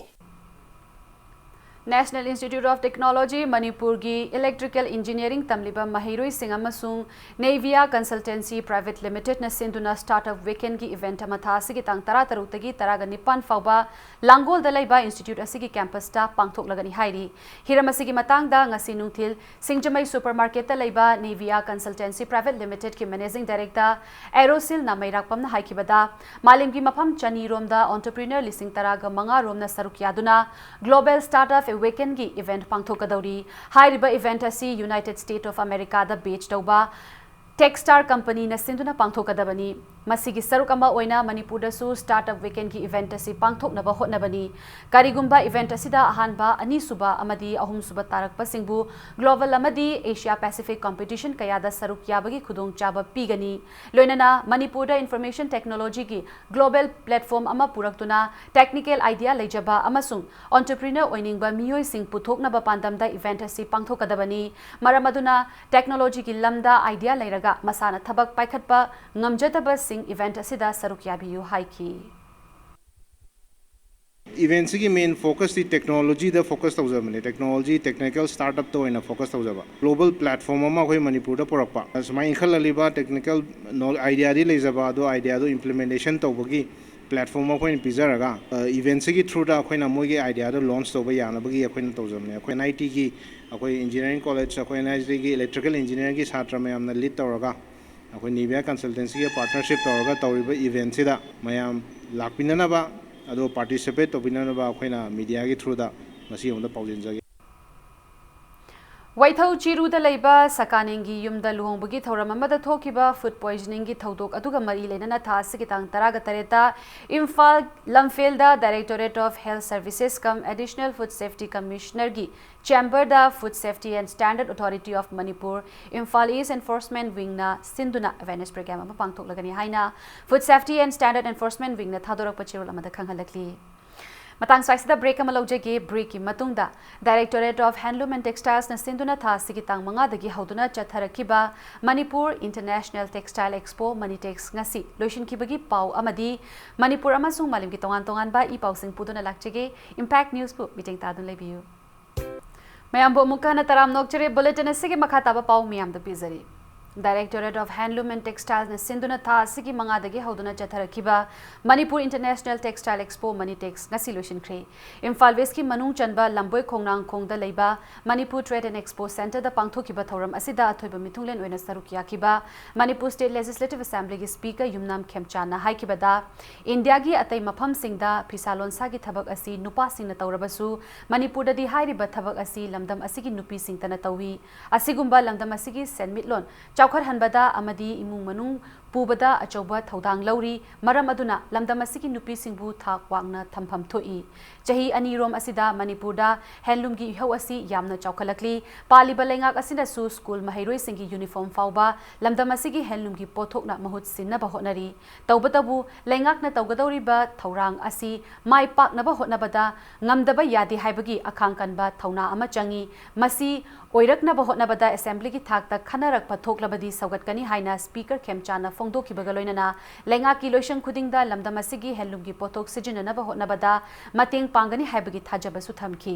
National Institute of Technology ꯃꯅꯤꯄꯨꯔꯒꯤ Electrical Engineering ꯇꯝꯂꯤꯕ ꯃꯍꯩꯔꯣꯏꯁꯤꯡ ꯑꯃꯁꯨꯡ Navia Consultancy Private Limitedꯅ ꯁꯤꯟꯗꯨꯅ Startup Weekendꯒꯤ event ꯑꯃ ꯊꯥ ꯑꯁꯤꯒꯤ ꯇꯥꯡ ꯇꯔꯥꯇꯔꯨꯛꯇꯒꯤ ꯇꯔꯥꯒ ꯅꯤꯄꯥꯟ ꯐꯥꯎꯕ ꯂꯥꯡꯒꯣꯜꯗ ꯂꯩꯕ institute ꯑꯁꯤꯒꯤ campusꯇ ꯄꯥꯡꯊꯣꯛꯂꯒꯅꯤ ꯍꯥꯏꯔꯤ꯫ ꯍꯤꯔꯝ ꯑꯁꯤꯒꯤ ꯃꯇꯥꯡꯗ ꯉꯁꯤ ꯅꯨꯡꯊꯤꯜ ꯁꯤꯡꯖꯃꯩ supermarketꯇ ꯂꯩꯕ Navia Consultancy Private Limitedꯀꯤ Managing Director ꯑꯦꯔꯣꯁꯤꯜ ꯅꯥꯃꯩꯔꯥꯛꯄꯝꯅ ꯍꯥꯏꯈꯤꯕꯗ, ꯃꯥꯂꯦꯝꯒꯤ ꯃꯐꯝ ꯆꯅꯤ ꯔꯣꯝꯗ entrepreneur ꯂꯤꯁꯤꯡ ꯇꯔꯥꯒ ꯃꯉꯥ ꯔꯣꯝꯅ ꯁꯔꯨꯛ ꯌꯥꯗꯨꯅ Global Startup Weekendꯒꯤ event ꯄꯥꯡꯊꯣꯛꯀꯗꯧꯔꯤ꯫ ꯍꯥꯏꯔꯤꯕ event ꯑꯁꯤ United States of Americaꯗ base ꯇꯧꯕ Techstar companyꯅ ꯁꯤꯟꯗꯨꯅ ꯄꯥꯡꯊꯣꯛꯀꯗꯕꯅꯤ꯫ ꯃꯁꯤꯒꯤ ꯁꯔꯨꯛ ꯑꯃ ꯑꯣꯏꯅ ꯃꯅꯤꯄꯨꯔꯗꯁꯨ Startup Weekendꯒꯤ event ꯑꯁꯤ ꯄꯥꯡꯊꯣꯛꯅꯕ ꯍꯣꯠꯅꯕꯅꯤ꯫ ꯀꯔꯤꯒꯨꯝꯕ event ꯑꯁꯤꯗ ꯑꯍꯥꯟꯕ, ꯑꯅꯤꯁꯨꯕ ꯑꯃꯗꯤ ꯑꯍꯨꯝꯁꯨꯕ ꯇꯥꯔꯛꯄꯁꯤꯡꯕꯨ global ꯑꯃꯗꯤ Asia Pacific competition ꯀꯌꯥꯗ ꯁꯔꯨꯛ ꯌꯥꯕꯒꯤ ꯈꯨꯗꯣꯡꯆꯥꯕ ꯄꯤꯒꯅꯤ꯫ ꯂꯣꯏꯅꯅ ꯃꯅꯤꯄꯨꯔꯗ information technologyꯒꯤ global platform ꯑꯃ ꯄꯨꯔꯛꯇꯨꯅ technical idea ꯂꯩꯖꯕ ꯑꯃꯁꯨꯡ entrepreneur ꯑꯣꯏꯅꯤꯡꯕ ꯃꯤꯑꯣꯏꯁꯤꯡ ꯄꯨꯊꯣꯛꯅꯕ ꯄꯥꯟꯗꯝꯗ event ꯑꯁꯤ ꯄꯥꯡꯊꯣꯛꯀꯗꯕꯅꯤ꯫ ꯃꯔꯝ ꯑꯗꯨꯅ technologyꯒꯤ ꯂꯝꯗ idea ꯂꯩꯔꯒ ꯃꯁꯥꯅ ꯊꯕꯛ ꯄꯥꯏꯈꯠꯄ ꯉꯝꯖꯗꯕꯁꯤꯡ event ꯑꯁꯤꯗ ꯁꯔꯨꯛ ꯌꯥꯕꯤꯌꯨ ꯍꯥꯏꯈꯤ꯫ Eventꯁꯤꯒꯤ main focusꯇꯤ technologyꯗ focus ꯇꯧꯖꯕꯅꯦ꯫ Technology, technical startupꯇ ꯑꯣꯏꯅ focus ꯇꯧꯖꯕ꯫ Global platform ꯑꯃ ꯑꯩꯈꯣꯏ ꯃꯅꯤꯄꯨꯔꯗ ꯄꯨꯔꯛꯄ꯫ ꯁꯨꯃꯥꯏꯅ ꯏꯟꯈꯠꯂꯛꯂꯤꯕ technical knowledge, ideaꯗꯤ ꯂꯩꯖꯕ, ꯑꯗꯣ ideaꯗꯣ implementation ꯇꯧꯕꯒꯤ platform ꯑꯃ ꯑꯩꯈꯣꯏꯅ ꯄꯤꯖꯔꯒ, ꯑ, eventꯁꯤꯒꯤ throughꯗ ꯑꯩꯈꯣꯏꯅ ꯃꯣꯏꯒꯤ ideaꯗꯣ launch ꯇꯧꯕ ꯌꯥꯅꯕꯒꯤ ꯑꯩꯈꯣꯏꯅ ꯇꯧꯖꯕꯅꯦ꯫ ꯑꯩꯈꯣꯏ NITꯒꯤ, ꯑꯩꯈꯣꯏ engineering college, ꯑꯩꯈꯣꯏ NITꯒꯤ electrical engineerꯒꯤ ꯁꯥꯇ꯭ꯔ ꯃꯌꯥꯝꯅ lead ꯇꯧꯔꯒ, ꯑꯩꯈꯣꯏ Navia Consultancyꯒ partnership ꯇꯧꯔꯒ ꯇꯧꯔꯤꯕ eventꯁꯤꯗ ꯃꯌꯥꯝ ꯂꯥꯛꯄꯤꯅꯅꯕ, ꯑꯗꯣ participate ꯇꯧꯕꯤꯅꯅꯕ ꯑꯩꯈꯣꯏꯅ mediaꯒꯤ throughꯗ ꯃꯁꯤ ꯑꯃꯗ ꯄꯥꯎꯖꯦꯟꯖꯒꯦ꯫ ꯋꯥꯏꯊꯧ ꯆꯤꯔꯨꯗ ꯂꯩꯕ ꯁꯀꯥꯅꯦꯡꯒꯤ ꯌꯨꯝꯗ ꯂꯨꯍꯣꯡꯕꯒꯤ ꯊꯧꯔꯝ ꯑꯃꯗ ꯊꯣꯛꯈꯤꯕ food poisoningꯒꯤ ꯊꯧꯗꯣꯛ ꯑꯗꯨꯒ ꯃꯔꯤ ꯂꯩꯅꯅ ꯊꯥ ꯑꯁꯤꯒꯤ ꯇꯥꯡ ꯇꯔꯥꯒ ꯇꯔꯦꯠꯇ Imphal ꯂꯝꯐꯦꯜꯗ Directorate of Health Services cum Additional Food Safety Commissionerꯒꯤ chamberꯗ Food Safety and Standard Authority of Manipur, Imphal East Enforcement Wingꯅ ꯁꯤꯟꯗꯨꯅ awareness program ꯑꯃ ꯄꯥꯡꯊꯣꯛꯂꯒꯅꯤ ꯍꯥꯏꯅ Food Safety and Standard Enforcement Wingꯅ ꯊꯥꯗꯣꯔꯛꯄ ꯆꯦꯔꯣꯜ ꯑꯃꯗ ꯈꯪꯍꯜꯂꯛꯂꯤ꯫ ꯃꯇꯥꯡ ꯁ꯭ꯋꯥꯏꯁꯤꯗ break ꯑꯃ ꯂꯧꯖꯒꯦ꯫ Breakꯀꯤ ꯃꯇꯨꯡꯗ Directorate of Handloom and Textilesꯅ ꯁꯤꯟꯗꯨꯅ ꯊꯥ ꯑꯁꯤꯒꯤ ꯇꯥꯡ ꯃꯉꯥꯗꯒꯤ ꯍꯧꯗꯨꯅ ꯆꯠꯊꯔꯛꯈꯤꯕ Manipur International Textile Expo, MANITEX, ꯉꯁꯤ ꯂꯣꯏꯁꯤꯟꯈꯤꯕꯒꯤ ꯄꯥꯎ ꯑꯃꯗꯤ ꯃꯅꯤꯄꯨꯔ ꯑꯃꯁꯨꯡ ꯃꯥꯂꯦꯝꯒꯤ ꯇꯣꯉꯥꯟ ꯇꯣꯉꯥꯟꯕ ꯏ ꯄꯥꯎꯁꯤꯡ ꯄꯨꯗꯨꯅ ꯂꯥꯛꯆꯒꯦ꯫ Impact Newsꯕꯨ ꯃꯤꯠꯌꯦꯡ ꯇꯥꯗꯨꯅ ꯂꯩꯕꯤꯌꯨ꯫ ꯃꯌꯥꯝꯕꯨ ꯑꯃꯨꯛꯀ ꯍꯟꯅ ꯇꯔꯥꯝꯅ ꯑꯣꯛꯆꯔꯤ꯫ Bulletin ꯑꯁꯤꯒꯤ ꯃꯈꯥ ꯇꯥꯕ ꯄꯥꯎ ꯃꯤꯌꯥꯝꯗ ꯄꯤꯖꯔꯤ꯫ Directorate of Handloom and Textilesꯅ ꯁꯤꯟꯗꯨꯅ ꯊꯥ ꯑꯁꯤꯒꯤ ꯃꯉꯥꯗꯒꯤ ꯍꯧꯗꯨꯅ ꯆꯠꯊꯔꯛꯈꯤꯕ Manipur International Textile Expo, MANITEX, ꯉꯁꯤ ꯂꯣꯏꯁꯤꯟꯈ꯭ꯔꯦ꯫ ꯏꯝꯐꯥꯜ Westꯀꯤ ꯃꯅꯨꯡ ꯆꯟꯕ ꯂꯝꯕꯣꯏ ꯈꯣꯡꯅꯥꯡꯈꯣꯡꯗ ꯂꯩꯕ Manipur Trade and Expo Centreꯗ ꯄꯥꯡꯊꯣꯛꯈꯤꯕ ꯊꯧꯔꯝ ꯑꯁꯤꯗ ꯑꯊꯣꯏꯕ ꯃꯤꯊꯨꯡꯂꯦꯟ ꯑꯣꯏꯅ ꯁꯔꯨꯛ ꯌꯥꯈꯤꯕ Manipur State Legislative Assemblyꯒꯤ Speaker ꯌꯨꯝꯅꯥꯝ ꯈꯦꯝꯆꯥꯟꯅ ꯍꯥꯏꯈꯤꯕꯗ, ꯏꯟꯗꯤꯌꯥꯒꯤ ꯑꯇꯩ ꯃꯐꯝꯁꯤꯡꯗ ꯐꯤꯁꯥ ꯂꯣꯟꯁꯥꯒꯤ ꯊꯕꯛ ꯑꯁꯤ ꯅꯨꯄꯥꯁꯤꯡꯅ ꯇꯧꯔꯕꯁꯨ, ꯃꯅꯤꯄꯨꯔꯗꯗꯤ ꯍꯥꯏꯔꯤꯕ ꯊꯕꯛ ꯑꯁꯤ ꯂꯝꯗꯝ ꯑꯁꯤꯒꯤ ꯅꯨꯄꯤꯁꯤꯡꯇꯅ ꯇꯧꯏ꯫ ꯑꯁꯤꯒꯨꯝꯕ ꯂꯝꯗꯝ ꯑꯁꯤꯒꯤ ꯁꯦꯟꯃꯤꯠꯂꯣꯟ ꯆꯥꯎꯈꯠꯍꯟꯕꯗ ꯑꯃꯗꯤ ꯏꯃꯨꯡ ꯃꯅꯨꯡ ꯄꯨꯕꯗ ꯑꯆꯧꯕ ꯊꯧꯗꯥꯡ ꯂꯧꯔꯤ꯫ ꯃꯔꯝ ꯑꯗꯨꯅ ꯂꯝꯗꯝ ꯑꯁꯤꯒꯤ ꯅꯨꯄꯤꯁꯤꯡꯕꯨ ꯊꯥꯛ ꯋꯥꯡꯅ ꯊꯝꯐꯝ ꯊꯣꯛꯏ꯫ ꯆꯍꯤ ꯑꯅꯤꯔꯣꯝ ꯑꯁꯤꯗ ꯃꯅꯤꯄꯨꯔꯗ handloomꯒꯤ ꯏꯍꯧ ꯑꯁꯤ ꯌꯥꯝꯅ ꯆꯥꯎꯈꯠꯂꯛꯂꯤ꯫ ꯄꯥꯜꯂꯤꯕ ꯂꯩꯉꯥꯛ ꯑꯁꯤꯅꯁꯨ school ꯃꯍꯩꯔꯣꯏꯁꯤꯡꯒꯤ uniform ꯐꯥꯎꯕ ꯂꯝꯗꯝ ꯑꯁꯤꯒꯤ handloomꯒꯤ ꯄꯣꯠꯊꯣꯛꯅ ꯃꯍꯨꯠ ꯁꯤꯟꯅꯕ ꯍꯣꯠꯅꯔꯤ꯫ ꯇꯧꯕꯇꯕꯨ, ꯂꯩꯉꯥꯛꯅ ꯇꯧꯒꯗꯧꯔꯤꯕ ꯊꯧꯔꯥꯡ ꯑꯁꯤ ꯃꯥꯏ ꯄꯥꯛꯅꯕ ꯍꯣꯠꯅꯕꯗ ꯉꯝꯗꯕ ꯌꯥꯗꯦ ꯍꯥꯏꯕꯒꯤ ꯑꯈꯥꯡ ꯀꯟꯕ ꯊꯧꯅꯥ ꯑꯃ ꯆꯪꯏ꯫ ꯃꯁꯤ ꯑꯣꯏꯔꯛꯅꯕ ꯍꯣꯠꯅꯕꯗ Assemblyꯒꯤ ꯊꯥꯛꯇ ꯈꯟꯅꯔꯛꯄ ꯊꯣꯛꯂꯕꯗꯤ ꯁꯧꯒꯠꯀꯅꯤ ꯍꯥꯏꯅ Speaker ꯈꯦꯝꯆꯥꯟꯅ ꯐꯣꯡꯗꯣꯛꯈꯤꯕꯒ ꯂꯣꯏꯅꯅ ꯂꯩꯉꯥꯛꯀꯤ ꯂꯣꯏꯁꯪ ꯈꯨꯗꯤꯡꯗ ꯂꯝꯗꯝ ꯑꯁꯤꯒꯤ handloomꯒꯤ ꯄꯣꯠꯊꯣꯛ ꯁꯤꯖꯤꯟꯅꯅꯕ ꯍꯣꯠꯅꯕꯗ ꯃꯇꯦꯡ ꯄꯥꯡꯒꯅꯤ ꯍꯥꯏꯕꯒꯤ ꯊꯥꯖꯕꯁꯨ ꯊꯝꯈꯤ꯫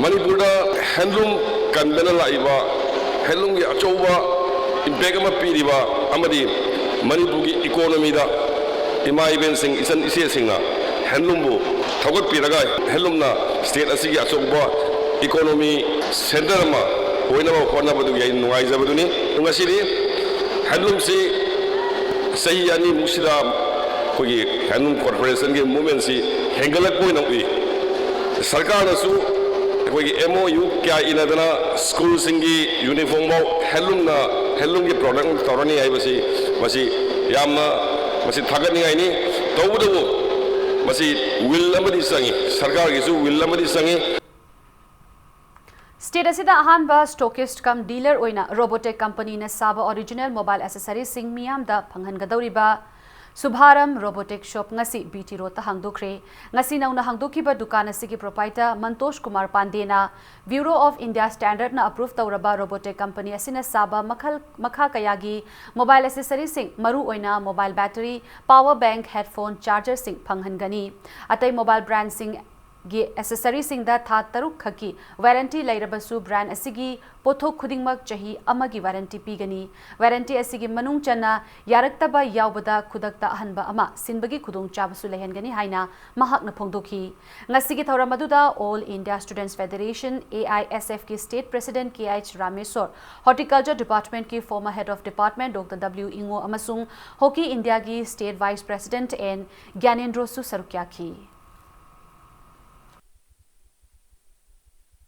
ꯃꯅꯤꯄꯨꯔꯗ handloom ꯀꯟꯕꯅ ꯂꯥꯛꯏꯕ handloomꯒꯤ ꯑꯆꯧꯕ impact ꯑꯃ ꯄꯤꯔꯤꯕ ꯑꯃꯗꯤ ꯃꯅꯤꯄꯨꯔꯒꯤ economyꯗ ꯏꯃꯥ ꯏꯕꯦꯟꯁꯤꯡ, ꯏꯆꯟ ꯏꯆꯦꯁꯤꯡꯅ handloomꯕꯨ ꯊꯧꯒꯠꯄꯤꯔꯒ handloomꯅ state ꯑꯁꯤꯒꯤ ꯑꯆꯧꯕ economy centre ꯑꯃ ꯑꯣꯏꯅꯕ ꯍꯣꯠꯅꯕꯗꯨꯒꯤ ꯑꯩ ꯅꯨꯡꯉꯥꯏꯖꯕꯗꯨꯅꯤ꯫ ꯉꯁꯤꯗꯤ handloomꯁꯤ ꯆꯍꯤ ꯑꯅꯤꯃꯨꯛꯁꯤꯗ ꯑꯩꯈꯣꯏꯒꯤ handloom corporationꯒꯤ movementꯁꯤ ꯍꯦꯟꯒꯠꯂꯛꯄ ꯑꯣꯏꯅ ꯎꯏ꯫ ꯁꯔꯀꯥꯔꯅꯁꯨ ꯑꯩꯈꯣꯏꯒꯤ MOU ꯀꯌꯥ ꯏꯅꯗꯅ schoolꯁꯤꯡꯒꯤ uniform ꯐꯥꯎ handloomꯅ, handloomꯒꯤ product ꯇꯧꯔꯅꯤ ꯍꯥꯏꯕꯁꯤ, ꯃꯁꯤ ꯌꯥꯝꯅ, ꯃꯁꯤ ꯊꯥꯒꯠꯅꯤꯡꯉꯥꯏꯅꯤ꯫ ꯇꯧꯕꯇꯕꯨ ꯃꯁꯤ will ꯑꯃꯗꯤ ꯆꯪꯏ, ꯁꯔꯀꯥꯔꯒꯤꯁꯨ will ꯑꯃꯗꯤ ꯆꯪꯏ꯫ State ꯑꯁꯤꯗ ꯑꯍꯥꯟꯕ stockist cum dealer ꯑꯣꯏꯅ Robotech companyꯅ ꯁꯥꯕ original mobile accessoriesꯁꯤꯡ ꯃꯤꯌꯥꯝꯗ ꯐꯪꯍꯟꯒꯗꯧꯔꯤꯕ ꯁꯨꯚꯥꯔꯝ ꯔꯣꯕꯣꯇꯤꯛ ꯁꯣꯞ ꯉꯁꯤ ꯕꯤ ꯇꯤ ꯔꯣꯗꯇ ꯍꯥꯡꯗꯣꯛꯈ꯭ꯔꯦ꯫ ꯉꯁꯤ ꯅꯧꯅ ꯍꯥꯡꯗꯣꯛꯈꯤꯕ ꯗꯨꯀꯥꯟ ꯑꯁꯤꯒꯤ ꯄ꯭ꯔꯣꯄꯥꯏꯇꯔ ꯃꯟꯇꯣꯁ ꯀꯨꯃꯥꯔ ꯄꯥꯟꯗꯦꯅ Bureau of India Standardꯅ ꯑꯦꯄ꯭ꯔꯨꯚ ꯇꯧꯔꯕ ꯔꯣꯕꯣꯇꯤꯛ ꯀꯝꯄꯅꯤ ꯑꯁꯤꯅ ꯁꯥꯕ ꯃꯈꯜ ꯃꯈꯥ ꯀꯌꯥꯒꯤ ꯃꯣꯕꯥꯏꯜ ꯑꯦꯁꯦꯁꯔꯤꯁꯤꯡ, ꯃꯔꯨꯑꯣꯏꯅ mobile battery, power bank, headphone ꯆꯥꯔꯖꯔꯁꯤꯡ ꯐꯪꯍꯟꯒꯅꯤ꯫ ꯑꯇꯩ ꯃꯣꯕꯥꯏꯜ ꯕ꯭ꯔꯥꯟꯗꯁꯤꯡ ꯒꯤ ꯑꯦꯁꯦꯁꯔꯤꯁꯤꯡꯗ ꯊꯥ ꯇꯔꯨꯛ ꯈꯛꯀꯤ ꯋꯥꯔꯦꯟꯇꯤ ꯂꯩꯔꯕꯁꯨ, ꯕ꯭ꯔꯥꯟꯗ ꯑꯁꯤꯒꯤ ꯄꯣꯠꯊꯣꯛ ꯈꯨꯗꯤꯡꯃꯛ ꯆꯍꯤ ꯑꯃꯒꯤ ꯋꯥꯔꯦꯟꯇꯤ ꯄꯤꯒꯅꯤ꯫ ꯋꯥꯔꯦꯟꯇꯤ ꯑꯁꯤꯒꯤ ꯃꯅꯨꯡ ꯆꯟꯅ ꯌꯥꯔꯛꯇꯕ ꯌꯥꯎꯕꯗ ꯈꯨꯗꯛꯇ ꯑꯍꯟꯕ ꯑꯃ ꯁꯤꯟꯕꯒꯤ ꯈꯨꯗꯣꯡꯆꯥꯕꯁꯨ ꯂꯩꯍꯟꯒꯅꯤ ꯍꯥꯏꯅ ꯃꯍꯥꯛꯅ ꯐꯣꯡꯗꯣꯛꯈꯤ꯫ ꯉꯁꯤꯒꯤ ꯊꯧꯔꯝ ꯑꯗꯨꯗ All India Students Federation, A I S F ꯀꯤ state president K H Rameshwor, Horticulture Departmentꯀꯤ former head of department Doctor W ꯏꯉꯣ ꯑꯃꯁꯨꯡ Hockey Indiaꯒꯤ state vice president N ꯒ꯭ꯌꯥꯅꯦꯟꯗ꯭ꯔꯣꯁꯨ ꯁꯔꯨꯛ ꯌꯥꯈꯤ꯫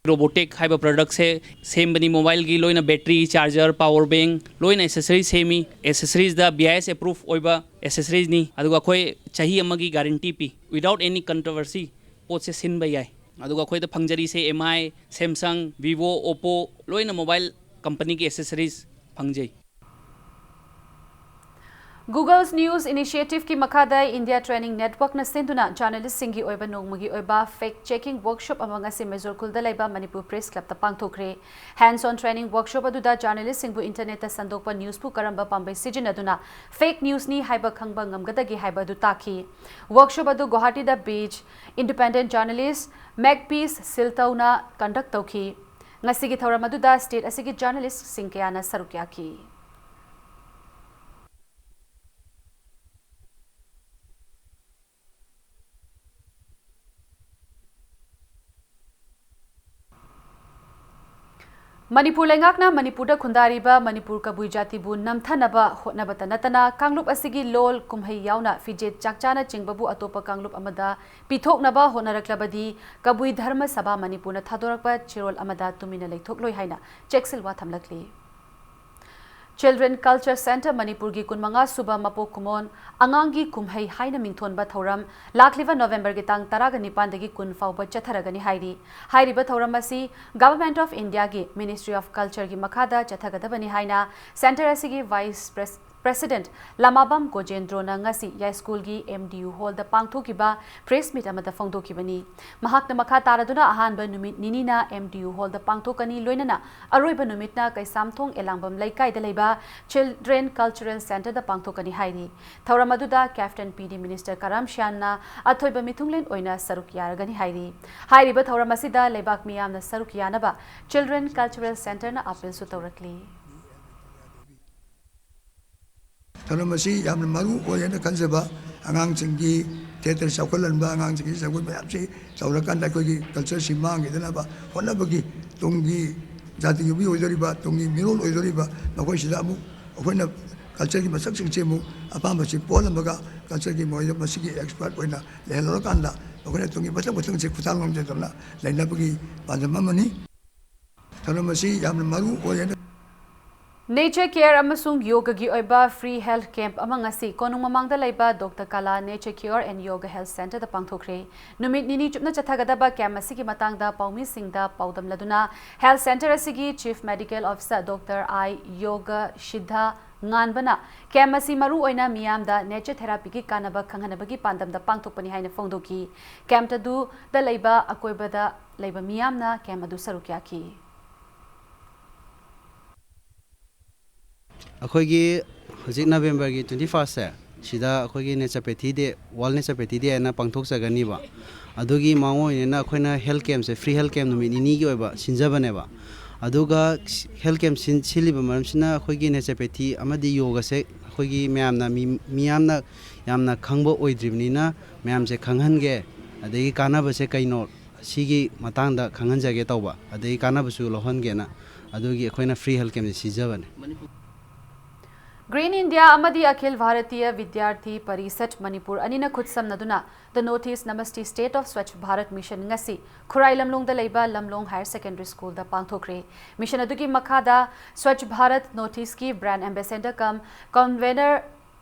ꯔꯣꯕꯣꯇꯤꯛ ꯍꯥꯏꯕ ꯄ꯭ꯔꯗꯛꯁꯦ ꯁꯦꯝꯕꯅꯤ꯫ ꯃꯣꯕꯥꯏꯜꯒꯤ ꯂꯣꯏꯅ ꯕꯦꯇ꯭ꯔꯤ, ꯆꯥꯔꯖꯔ, ꯄꯥꯋꯔ ꯕꯦꯡ, ꯂꯣꯏꯅ ꯑꯦꯁꯦꯁꯔꯤ ꯁꯦꯝꯃꯤ꯫ ꯑꯦꯁꯦꯁꯔꯤꯁꯗ B I S approve ꯑꯣꯏꯕ ꯑꯦꯁꯦꯁꯔꯤꯁꯅꯤ꯫ ꯑꯗꯨꯒ ꯑꯩꯈꯣꯏ ꯆꯍꯤ ꯑꯃꯒꯤ ꯒꯥꯔꯦꯟꯇꯤ ꯄꯤ꯫ Without any controversy ꯄꯣꯠꯁꯦ ꯁꯤꯟꯕ ꯌꯥꯏ꯫ ꯑꯗꯨꯒ ꯑꯩꯈꯣꯏꯗ ꯐꯪꯖꯔꯤꯁꯦ M I, Samsung, Vivo, Oppo, ꯂꯣꯏꯅ ꯃꯣꯕꯥꯏꯜ ꯀꯝꯄꯅꯤꯒꯤ ꯑꯦꯁꯦꯁꯔꯤꯁ ꯐꯪꯖꯩ꯫ Google's News Initiativeꯀꯤ ꯃꯈꯥꯗ India Training Networkꯅ ꯁꯤꯟꯗꯨꯅ ꯖꯔꯅꯦꯂꯤꯁꯁꯤꯡꯒꯤ ꯑꯣꯏꯕ ꯅꯣꯡꯃꯒꯤ ꯑꯣꯏꯕ fact checking workshop ꯑꯃ ꯉꯁꯤ ꯃꯦꯖꯣꯔ ꯈꯨꯜꯗ ꯂꯩꯕ ꯃꯅꯤꯄꯨꯔ ꯄ꯭ꯔꯦꯁ ꯀ꯭ꯂꯕꯇ ꯄꯥꯡꯊꯣꯛꯈ꯭ꯔꯦ꯫ Hands on training workshopꯄ ꯑꯗꯨꯗ ꯖꯔꯅꯦꯂꯤꯁꯁꯤꯡꯕꯨ ꯏꯟꯇꯔꯅꯦꯠꯇ ꯁꯟꯗꯣꯛꯄ ꯅ꯭ꯌꯨꯁꯄꯨ ꯀꯔꯝꯕ ꯄꯥꯝꯕꯩ ꯁꯤꯖꯤꯟꯅꯗꯨꯅ ꯐꯦꯛ ꯅ꯭ꯌꯨꯁꯅꯤ ꯍꯥꯏꯕ ꯈꯪꯕ ꯉꯝꯒꯗꯒꯦ ꯍꯥꯏꯕ ꯑꯗꯨ ꯇꯥꯛꯈꯤ꯫ Workshop ꯑꯗꯨ ꯒꯨꯋꯥꯍꯥꯇꯤꯗ based independent journalist Magpie's Siltouꯅ conduct ꯇꯧꯈꯤ꯫ ꯉꯁꯤꯒꯤ ꯊꯧꯔꯝ ꯑꯗꯨꯗ ꯁ꯭ꯇꯦꯠ ꯑꯁꯤꯒꯤ ꯖꯔꯅꯦꯂꯤꯁꯁꯤꯡ ꯀꯌꯥꯅ ꯁꯔꯨꯛ ꯌꯥꯈꯤ꯫ ꯃꯅꯤꯄꯨꯔ ꯂꯩꯉꯥꯛꯅ ꯃꯅꯤꯄꯨꯔꯗ ꯈꯨꯟꯗꯥꯔꯤꯕ ꯃꯅꯤꯄꯨꯔ ꯀꯕꯨꯏ ꯖꯥꯇꯤꯕꯨ ꯅꯝꯊꯅꯕ ꯍꯣꯠꯅꯕꯇ ꯅꯠꯇꯅ ꯀꯥꯡꯂꯨꯞ ꯑꯁꯤꯒꯤ ꯂꯣꯜ, ꯀꯨꯝꯍꯩ ꯌꯥꯎꯅ ꯐꯤꯖꯦꯠ ꯆꯥꯛꯆꯥꯅꯆꯤꯡꯕꯕꯨ ꯑꯇꯣꯞꯄ ꯀꯥꯡꯂꯨꯞ ꯑꯃꯗ ꯄꯤꯊꯣꯛꯅꯕ ꯍꯣꯠꯅꯔꯛꯂꯕꯗꯤ ꯀꯕꯨꯏ ꯙꯔꯃ ꯁꯚꯥ ꯃꯅꯤꯄꯨꯔꯅ ꯊꯥꯗꯣꯔꯛꯄ ꯆꯦꯔꯣꯜ ꯑꯃꯗ ꯇꯨꯃꯤꯟꯅ ꯂꯩꯊꯣꯛꯂꯣꯏ ꯍꯥꯏꯅ ꯆꯦꯛꯁꯤꯜꯋꯥ ꯊꯝꯂꯛꯂꯤ꯫ Children Culture Centre ꯃꯅꯤꯄꯨꯔꯒꯤ ꯀꯨꯟꯃꯉꯥ ꯁꯨꯕ ꯃꯄꯣꯛ ꯀꯨꯝꯑꯣꯟ ꯑꯉꯥꯡꯒꯤ ꯀꯨꯝꯍꯩ ꯍꯥꯏꯅ ꯃꯤꯡꯊꯣꯟꯕ ꯊꯧꯔꯝ ꯂꯥꯛꯂꯤꯕ ꯅꯣꯕꯦꯝꯕꯔꯒꯤ ꯇꯥꯡ ꯇꯔꯥꯒ ꯅꯤꯄꯥꯟꯗꯒꯤ ꯀꯨꯟ ꯐꯥꯎꯕ ꯆꯠꯊꯔꯒꯅꯤ ꯍꯥꯏꯔꯤ꯫ ꯍꯥꯏꯔꯤꯕ ꯊꯧꯔꯝ ꯑꯁꯤ Government of Indiaꯒꯤ Ministry of Cultureꯒꯤ ꯃꯈꯥꯗ ꯆꯠꯊꯒꯗꯕꯅꯤ ꯍꯥꯏꯅ Centre ꯑꯁꯤꯒꯤ Vice Pres-, President ꯂꯃꯥꯕꯝ ꯒꯣꯖꯦꯟꯗ꯭ꯔꯣꯅ ꯉꯁꯤ ꯌꯥꯏꯁ꯭ꯀꯨꯜꯒꯤ M D U hallꯗ ꯄꯥꯡꯊꯣꯛꯈꯤꯕ press meet ꯑꯃꯗ ꯐꯣꯡꯗꯣꯛꯈꯤꯕꯅꯤ꯫ ꯃꯍꯥꯛꯅ ꯃꯈꯥ ꯇꯥꯔꯗꯨꯅ ꯑꯍꯥꯟꯕ ꯅꯨꯃꯤꯠ ꯅꯤꯅꯤꯅ M D U hallꯗ ꯄꯥꯡꯊꯣꯛꯀꯅꯤ, ꯂꯣꯏꯅꯅ ꯑꯔꯣꯏꯕ ꯅꯨꯃꯤꯠꯅ ꯀꯩꯁꯥꯝꯊꯣꯡ ꯑꯦꯂꯥꯡꯕꯝ ꯂꯩꯀꯥꯏꯗ ꯂꯩꯕ Children Cultural Centreꯗ ꯄꯥꯡꯊꯣꯛꯀꯅꯤ ꯍꯥꯏꯔꯤ꯫ ꯊꯧꯔꯝ ꯑꯗꯨꯗ Captain P D Minister ꯀꯔꯝ ꯁ꯭ꯌꯥꯝꯅ ꯑꯊꯣꯏꯕ ꯃꯤꯊꯨꯡꯂꯦꯟ ꯑꯣꯏꯅ ꯁꯔꯨꯛ ꯌꯥꯔꯒꯅꯤ ꯍꯥꯏꯔꯤ꯫ ꯍꯥꯏꯔꯤꯕ ꯊꯧꯔꯝ ꯑꯁꯤꯗ ꯂꯩꯕꯥꯛ ꯃꯤꯌꯥꯝꯅ ꯁꯔꯨꯛ ꯌꯥꯅꯕ Children Cultural Centreꯅ appealꯁꯨ ꯇꯧꯔꯛꯂꯤ꯫ ꯊꯧꯔꯝ ꯑꯁꯤ ꯌꯥꯝꯅ ꯃꯔꯨ ꯑꯣꯏ ꯍꯥꯏꯅ ꯈꯟꯖꯕ, ꯑꯉꯥꯡꯁꯤꯡꯒꯤ theatre ꯆꯥꯎꯈꯠꯍꯟꯕ, ꯑꯉꯥꯡꯁꯤꯡꯒꯤ ꯖꯒꯣꯏ ꯃꯌꯥꯝꯁꯤ ꯇꯧꯔꯀꯥꯟꯗ ꯑꯩꯈꯣꯏꯒꯤ cultureꯁꯤ ꯃꯥꯡꯈꯤꯗꯅꯕ ꯍꯣꯠꯅꯕꯒꯤ ꯇꯨꯡꯒꯤ ꯖꯥꯇꯤ ꯌꯨꯝꯕꯤ ꯑꯣꯏꯗꯧꯔꯤꯕ, ꯇꯨꯡꯒꯤ ꯃꯤꯔꯣꯜ ꯑꯣꯏꯗꯧꯔꯤꯕ ꯃꯈꯣꯏꯁꯤꯗ ꯑꯃꯨꯛ ꯑꯩꯈꯣꯏꯅ cultureꯒꯤ ꯃꯁꯛꯁꯤꯡꯁꯤ ꯑꯃꯨꯛ ꯑꯄꯥꯝꯕꯁꯤ ꯄꯣꯛꯍꯜꯂꯝꯃꯒ cultureꯒꯤ ꯃꯣꯏꯗ ꯃꯁꯤꯒꯤ expert ꯑꯣꯏꯅ ꯂꯩꯍꯜꯂꯨꯔꯀꯥꯟꯗ ꯃꯈꯣꯏꯅ ꯇꯨꯡꯒꯤ ꯃꯊꯪ ꯃꯊꯪꯁꯤ ꯈꯨꯊꯥꯡ ꯂꯣꯝꯗꯗꯅ ꯂꯩꯅꯕꯒꯤ ꯄꯥꯟꯗꯝ ꯑꯃꯅꯤ꯫ ꯊꯧꯔꯝ ꯑꯁꯤ ꯌꯥꯝꯅ ꯃꯔꯨ ꯑꯣꯏ ꯍꯥꯏꯅ Nature care ꯑꯃꯁꯨꯡ ꯌꯣꯒꯒꯤ ꯑꯣꯏꯕ free health camp ꯑꯃ ꯉꯁꯤ ꯀꯣꯅꯨꯡ ꯃꯃꯥꯡꯗ ꯂꯩꯕ Doctor Kala Nature Cure and Yoga Health Centreꯗ ꯄꯥꯡꯊꯣꯛꯈ꯭ꯔꯦ꯫ ꯅꯨꯃꯤꯠ ꯅꯤꯅꯤ ꯆꯨꯞꯅ ꯆꯠꯊꯒꯗꯕ camp ꯑꯁꯤꯒꯤ ꯃꯇꯥꯡꯗ ꯄꯥꯎꯃꯤꯁꯤꯡꯗ ꯄꯥꯎꯗꯝꯂꯗꯨꯅ health centre ꯑꯁꯤꯒꯤ Chief Medical Officer Doctor I Yoga Siddha ꯉꯥꯟꯕꯅ camp ꯑꯁꯤ ꯃꯔꯨ ꯑꯣꯏꯅ ꯃꯤꯌꯥꯝꯗ nature therapyꯒꯤ ꯀꯥꯟꯅꯕ ꯈꯪꯍꯟꯅꯕꯒꯤ ꯄꯥꯟꯗꯝꯗ ꯄꯥꯡꯊꯣꯛꯄꯅꯤ ꯍꯥꯏꯅ ꯐꯣꯡꯗꯣꯛꯈꯤ꯫ Camp ꯑꯗꯨꯗ ꯂꯩꯕ ꯑꯀꯣꯏꯕꯗ ꯂꯩꯕ ꯃꯤꯌꯥꯝꯅ camp ꯑꯗꯨ ꯁꯔꯨꯛ ꯌꯥꯈꯤ꯫ ꯑꯩꯈꯣꯏꯒꯤ ꯍꯧꯖꯤꯛ Novemberꯒꯤ twenty firstꯁꯦ, ꯁꯤꯗ ꯑꯩꯈꯣꯏꯒꯤ Naturopathy Day, World Naturopathy Day ꯍꯥꯏꯅ ꯄꯥꯡꯊꯣꯛꯆꯒꯅꯤꯕ꯫ ꯑꯗꯨꯒꯤ ꯃꯥꯡꯑꯣꯏꯅꯅ ꯑꯩꯈꯣꯏꯅ health campꯁꯦ, free health camp ꯅꯨꯃꯤꯠ ꯅꯤꯅꯤꯒꯤ ꯑꯣꯏꯕ ꯁꯤꯟꯖꯕꯅꯦꯕ꯫ ꯑꯗꯨꯒ health camp ꯁꯤꯜꯂꯤꯕ ꯃꯔꯝꯁꯤꯅ ꯑꯩꯈꯣꯏꯒꯤ naturopathy ꯑꯃꯗꯤ ꯌꯣꯒꯁꯦ ꯑꯩꯈꯣꯏꯒꯤ ꯃꯌꯥꯝꯅ, ꯃꯤ, ꯃꯤꯌꯥꯝꯅ ꯌꯥꯝꯅ ꯈꯪꯕ ꯑꯣꯏꯗ꯭ꯔꯤꯕꯅꯤꯅ ꯃꯌꯥꯝꯁꯦ ꯈꯪꯍꯟꯒꯦ, ꯑꯗꯒꯤ ꯀꯥꯟꯅꯕꯁꯦ ꯀꯩꯅꯣ, ꯁꯤꯒꯤ ꯃꯇꯥꯡꯗ ꯈꯪꯍꯟꯖꯒꯦ ꯇꯧꯕ, ꯑꯗꯒꯤ ꯀꯥꯟꯅꯕꯁꯨ ꯂꯧꯍꯟꯒꯦꯅ ꯑꯗꯨꯒꯤ ꯑꯩꯈꯣꯏꯅ free health campꯁꯦ ꯁꯤꯟꯖꯕꯅꯦ꯫ Green India ꯑꯃꯗꯤ ꯑꯈꯤꯜ ꯚꯥꯔꯇꯤꯌ ꯚꯤꯗ꯭ꯌꯥꯔꯊꯤ ꯄꯔꯤꯁꯠ ꯃꯅꯤꯄꯨꯔ ꯑꯅꯤꯅ ꯈꯨꯠꯁꯝꯅꯗꯨꯅ The North East Namaste State of Swachh Bharat Mission ꯉꯁꯤ ꯈꯨꯔꯥꯏ ꯂꯝꯂꯣꯡꯗ ꯂꯩꯕ ꯂꯝꯂꯣꯡ Higher Secondary Schoolꯗ ꯄꯥꯡꯊꯣꯛꯈ꯭ꯔꯦ꯫ Mission ꯑꯗꯨꯒꯤ ꯃꯈꯥꯗ Swachh Bharat North Eastꯀꯤ brand ambassador cum convener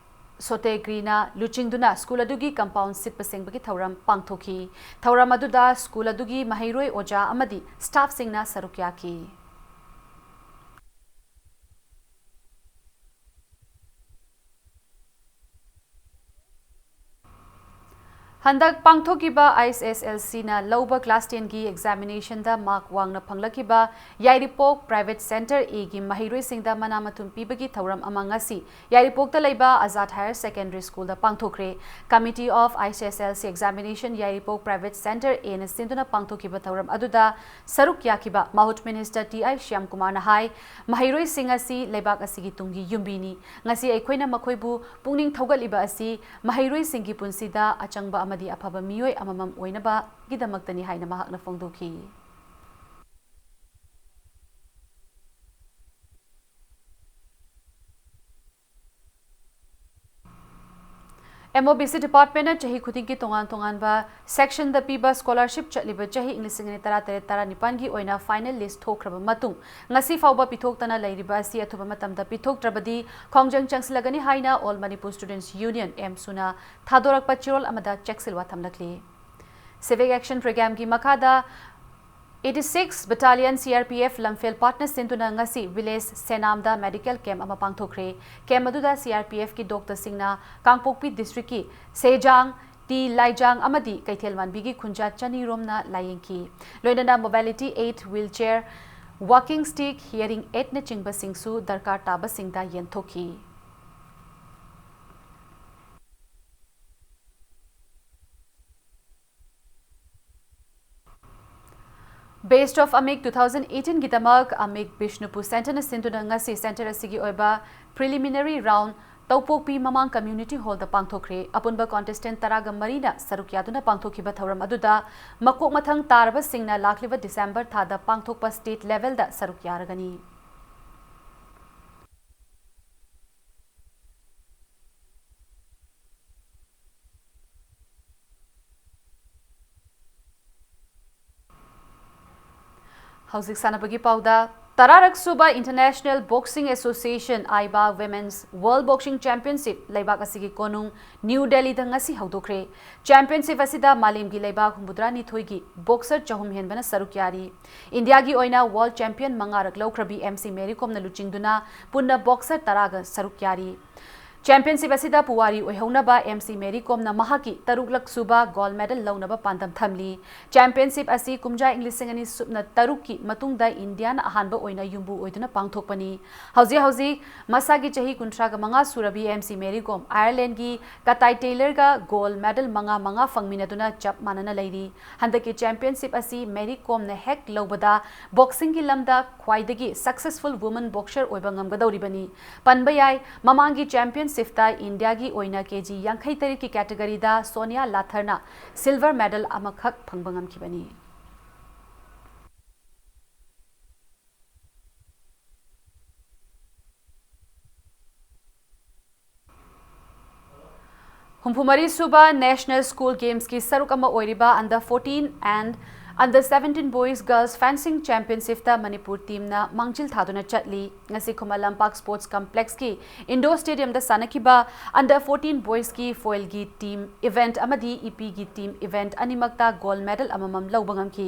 ꯁꯣꯇꯦꯒ꯭ꯔꯤꯅ ꯂꯨꯆꯤꯡꯗꯨꯅ school ꯑꯗꯨꯒꯤ compound ꯁꯤꯠꯄ ꯁꯦꯡꯕꯒꯤ ꯊꯧꯔꯝ ꯄꯥꯡꯊꯣꯛꯈꯤ꯫ ꯊꯧꯔꯝ ꯑꯗꯨꯗ school ꯑꯗꯨꯒꯤ ꯃꯍꯩꯔꯣꯏ ꯑꯣꯖꯥ ꯑꯃꯗꯤ staffꯁꯤꯡꯅ ꯁꯔꯨꯛ ꯌꯥꯈꯤ꯫ ꯍꯟꯗꯛ ꯄꯥꯡꯊꯣꯛꯈꯤꯕ ICSLCꯅ ꯂꯧꯕ class tenꯒꯤ examinationꯗ mark ꯋꯥꯡꯅ ꯐꯪꯂꯛꯈꯤꯕ ꯌꯥꯏꯔꯤꯄꯣꯛ Private Centre Aꯒꯤ ꯃꯍꯩꯔꯣꯏꯁꯤꯡꯗ ꯃꯅꯥ ꯃꯊꯨꯝ ꯄꯤꯕꯒꯤ ꯊꯧꯔꯝ ꯑꯃ ꯉꯁꯤ ꯌꯥꯏꯔꯤꯄꯣꯛꯇ ꯂꯩꯕ Azad Higher Secondary Schoolꯗ ꯄꯥꯡꯊꯣꯛꯈ꯭ꯔꯦ꯫ Committee of ICSLC Examination Yairipok Private Centre Aꯅ ꯁꯤꯟꯗꯨꯅ ꯄꯥꯡꯊꯣꯛꯈꯤꯕ ꯊꯧꯔꯝ ꯑꯗꯨꯗ ꯁꯔꯨꯛ ꯌꯥꯈꯤꯕ ꯃꯍꯨꯠ Minister ꯇꯤ ꯑꯥꯏ ꯁ꯭ꯌꯥꯝꯀꯨꯃꯥꯔꯅ ꯍꯥꯏ, ꯃꯍꯩꯔꯣꯏꯁꯤꯡ ꯑꯁꯤ ꯂꯩꯕꯥꯛ ꯑꯁꯤꯒꯤ ꯇꯨꯡꯒꯤ ꯌꯨꯝꯕꯤꯅꯤ꯫ ꯉꯁꯤ ꯑꯩꯈꯣꯏꯅ ꯃꯈꯣꯏꯕꯨ ꯄꯨꯛꯅꯤꯡ ꯊꯧꯒꯠꯂꯤꯕ ꯑꯁꯤ ꯃꯍꯩꯔꯣꯏꯁꯤꯡꯒꯤ ꯄꯨꯟꯁꯤꯗ ꯑꯆꯪꯕ ꯑꯃꯗꯤ ꯑꯐꯕ ꯃꯤꯑꯣꯏ ꯑꯃꯃꯝ ꯑꯣꯏꯅꯕꯒꯤꯗꯃꯛꯇꯅꯤ ꯍꯥꯏꯅ ꯃꯍꯥꯛꯅ ꯐꯣꯡꯗꯣꯛꯈꯤ꯫ MOBC departmentꯅ ꯆꯍꯤ ꯈꯨꯗꯤꯡꯒꯤ ꯇꯣꯉꯥꯟ ꯇꯣꯉꯥꯟꯕ sectionꯗ ꯄꯤꯕ scholarship ꯆꯠꯂꯤꯕ ꯆꯍꯤ ꯂꯤꯁꯤꯡ ꯑꯅꯤ ꯇꯔꯥꯇꯔꯦꯠ ꯇꯔꯥꯅꯤꯄꯥꯟꯒꯤ ꯑꯣꯏꯅ final list ꯊꯣꯛꯈ꯭ꯔꯕ ꯃꯇꯨꯡ, ꯉꯁꯤ ꯐꯥꯎꯕ ꯄꯤꯊꯣꯛꯇꯅ ꯂꯩꯔꯤꯕ ꯑꯁꯤ ꯑꯊꯨꯕ ꯃꯇꯝꯗ ꯄꯤꯊꯣꯛꯇ꯭ꯔꯕꯗꯤ ꯈꯣꯡꯖꯪ ꯆꯪꯁꯤꯜꯂꯒꯅꯤ ꯍꯥꯏꯅ All Manipur Students Union, AMSUꯅ ꯊꯥꯗꯣꯔꯛꯄ ꯆꯦꯔꯣꯜ ꯑꯃꯗ ꯆꯦꯛꯁꯤꯜꯋꯥ ꯊꯝꯂꯛꯂꯤ꯫ Civic Action Programmeꯒꯤ ꯃꯈꯥꯗ eighty-six Battalion CRPF ꯂꯝꯐꯦꯜ ꯄꯥꯠꯅ ꯁꯤꯟꯗꯨꯅ ꯉꯁꯤ village ꯁꯦꯅꯥꯝꯗ medical camp ꯑꯃ ꯄꯥꯡꯊꯣꯛꯈ꯭ꯔꯦ꯫ Camp ꯑꯗꯨꯗ CRPFꯀꯤ doctorꯁꯤꯡꯅ ꯀꯥꯡꯄꯣꯛꯄꯤ districtꯀꯤ ꯁꯦꯖꯥꯡ, ꯇꯤ ꯂꯥꯏꯖꯥꯡ ꯑꯃꯗꯤ ꯀꯩꯊꯦꯜ ꯃꯥꯟꯕꯤꯒꯤ ꯈꯨꯟꯖꯥ ꯆꯅꯤꯔꯣꯝꯅ ꯂꯥꯌꯦꯡꯈꯤ꯫ ꯂꯣꯏꯅꯅ mobility aid, wheelchair, walking stick, hearing aidꯅꯆꯤꯡꯕꯁꯤꯡꯁꯨ ꯗꯔꯀꯥꯔ ꯇꯥꯕꯁꯤꯡꯗ ꯌꯦꯟꯊꯣꯛꯈꯤ꯫ Best of AMIC two thousand eighteenꯒꯤꯗꯃꯛ AMIC Bishnupur centreꯅ ꯁꯤꯟꯗꯨꯅ ꯉꯁꯤ centre ꯑꯁꯤꯒꯤ ꯑꯣꯏꯕ preliminary round ꯇꯧꯄꯣꯛꯄꯤ ꯃꯃꯥꯡ community hallꯗ ꯄꯥꯡꯊꯣꯛꯈ꯭ꯔꯦ꯫ ꯑꯄꯨꯟꯕ contestant ꯇꯔꯥꯒ ꯃꯔꯤꯅ ꯁꯔꯨꯛ ꯌꯥꯗꯨꯅ ꯄꯥꯡꯊꯣꯛꯈꯤꯕ ꯊꯧꯔꯝ ꯑꯗꯨꯗ ꯃꯀꯣꯛ ꯃꯊꯪ ꯇꯥꯔꯕꯁꯤꯡꯅ ꯂꯥꯛꯂꯤꯕ December ꯊꯥꯗ ꯄꯥꯡꯊꯣꯛꯄ state levelꯗ ꯁꯔꯨꯛ ꯌꯥꯔꯒꯅꯤ꯫ ꯍꯧꯖꯤꯛ ꯁꯥꯟꯅꯕꯒꯤ ꯄꯥꯎꯗ, ꯇꯔꯥꯔꯛ ꯁꯨꯕ International Boxing Association, IBA, Women's World Boxing Championship ꯂꯩꯕꯥꯛ ꯑꯁꯤꯒꯤ ꯀꯣꯅꯨꯡ ꯅ꯭ꯌꯨ ꯗꯦꯜꯂꯤꯗ ꯉꯁꯤ ꯍꯧꯗꯣꯛꯈ꯭ꯔꯦ꯫ Championship ꯑꯁꯤꯗ ꯃꯥꯂꯦꯝꯒꯤ ꯂꯩꯕꯥꯛ ꯍꯨꯝꯐꯨꯇꯔꯥꯅꯤꯊꯣꯏꯒꯤ boxer ꯆꯍꯨꯝ ꯍꯦꯟꯕꯅ ꯁꯔꯨꯛ ꯌꯥꯔꯤ꯫ ꯏꯟꯗꯤꯌꯥꯒꯤ ꯑꯣꯏꯅ world champion ꯃꯉꯥꯔꯛ ꯂꯧꯈ꯭ꯔꯕꯤ MC Mary Comꯅ ꯂꯨꯆꯤꯡꯗꯨꯅ ꯄꯨꯟꯅ boxer ꯇꯔꯥꯒ ꯁꯔꯨꯛ ꯌꯥꯔꯤ꯫ Championship ꯑꯁꯤꯗ ꯄꯨꯋꯥꯔꯤ ꯑꯣꯏꯍꯧꯅꯕ ꯑꯦꯝ ꯁꯤ ꯃꯦꯔꯤ ꯀꯣꯝꯅ ꯃꯍꯥꯛꯀꯤ ꯇꯔꯨꯛꯂꯛ ꯁꯨꯕ gold medal ꯂꯧꯅꯕ ꯄꯥꯟꯗꯝ ꯊꯝꯂꯤ꯫ Championship ꯑꯁꯤ ꯀꯨꯝꯖꯥ ꯏꯪ ꯂꯤꯁꯤꯡ ꯑꯅꯤ ꯁꯨꯞꯅ ꯇꯔꯨꯛꯀꯤ ꯃꯇꯨꯡꯗ ꯏꯟꯗꯤꯌꯥꯅ ꯑꯍꯥꯟꯕ ꯑꯣꯏꯅ ꯌꯨꯝꯕꯨ ꯑꯣꯏꯗꯨꯅ ꯄꯥꯡꯊꯣꯛꯄꯅꯤ꯫ ꯍꯧꯖꯤꯛ ꯍꯧꯖꯤꯛ ꯃꯁꯥꯒꯤ ꯆꯍꯤ ꯀꯨꯟꯊ꯭ꯔꯥꯒ ꯃꯉꯥ ꯁꯨꯔꯕꯤ ꯑꯦꯝ ꯁꯤ ꯃꯦꯔꯤ ꯀꯣꯝ ꯑꯥꯌꯔꯂꯦꯟꯒꯤ ꯀꯇꯥꯏ ꯇꯦꯂꯔꯒ gold medal ꯃꯉꯥ ꯃꯉꯥ ꯐꯪꯃꯤꯟꯅꯗꯨꯅ ꯆꯞ ꯃꯥꯟꯅꯅ ꯂꯩꯔꯤ꯫ ꯍꯟꯗꯛꯀꯤ championship ꯑꯁꯤ ꯃꯦꯔꯤ ꯀꯣꯝꯅ ꯍꯦꯛ ꯂꯧꯕꯗ boxingꯒꯤ ꯂꯝꯗ ꯈ꯭ꯋꯥꯏꯗꯒꯤ successful woman boxer ꯑꯣꯏꯕ ꯉꯝꯒꯗꯧꯔꯤꯕꯅꯤ꯫ ꯄꯟꯕ ꯌꯥꯏ, ꯃꯃꯥꯡꯒꯤ championshipꯇ ꯏꯟꯗꯤꯌꯥꯒꯤ ꯑꯣꯏꯅ ꯀꯦ ꯖꯤ ꯌꯥꯡꯈꯩ ꯇꯔꯦꯠꯀꯤ categoryꯗ ꯁꯣꯅꯤꯌꯥ ꯂꯥꯊꯔꯅ silver medal ꯑꯃꯈꯛ ꯐꯪꯕ ꯉꯝꯈꯤꯕꯅꯤ꯫ ꯍꯨꯝꯐꯨꯃꯔꯤ ꯁꯨꯕ National School Gamesꯀꯤ ꯁꯔꯨꯛ ꯑꯃ ꯑꯣꯏꯔꯤꯕ under fourteen and under seventeen boys girls fencing championshipꯇ Manipur teamꯅ ꯃꯥꯡꯖꯤꯜ ꯊꯥꯗꯨꯅ ꯆꯠꯂꯤ꯫ ꯉꯁꯤ ꯈꯨꯃꯟ ꯂꯝꯄꯥꯛ Sports Complexꯀꯤ indoor stadiumꯗ ꯁꯥꯟꯅꯈꯤꯕ under fourteen boysꯀꯤ foilꯒꯤ team event ꯑꯃꯗꯤ ꯏꯄꯤꯒꯤ team event ꯑꯅꯤꯃꯛꯇ gold medal ꯑꯃꯃꯝ ꯂꯧꯕ ꯉꯝꯈꯤ꯫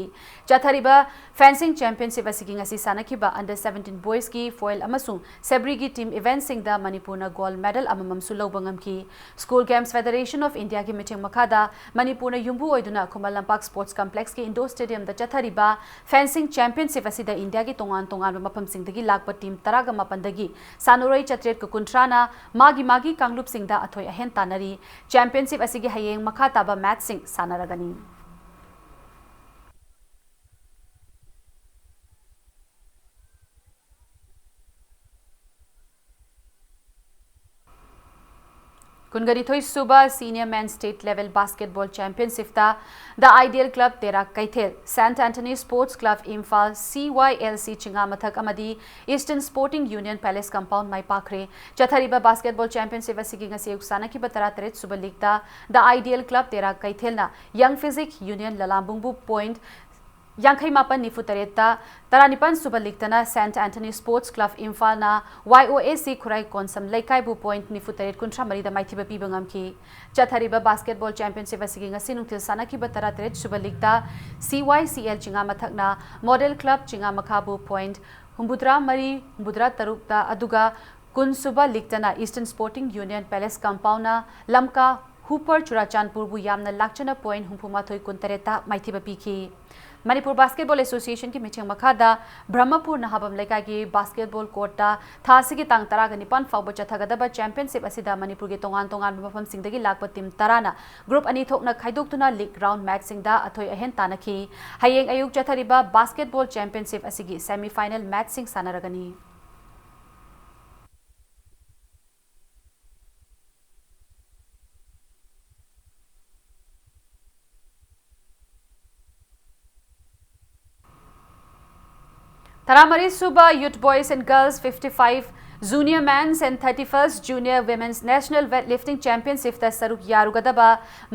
ꯆꯠꯊꯔꯤꯕ fencing championship ꯑꯁꯤꯒꯤ ꯉꯁꯤ ꯁꯥꯟꯅꯈꯤꯕ under seventeen boysꯀꯤ foil ꯑꯃꯁꯨꯡ ꯁꯦꯕ꯭ꯔꯤꯒꯤ team eventꯁꯤꯡꯗ ꯃꯅꯤꯄꯨꯔꯅ gold medal ꯑꯃꯃꯝꯁꯨ ꯂꯧꯕ ꯉꯝꯈꯤ꯫ School Games Federation of Indiaꯒꯤ ꯃꯤꯠꯌꯦꯡ ꯃꯈꯥꯗ ꯃꯅꯤꯄꯨꯔꯅ ꯌꯨꯝꯕꯨ ꯑꯣꯏꯗꯨꯅ ꯈꯨꯃꯟ ꯂꯝꯄꯥꯛ Sports Complexꯀꯤ indoor stadiumꯗ ꯆꯠꯊꯔꯤꯕ fencing championship ꯑꯁꯤꯗ ꯏꯟꯗꯤꯌꯥꯒꯤ ꯇꯣꯉꯥꯟ ꯇꯣꯉꯥꯟꯕ ꯃꯐꯝꯁꯤꯡꯗꯒꯤ ꯂꯥꯛꯄ team ꯇꯔꯥꯒ ꯃꯥꯄꯟꯗꯒꯤ ꯁꯥꯟꯅꯔꯣꯏ ꯆꯥꯇ꯭ꯔꯦꯠꯀ ꯀꯨꯟꯊ꯭ꯔꯥꯅ ꯃꯥꯒꯤ ꯃꯥꯒꯤ ꯀꯥꯡꯂꯨꯞꯁꯤꯡꯗ ꯑꯊꯣꯏ ꯑꯍꯦꯟ ꯇꯥꯟꯅꯔꯤ꯫ Championship ꯑꯁꯤꯒꯤ ꯍꯌꯦꯡ ꯃꯈꯥ ꯇꯥꯕ matchꯁꯤꯡ ꯁꯥꯟꯅꯔꯒꯅꯤ꯫ ꯀꯨꯟꯒꯅꯤꯊꯣꯏ ꯁꯨꯕ Senior Men's State Level Basketball Championshipꯇ The Ideal Club ꯇꯦꯔꯥ ꯀꯩꯊꯦꯜ, Saint Anthony Sports Club Imphal, C Y L C ꯆꯤꯉꯥꯃꯊꯛ ꯑꯃꯗꯤ Eastern Sporting Union Palace Compound ꯃꯥꯏ ꯄꯥꯛꯈ꯭ꯔꯦ꯫ ꯆꯠꯊꯔꯤꯕ basketball championship ꯑꯁꯤꯒꯤ ꯉꯁꯤ ꯑꯌꯨꯛ ꯁꯥꯟꯅꯈꯤꯕ ꯇꯔꯥꯇꯔꯦꯠ ꯁꯨꯕ leagueꯇ The Ideal Club Tera ꯀꯩꯊꯦꯜꯅ Young Physique Union ꯂꯂꯥꯝꯕꯨꯡꯕꯨ point ꯌꯥꯡꯈꯩ ꯃꯥꯄꯟ ꯅꯤꯐꯨ ꯇꯔꯦꯠꯇ, ꯇꯔꯥꯅꯤꯄꯥꯟ ꯁꯨꯕ leagueꯇꯅ Saint Anthony Sports Club ꯏꯝꯐꯥꯜꯅ Y O A C Khurai Konsam ꯂꯩꯀꯥꯏꯕꯨ point ꯅꯤꯐꯨ ꯇꯔꯦꯠ ꯀꯨꯟꯊ꯭ꯔꯥ ꯃꯔꯤꯗ ꯃꯥꯏꯊꯤꯕ ꯄꯤꯕ ꯉꯝꯈꯤ꯫ ꯆꯠꯊꯔꯤꯕ basketball championship ꯑꯁꯤꯒꯤ ꯉꯁꯤ ꯅꯨꯡꯊꯤꯜ ꯁꯥꯟꯅꯈꯤꯕ ꯇꯔꯥꯇꯔꯦꯠ ꯁꯨꯕ leagueꯇ C Y C L ꯆꯤꯉꯥꯃꯊꯛꯅ Model Club ꯆꯤꯉꯥꯃꯈꯥꯕꯨ point ꯍꯨꯝꯐꯨꯇꯔꯥ ꯃꯔꯤ, ꯍꯨꯝꯐꯨꯇꯔꯥ ꯇꯔꯨꯛꯇ, ꯑꯗꯨꯒ ꯀꯨꯟꯁꯨꯕ ꯂꯤꯛꯇꯅ Eastern Sporting Union Palace Compoundꯅ ꯂꯝꯀꯥ ꯍꯨꯄꯔ ꯆꯨꯔꯥꯆꯥꯟꯄꯨꯔꯕꯨ ꯌꯥꯝꯅ ꯂꯥꯛꯆꯅ point ꯍꯨꯝꯐꯨ ꯃꯥꯊꯣꯏ ꯀꯨꯟꯇꯔꯦꯠꯇ ꯃꯥꯏꯊꯤꯕ ꯄꯤꯈꯤ꯫ ꯃꯅꯤꯄꯨꯔ Basketball Associationꯒꯤ ꯃꯤꯠꯌꯦꯡ ꯃꯈꯥꯗ ꯕ꯭ꯔꯍꯃꯄꯨꯔ ꯅꯍꯥꯕꯝ ꯂꯩꯀꯥꯏꯒꯤ basketball courtꯇ ꯊꯥ ꯑꯁꯤꯒꯤ ꯇꯥꯡ ꯇꯔꯥꯒ ꯅꯤꯄꯥꯟ ꯐꯥꯎꯕ ꯆꯠꯊꯒꯗꯕ championship ꯑꯁꯤꯗ ꯃꯅꯤꯄꯨꯔꯒꯤ ꯇꯣꯉꯥꯟ ꯇꯣꯉꯥꯟꯕ ꯃꯐꯝꯁꯤꯡꯗꯒꯤ ꯂꯥꯛꯄ team ꯇꯔꯥꯅ group ꯑꯅꯤ ꯊꯣꯛꯅ ꯈꯥꯏꯗꯣꯛꯇꯨꯅ league round matchꯁꯤꯡꯗ ꯑꯊꯣꯏ ꯑꯍꯦꯟ ꯇꯥꯟꯅꯈꯤ꯫ ꯍꯌꯦꯡ ꯑꯌꯨꯛ ꯆꯠꯊꯔꯤꯕ basketball championship ꯑꯁꯤꯒꯤ semi final matchꯁꯤꯡ ꯁꯥꯟꯅꯔꯒꯅꯤ꯫ ꯇꯔꯥꯃꯔꯤ ꯁꯨꯕ Youth Boys and Girls fifty-five Junior Men's and thirty-first Junior Women's National Weightlifting Championshipꯇ ꯁꯔꯨꯛ ꯌꯥꯔꯨꯒꯗꯕ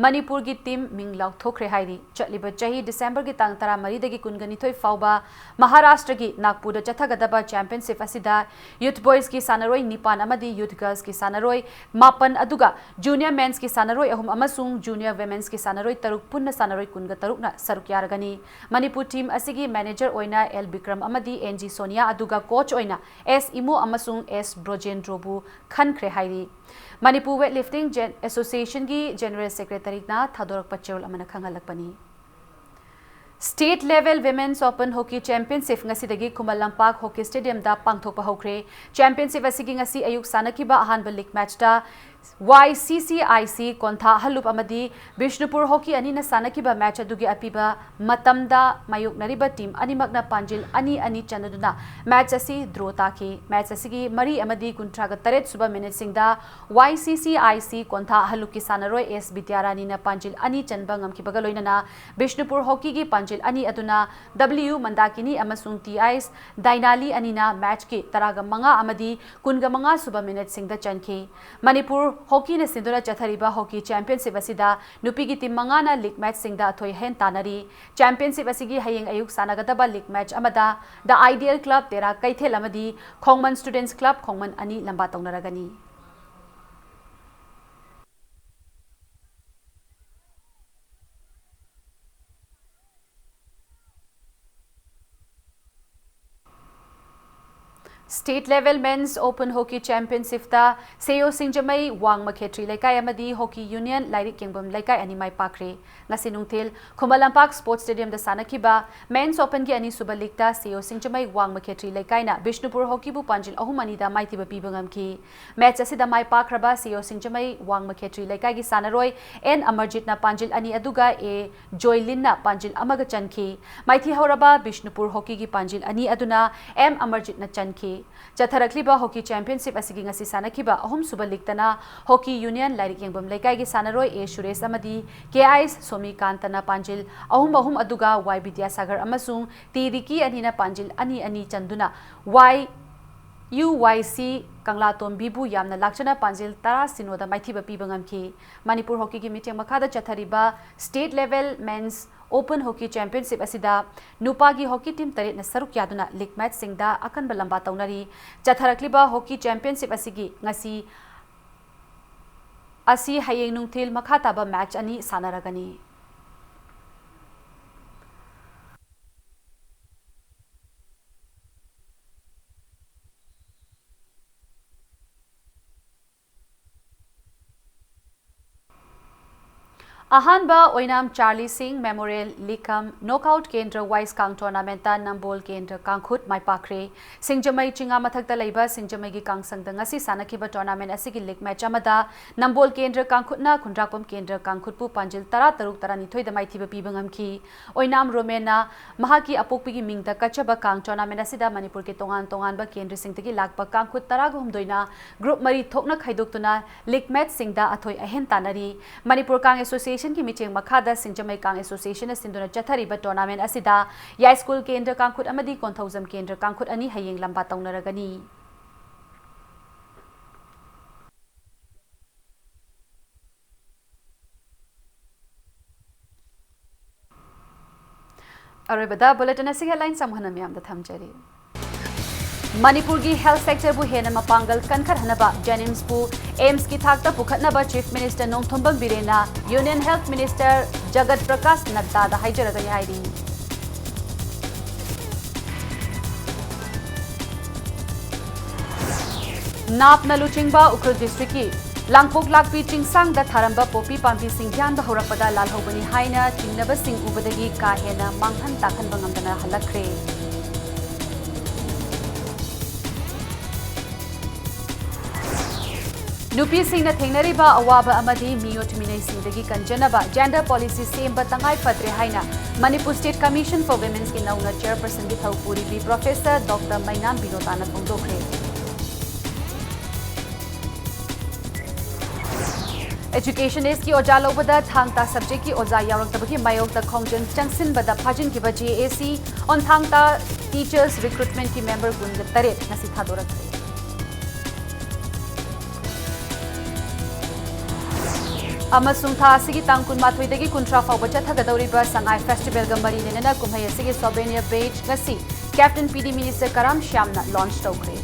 ꯃꯅꯤꯄꯨꯔꯒꯤ team ꯃꯤꯡ ꯂꯥꯎꯊꯣꯛꯈ꯭ꯔꯦ ꯍꯥꯏꯔꯤ꯫ ꯆꯠꯂꯤꯕ ꯆꯍꯤ Decemberꯒꯤ ꯇꯥꯡ ꯇꯔꯥꯃꯔꯤꯗꯒꯤ ꯀꯨꯟꯒ ꯅꯤꯊꯣꯏ ꯐꯥꯎꯕ ꯃꯍꯥꯔꯥꯁꯇ꯭ꯔꯒꯤ ꯅꯥꯒꯄꯨꯔꯗ ꯆꯠꯊꯒꯗꯕ championship ꯑꯁꯤꯗ Youth Boysꯀꯤ ꯁꯥꯟꯅꯔꯣꯏ ꯅꯤꯄꯥꯟ ꯑꯃꯗꯤ Youth Girlsꯀꯤ ꯁꯥꯟꯅꯔꯣꯏ ꯃꯥꯄꯟ, ꯑꯗꯨꯒ Junior Mensꯀꯤ ꯁꯥꯟꯅꯔꯣꯏ ꯑꯍꯨꯝ ꯑꯃꯁꯨꯡ Junior Womenꯀꯤ ꯁꯥꯟꯅꯔꯣꯏ ꯇꯔꯨꯛ, ꯄꯨꯟꯅ ꯁꯥꯟꯅꯔꯣꯏ ꯀꯨꯟꯒ ꯇꯔꯨꯛꯅ ꯁꯔꯨꯛ ꯌꯥꯔꯒꯅꯤ꯫ ꯃꯅꯤꯄꯨꯔ team ꯑꯁꯤꯒꯤ manager ꯑꯣꯏꯅ L ꯕꯤꯀ꯭ꯔꯝ ꯑꯃꯗꯤ N G ꯁꯣꯅꯤꯌꯥ, ꯑꯗꯨꯒ coach ꯑꯣꯏꯅ S ꯏꯃꯣ ꯑꯃꯁꯨꯡ S ꯕ꯭ꯔꯣꯖꯦꯟꯗ꯭ꯔꯣꯕꯨ ꯈꯟꯈ꯭ꯔꯦ ꯍꯥꯏꯔꯤ꯫ ꯃꯅꯤꯄꯨꯔ Weightlifting Gen-, Associationꯒꯤ General Secretaryꯅ ꯊꯥꯗꯣꯔꯛꯄ ꯆꯦꯔꯣꯜ ꯑꯃꯅ ꯈꯪꯍꯜꯂꯛꯄꯅꯤ꯫ State Level Women's Open Hockey Championship ꯉꯁꯤꯗꯒꯤ ꯈꯨꯃꯟ ꯂꯝꯄꯥꯛ Hockey Stadiumꯗ ꯄꯥꯡꯊꯣꯛꯄ ꯍꯧꯈ꯭ꯔꯦ꯫ Championship ꯑꯁꯤꯒꯤ ꯉꯁꯤ ꯑꯌꯨꯛ ꯁꯥꯟꯅꯈꯤꯕ ꯑꯍꯥꯟꯕ league matchꯇ Y C C I C ꯀꯣꯟꯊꯥ ꯍꯜꯂꯨꯞ ꯑꯃꯗꯤ ꯕꯤꯁꯅꯨꯄꯨꯔ Hockey ꯑꯅꯤꯅ ꯁꯥꯟꯅꯈꯤꯕ match ꯑꯗꯨꯒꯤ ꯑꯄꯤꯕ ꯃꯇꯝꯗ ꯃꯥꯌꯣꯛꯅꯔꯤꯕ team ꯑꯅꯤꯃꯛꯅ ꯄꯥꯟꯖꯤꯜ ꯑꯅꯤ ꯑꯅꯤ ꯆꯟꯅꯗꯨꯅ match ꯑꯁꯤ draw ꯇꯥꯈꯤ꯫ Match ꯑꯁꯤꯒꯤ ꯃꯔꯤ ꯑꯃꯗꯤ ꯀꯨꯟꯊ꯭ꯔꯥꯒ ꯇꯔꯦꯠ ꯁꯨꯕ minuteꯁꯤꯡꯗ Y C C I C ꯀꯣꯟꯊꯥ ꯍꯜꯂꯨꯞꯀꯤ ꯁꯥꯟꯅꯔꯣꯏ S ꯕꯤꯗ꯭ꯌꯥꯔꯥꯅꯤꯅ ꯄꯥꯟꯖꯤꯜ ꯑꯅꯤ ꯆꯟꯕ ꯉꯝꯈꯤꯕꯒ ꯂꯣꯏꯅꯅ ꯕꯤꯁꯅꯨꯄꯨꯔ Hockeyꯒꯤ ꯄꯥꯟꯖꯤꯜ ꯑꯅꯤ ꯑꯗꯨꯅ W ꯃꯟꯗꯥꯀꯤꯅꯤ ꯑꯃꯁꯨꯡ T I ꯗꯥꯏꯅꯥꯂꯤ ꯑꯅꯤꯅ matchꯀꯤ ꯇꯔꯥꯒ ꯃꯉꯥ ꯑꯃꯗꯤ ꯀꯨꯟꯒ ꯃꯉꯥ ꯁꯨꯕ minuteꯁꯤꯡꯗ ꯆꯟꯈꯤ꯫ ꯃꯅꯤꯄꯨꯔ Hockeyꯅ ꯁꯤꯟꯗꯨꯅ ꯆꯠꯊꯔꯤꯕ Hockey Championship ꯑꯁꯤꯗ ꯅꯨꯄꯤꯒꯤ team ꯃꯉꯥꯅ league matchꯁꯤꯡꯗ ꯑꯊꯣꯏ ꯑꯍꯦꯟ ꯇꯥꯟꯅꯔꯤ꯫ Championship ꯑꯁꯤꯒꯤ ꯍꯌꯦꯡ ꯑꯌꯨꯛ ꯁꯥꯟꯅꯒꯗꯕ league match ꯑꯃꯗ The Ideal Club ꯇꯦꯔꯥ ꯀꯩꯊꯦꯜ ꯑꯃꯗꯤ ꯈꯣꯡꯃꯟ Students Club ꯈꯣꯡꯃꯟ ꯑꯅꯤ ꯂꯝꯕꯥ ꯇꯧꯅꯔꯒꯅꯤ꯫ State Level Men's Open Hockey Championship ꯇ ꯁꯦꯌꯣ ꯁꯤꯡꯖꯃꯩ ꯋꯥꯡꯃ ꯈꯦꯇ꯭ꯔꯤ ꯂꯩꯀꯥꯏ ꯑꯃꯗꯤ Hockey Union ꯂꯥꯏꯔꯤꯛ ꯌꯦꯡꯐꯝ ꯂꯩꯀꯥꯏ ꯑꯅꯤ ꯃꯥꯏ ꯄꯥꯛꯈ꯭ꯔꯦ꯫ ꯉꯁꯤ ꯅꯨꯡꯊꯤꯜ ꯈꯨꯃꯟ ꯂꯝꯄꯥꯛ Sports Stadium ꯗ ꯁꯥꯟꯅꯈꯤꯕ Men's Open ꯒꯤ ꯑꯅꯤꯁꯨꯕ league ꯇ ꯁꯦꯌꯣ ꯁꯤꯡꯖꯃꯩ ꯋꯥꯡꯃ ꯈꯦꯇ꯭ꯔꯤ ꯂꯩꯀꯥꯏꯅ ꯕꯤꯁꯅꯨꯄꯨꯔ Hockey ꯕꯨ ꯄꯥꯟꯖꯤꯜ ꯑꯍꯨꯝ ꯑꯅꯤ ꯗ ꯃꯥꯏꯊꯤꯕ ꯄꯤꯕ ꯉꯝꯈꯤ꯫ Match ꯑꯁꯤꯗ ꯃꯥꯏ ꯄꯥꯛꯈ꯭ꯔꯕ ꯁꯦꯌꯣ ꯁꯤꯡꯖꯃꯩ ꯋꯥꯡꯃ ꯈꯦꯇ꯭ꯔꯤ ꯂꯩꯀꯥꯏꯒꯤ ꯁꯥꯟꯅꯔꯣꯏ ꯑꯦꯟ ꯑꯃꯔꯖꯤꯠꯅ ꯄꯥꯟꯖꯤꯜ ꯑꯅꯤ ꯑꯗꯨꯒ ꯑꯦ ꯖꯣꯏꯂꯤꯟꯅ ꯄꯥꯟꯖꯤꯜ ꯑꯃꯒ ꯆꯟꯈꯤ꯫ ꯃꯥꯏꯊꯤ ꯍꯧꯔꯕ ꯕꯤꯁꯅꯨꯄꯨꯔ Hockey ꯒꯤ ꯄꯥꯟꯖꯤꯜ ꯑꯅꯤ ꯑꯗꯨꯅ ꯑꯦꯝ ꯑꯃꯔꯖꯤꯠꯅ ꯆꯟꯈꯤ꯫ ꯆꯠꯊꯔꯛꯂꯤꯕ Hockey Championship ꯑꯁꯤꯒꯤ ꯉꯁꯤ ꯁꯥꯟꯅꯈꯤꯕ ꯑꯍꯨꯝꯁꯨꯕ league ꯇꯅ Hockey Union ꯂꯥꯏꯔꯤꯛ ꯌꯦꯡꯐꯝ ꯂꯩꯀꯥꯏꯒꯤ ꯁꯥꯟꯅꯔꯣꯏ ꯑꯦ ꯁꯨꯔꯦꯁ ꯑꯃꯗꯤ ꯀꯦ ꯑꯥꯏ ꯁꯣꯃꯤꯀꯥꯟꯇꯅ ꯄꯥꯟꯖꯤꯜ ꯑꯍꯨꯝ ꯑꯍꯨꯝ ꯑꯗꯨꯒ ꯋꯥꯏ ꯕꯤꯗ꯭ꯌꯥꯁꯥꯒꯔ ꯑꯃꯁꯨꯡ ꯇꯤ ꯔꯤꯀꯤ ꯑꯅꯤꯅ ꯄꯥꯟꯖꯤꯜ ꯑꯅꯤ ꯑꯅꯤ ꯆꯟꯗꯨꯅ ꯋꯥꯏ ꯌꯨ ꯋꯥꯏ ꯁꯤ ꯀꯪꯂꯥꯇꯣꯝꯕꯤꯕꯨ ꯌꯥꯝꯅ ꯂꯥꯛꯆꯅ ꯄꯥꯟꯖꯤꯜ ꯇꯔꯥ ꯁꯤꯅꯣꯗ ꯃꯥꯏꯊꯤꯕ ꯄꯤꯕ ꯉꯝꯈꯤ꯫ ꯃꯅꯤꯄꯨꯔ Hockey ꯒꯤ ꯃꯤꯠꯌꯦꯡ ꯃꯈꯥꯗ ꯆꯠꯊꯔꯤꯕ State Level Men's Open Hockey Championship ꯑꯁꯤꯗ ꯅꯨꯄꯥꯒꯤ hockey team ꯇꯔꯦꯠꯅ ꯁꯔꯨꯛ ꯌꯥꯗꯨꯅ league match ꯁꯤꯡꯗ ꯑꯀꯟꯕ ꯂꯝꯕꯥ ꯇꯧꯅꯔꯤ꯫ ꯆꯠꯊꯔꯛꯂꯤꯕ Hockey Championship ꯑꯁꯤꯒꯤ ꯉꯁꯤ ꯑꯁꯤ ꯍꯌꯦꯡ ꯅꯨꯡꯊꯤꯜ ꯃꯈꯥ ꯇꯥꯕ match ꯑꯅꯤ ꯁꯥꯟꯅꯔꯒꯅꯤ꯫ ꯑꯍꯥꯟꯕ ꯑꯣꯏꯅꯥꯝ ꯆꯥꯔꯂꯤ ꯁꯤꯡ Memorial League cum Knockout ꯀꯦꯟꯗ꯭ꯔ ꯋꯥꯏꯁ ꯀꯥꯡ tournament ꯇ ꯅꯝꯕꯣꯜ ꯀꯦꯟꯗ꯭ꯔ ꯀꯥꯡꯈꯨꯠ ꯃꯥꯏ ꯄꯥꯛꯈ꯭ꯔꯦ꯫ ꯁꯤꯡꯖꯃꯩ ꯆꯤꯉꯥ ꯃꯊꯛꯇ ꯂꯩꯕ ꯁꯤꯡꯖꯃꯩꯒꯤ ꯀꯥꯡꯁꯪꯗ ꯉꯁꯤ ꯁꯥꯟꯅꯈꯤꯕ tournament ꯑꯁꯤꯒꯤ league match ꯑꯃꯗ ꯅꯝꯕꯣꯜ ꯀꯦꯟꯗ꯭ꯔ ꯀꯥꯡꯈꯨꯠꯅ ꯈꯨꯟꯗ꯭ꯔꯥꯛꯄꯝ ꯀꯦꯟꯗ꯭ꯔ ꯀꯥꯡꯈꯨꯠꯄꯨ ꯄꯥꯟꯖꯤꯜ ꯇꯔꯥ ꯇꯔꯨꯛ ꯇꯔꯥꯅꯤꯊꯣꯏꯗ ꯃꯥꯏꯊꯤꯕ ꯄꯤꯕ ꯉꯝꯈꯤ꯫ ꯑꯣꯏꯅꯥꯝ ꯔꯣꯃꯦꯟꯅ ꯃꯍꯥꯛꯀꯤ ꯑꯄꯣꯛꯄꯤꯒꯤ ꯃꯤꯡꯗ ꯀꯠꯆꯕ ꯀꯥꯡ tournament ꯑꯁꯤꯗ ꯃꯅꯤꯄꯨꯔꯒꯤ ꯇꯣꯉꯥꯟ ꯇꯣꯉꯥꯟꯕ ꯀꯦꯟꯗ꯭ꯔꯁꯤꯡꯗꯒꯤ ꯂꯥꯛꯄ ꯀꯥꯡꯈꯨꯠ ꯇꯔꯥꯒ ꯍꯨꯝꯗꯣꯏꯅ group ꯃꯔꯤ ꯊꯣꯛꯅ ꯈꯥꯏꯗꯣꯛꯇꯨꯅ league match ꯁꯤꯡꯗ ꯑꯊꯣꯏ ꯑꯍꯦꯟ ꯇꯥꯟꯅꯔꯤ꯫ ꯃꯅꯤꯄꯨꯔ ꯀꯥꯡ Association ꯒꯤ ꯃꯤꯠꯌꯦꯡ ꯃꯈꯥꯗ ꯁꯤꯡꯖꯃꯩ ꯀꯥꯡ Association ꯅ ꯁꯤꯟꯗꯨꯅ ꯆꯠꯊꯔꯤꯕ tournament ꯑꯁꯤꯗ ꯌꯥꯏꯁ꯭ꯀꯨꯜ ꯀꯦꯟꯗ꯭ꯔ ꯀꯥꯡꯈꯨꯠ ꯑꯃꯗꯤ ꯀꯣꯟꯊꯧꯖꯝ ꯀꯦꯟꯗ꯭ꯔ ꯀꯥꯡꯈꯨꯠ ꯑꯅꯤ ꯍꯌꯦꯡ ꯂꯝꯕꯥ ꯇꯧꯅꯔꯒꯅꯤ꯫ ꯑꯔꯣꯏꯕꯗ bulletin ꯑꯁꯤꯒꯤ headlines ꯑꯃꯨꯛ ꯍꯟꯅ ꯃꯌꯥꯝꯗ ꯊꯝꯖꯔꯤ꯫ ꯃꯅꯤꯄꯨꯔꯒꯤ health sector ꯕꯨ ꯍꯦꯟꯅ ꯃꯄꯥꯡꯒꯜ ꯀꯟꯈꯠꯍꯟꯅꯕ JNIMS ꯄꯨ AIIMS ꯀꯤ ꯊꯥꯛꯇ ꯄꯨꯈꯠꯅꯕ Chief Minister Nongthombam ꯕꯤꯔꯦꯟꯅ Union Health Minister ꯖꯒꯠ Prakash ꯅꯗ꯭ꯗꯥꯗ ꯍꯥꯏꯖꯔꯒꯅꯤ ꯍꯥꯏꯔꯤ꯫ ꯅꯥꯞꯅ ꯂꯨꯆꯤꯡꯕ ꯎꯈ꯭ꯔꯨꯜ ꯗꯤꯁꯇ꯭ꯔꯤꯛꯀꯤ ꯂꯥꯡꯄꯣꯛ ꯂꯥꯛꯄꯤ ꯆꯤꯡꯁꯥꯡꯗ ꯊꯥꯔꯝꯕ ꯄꯣꯄꯤ ꯄꯥꯝꯕꯤꯁꯤꯡ ꯌꯥꯟꯕ ꯍꯧꯔꯛꯄꯗ ꯂꯥꯜꯍꯧꯕꯅꯤ ꯍꯥꯏꯅ ꯆꯤꯡꯅꯕꯁꯤꯡ ꯎꯕꯗꯒꯤ ꯀꯥ ꯍꯦꯟꯅ ꯃꯥꯡꯍꯟ ꯇꯥꯛꯍꯟꯕ ꯉꯝꯗꯅ ꯍꯜꯂꯛꯈ꯭ꯔꯦ꯫ ꯅꯨꯄꯤꯁꯤꯡꯅ ꯊꯦꯡꯅꯔꯤꯕ ꯑꯋꯥꯕ ꯑꯃꯗꯤ ꯃꯤꯑꯣꯠ ꯃꯤꯅꯩꯁꯤꯡꯗꯒꯤ ꯀꯟꯖꯅꯕ gender policy ꯁꯦꯝꯕ ꯇꯉꯥꯏ ꯐꯗ꯭ꯔꯦ ꯍꯥꯏꯅ Manipur State Commission for Women's ꯀꯤ ꯅꯧꯅ chairperson ꯒꯤ ꯊꯧ ꯄꯨꯔꯤꯕꯤ Professor Doctor ꯃꯩꯅꯥꯝ ꯕꯤꯅꯣꯇꯥꯅ ꯐꯣꯡꯗꯣꯛꯈ꯭ꯔꯦ꯫ Educationist ꯀꯤ ꯑꯣꯖꯥ ꯂꯧꯕꯗ ꯊꯥꯡ ꯇꯥ subject ꯀꯤ ꯑꯣꯖꯥ ꯌꯥꯎꯔꯛꯇꯕꯒꯤ ꯃꯥꯌꯣꯛꯇ ꯈꯣꯡꯖꯪ ꯆꯪꯁꯤꯟꯕꯗ ꯐꯥꯖꯤꯟꯈꯤꯕ J A C on ꯊꯥꯡ ꯇꯥ teachers recruitment ꯀꯤ member ꯀꯨꯟꯒ ꯇꯔꯦꯠ ꯉꯁꯤ ꯊꯥꯗꯣꯔꯛꯈ꯭ꯔꯦ꯫ ꯑꯃꯁꯨꯡ ꯊꯥ ꯑꯁꯤꯒꯤ ꯇꯥꯡ ꯀꯨꯟꯃꯥꯊꯣꯏꯗꯒꯤ ꯀꯨꯟꯊ꯭ꯔꯥ ꯐꯥꯎꯕ ꯆꯠꯊꯒꯗꯧꯔꯤꯕ ꯁꯉꯥꯏ festival ꯒ ꯃꯔꯤ ꯂꯩꯅꯅ ꯀꯨꯝꯍꯩ ꯑꯁꯤꯒꯤ souvenir badge ꯉꯁꯤ Captain P D Minister ꯀꯔꯥꯝ ꯁ꯭ꯌꯥꯝꯅ launch ꯇꯧꯈ꯭ꯔꯦ꯫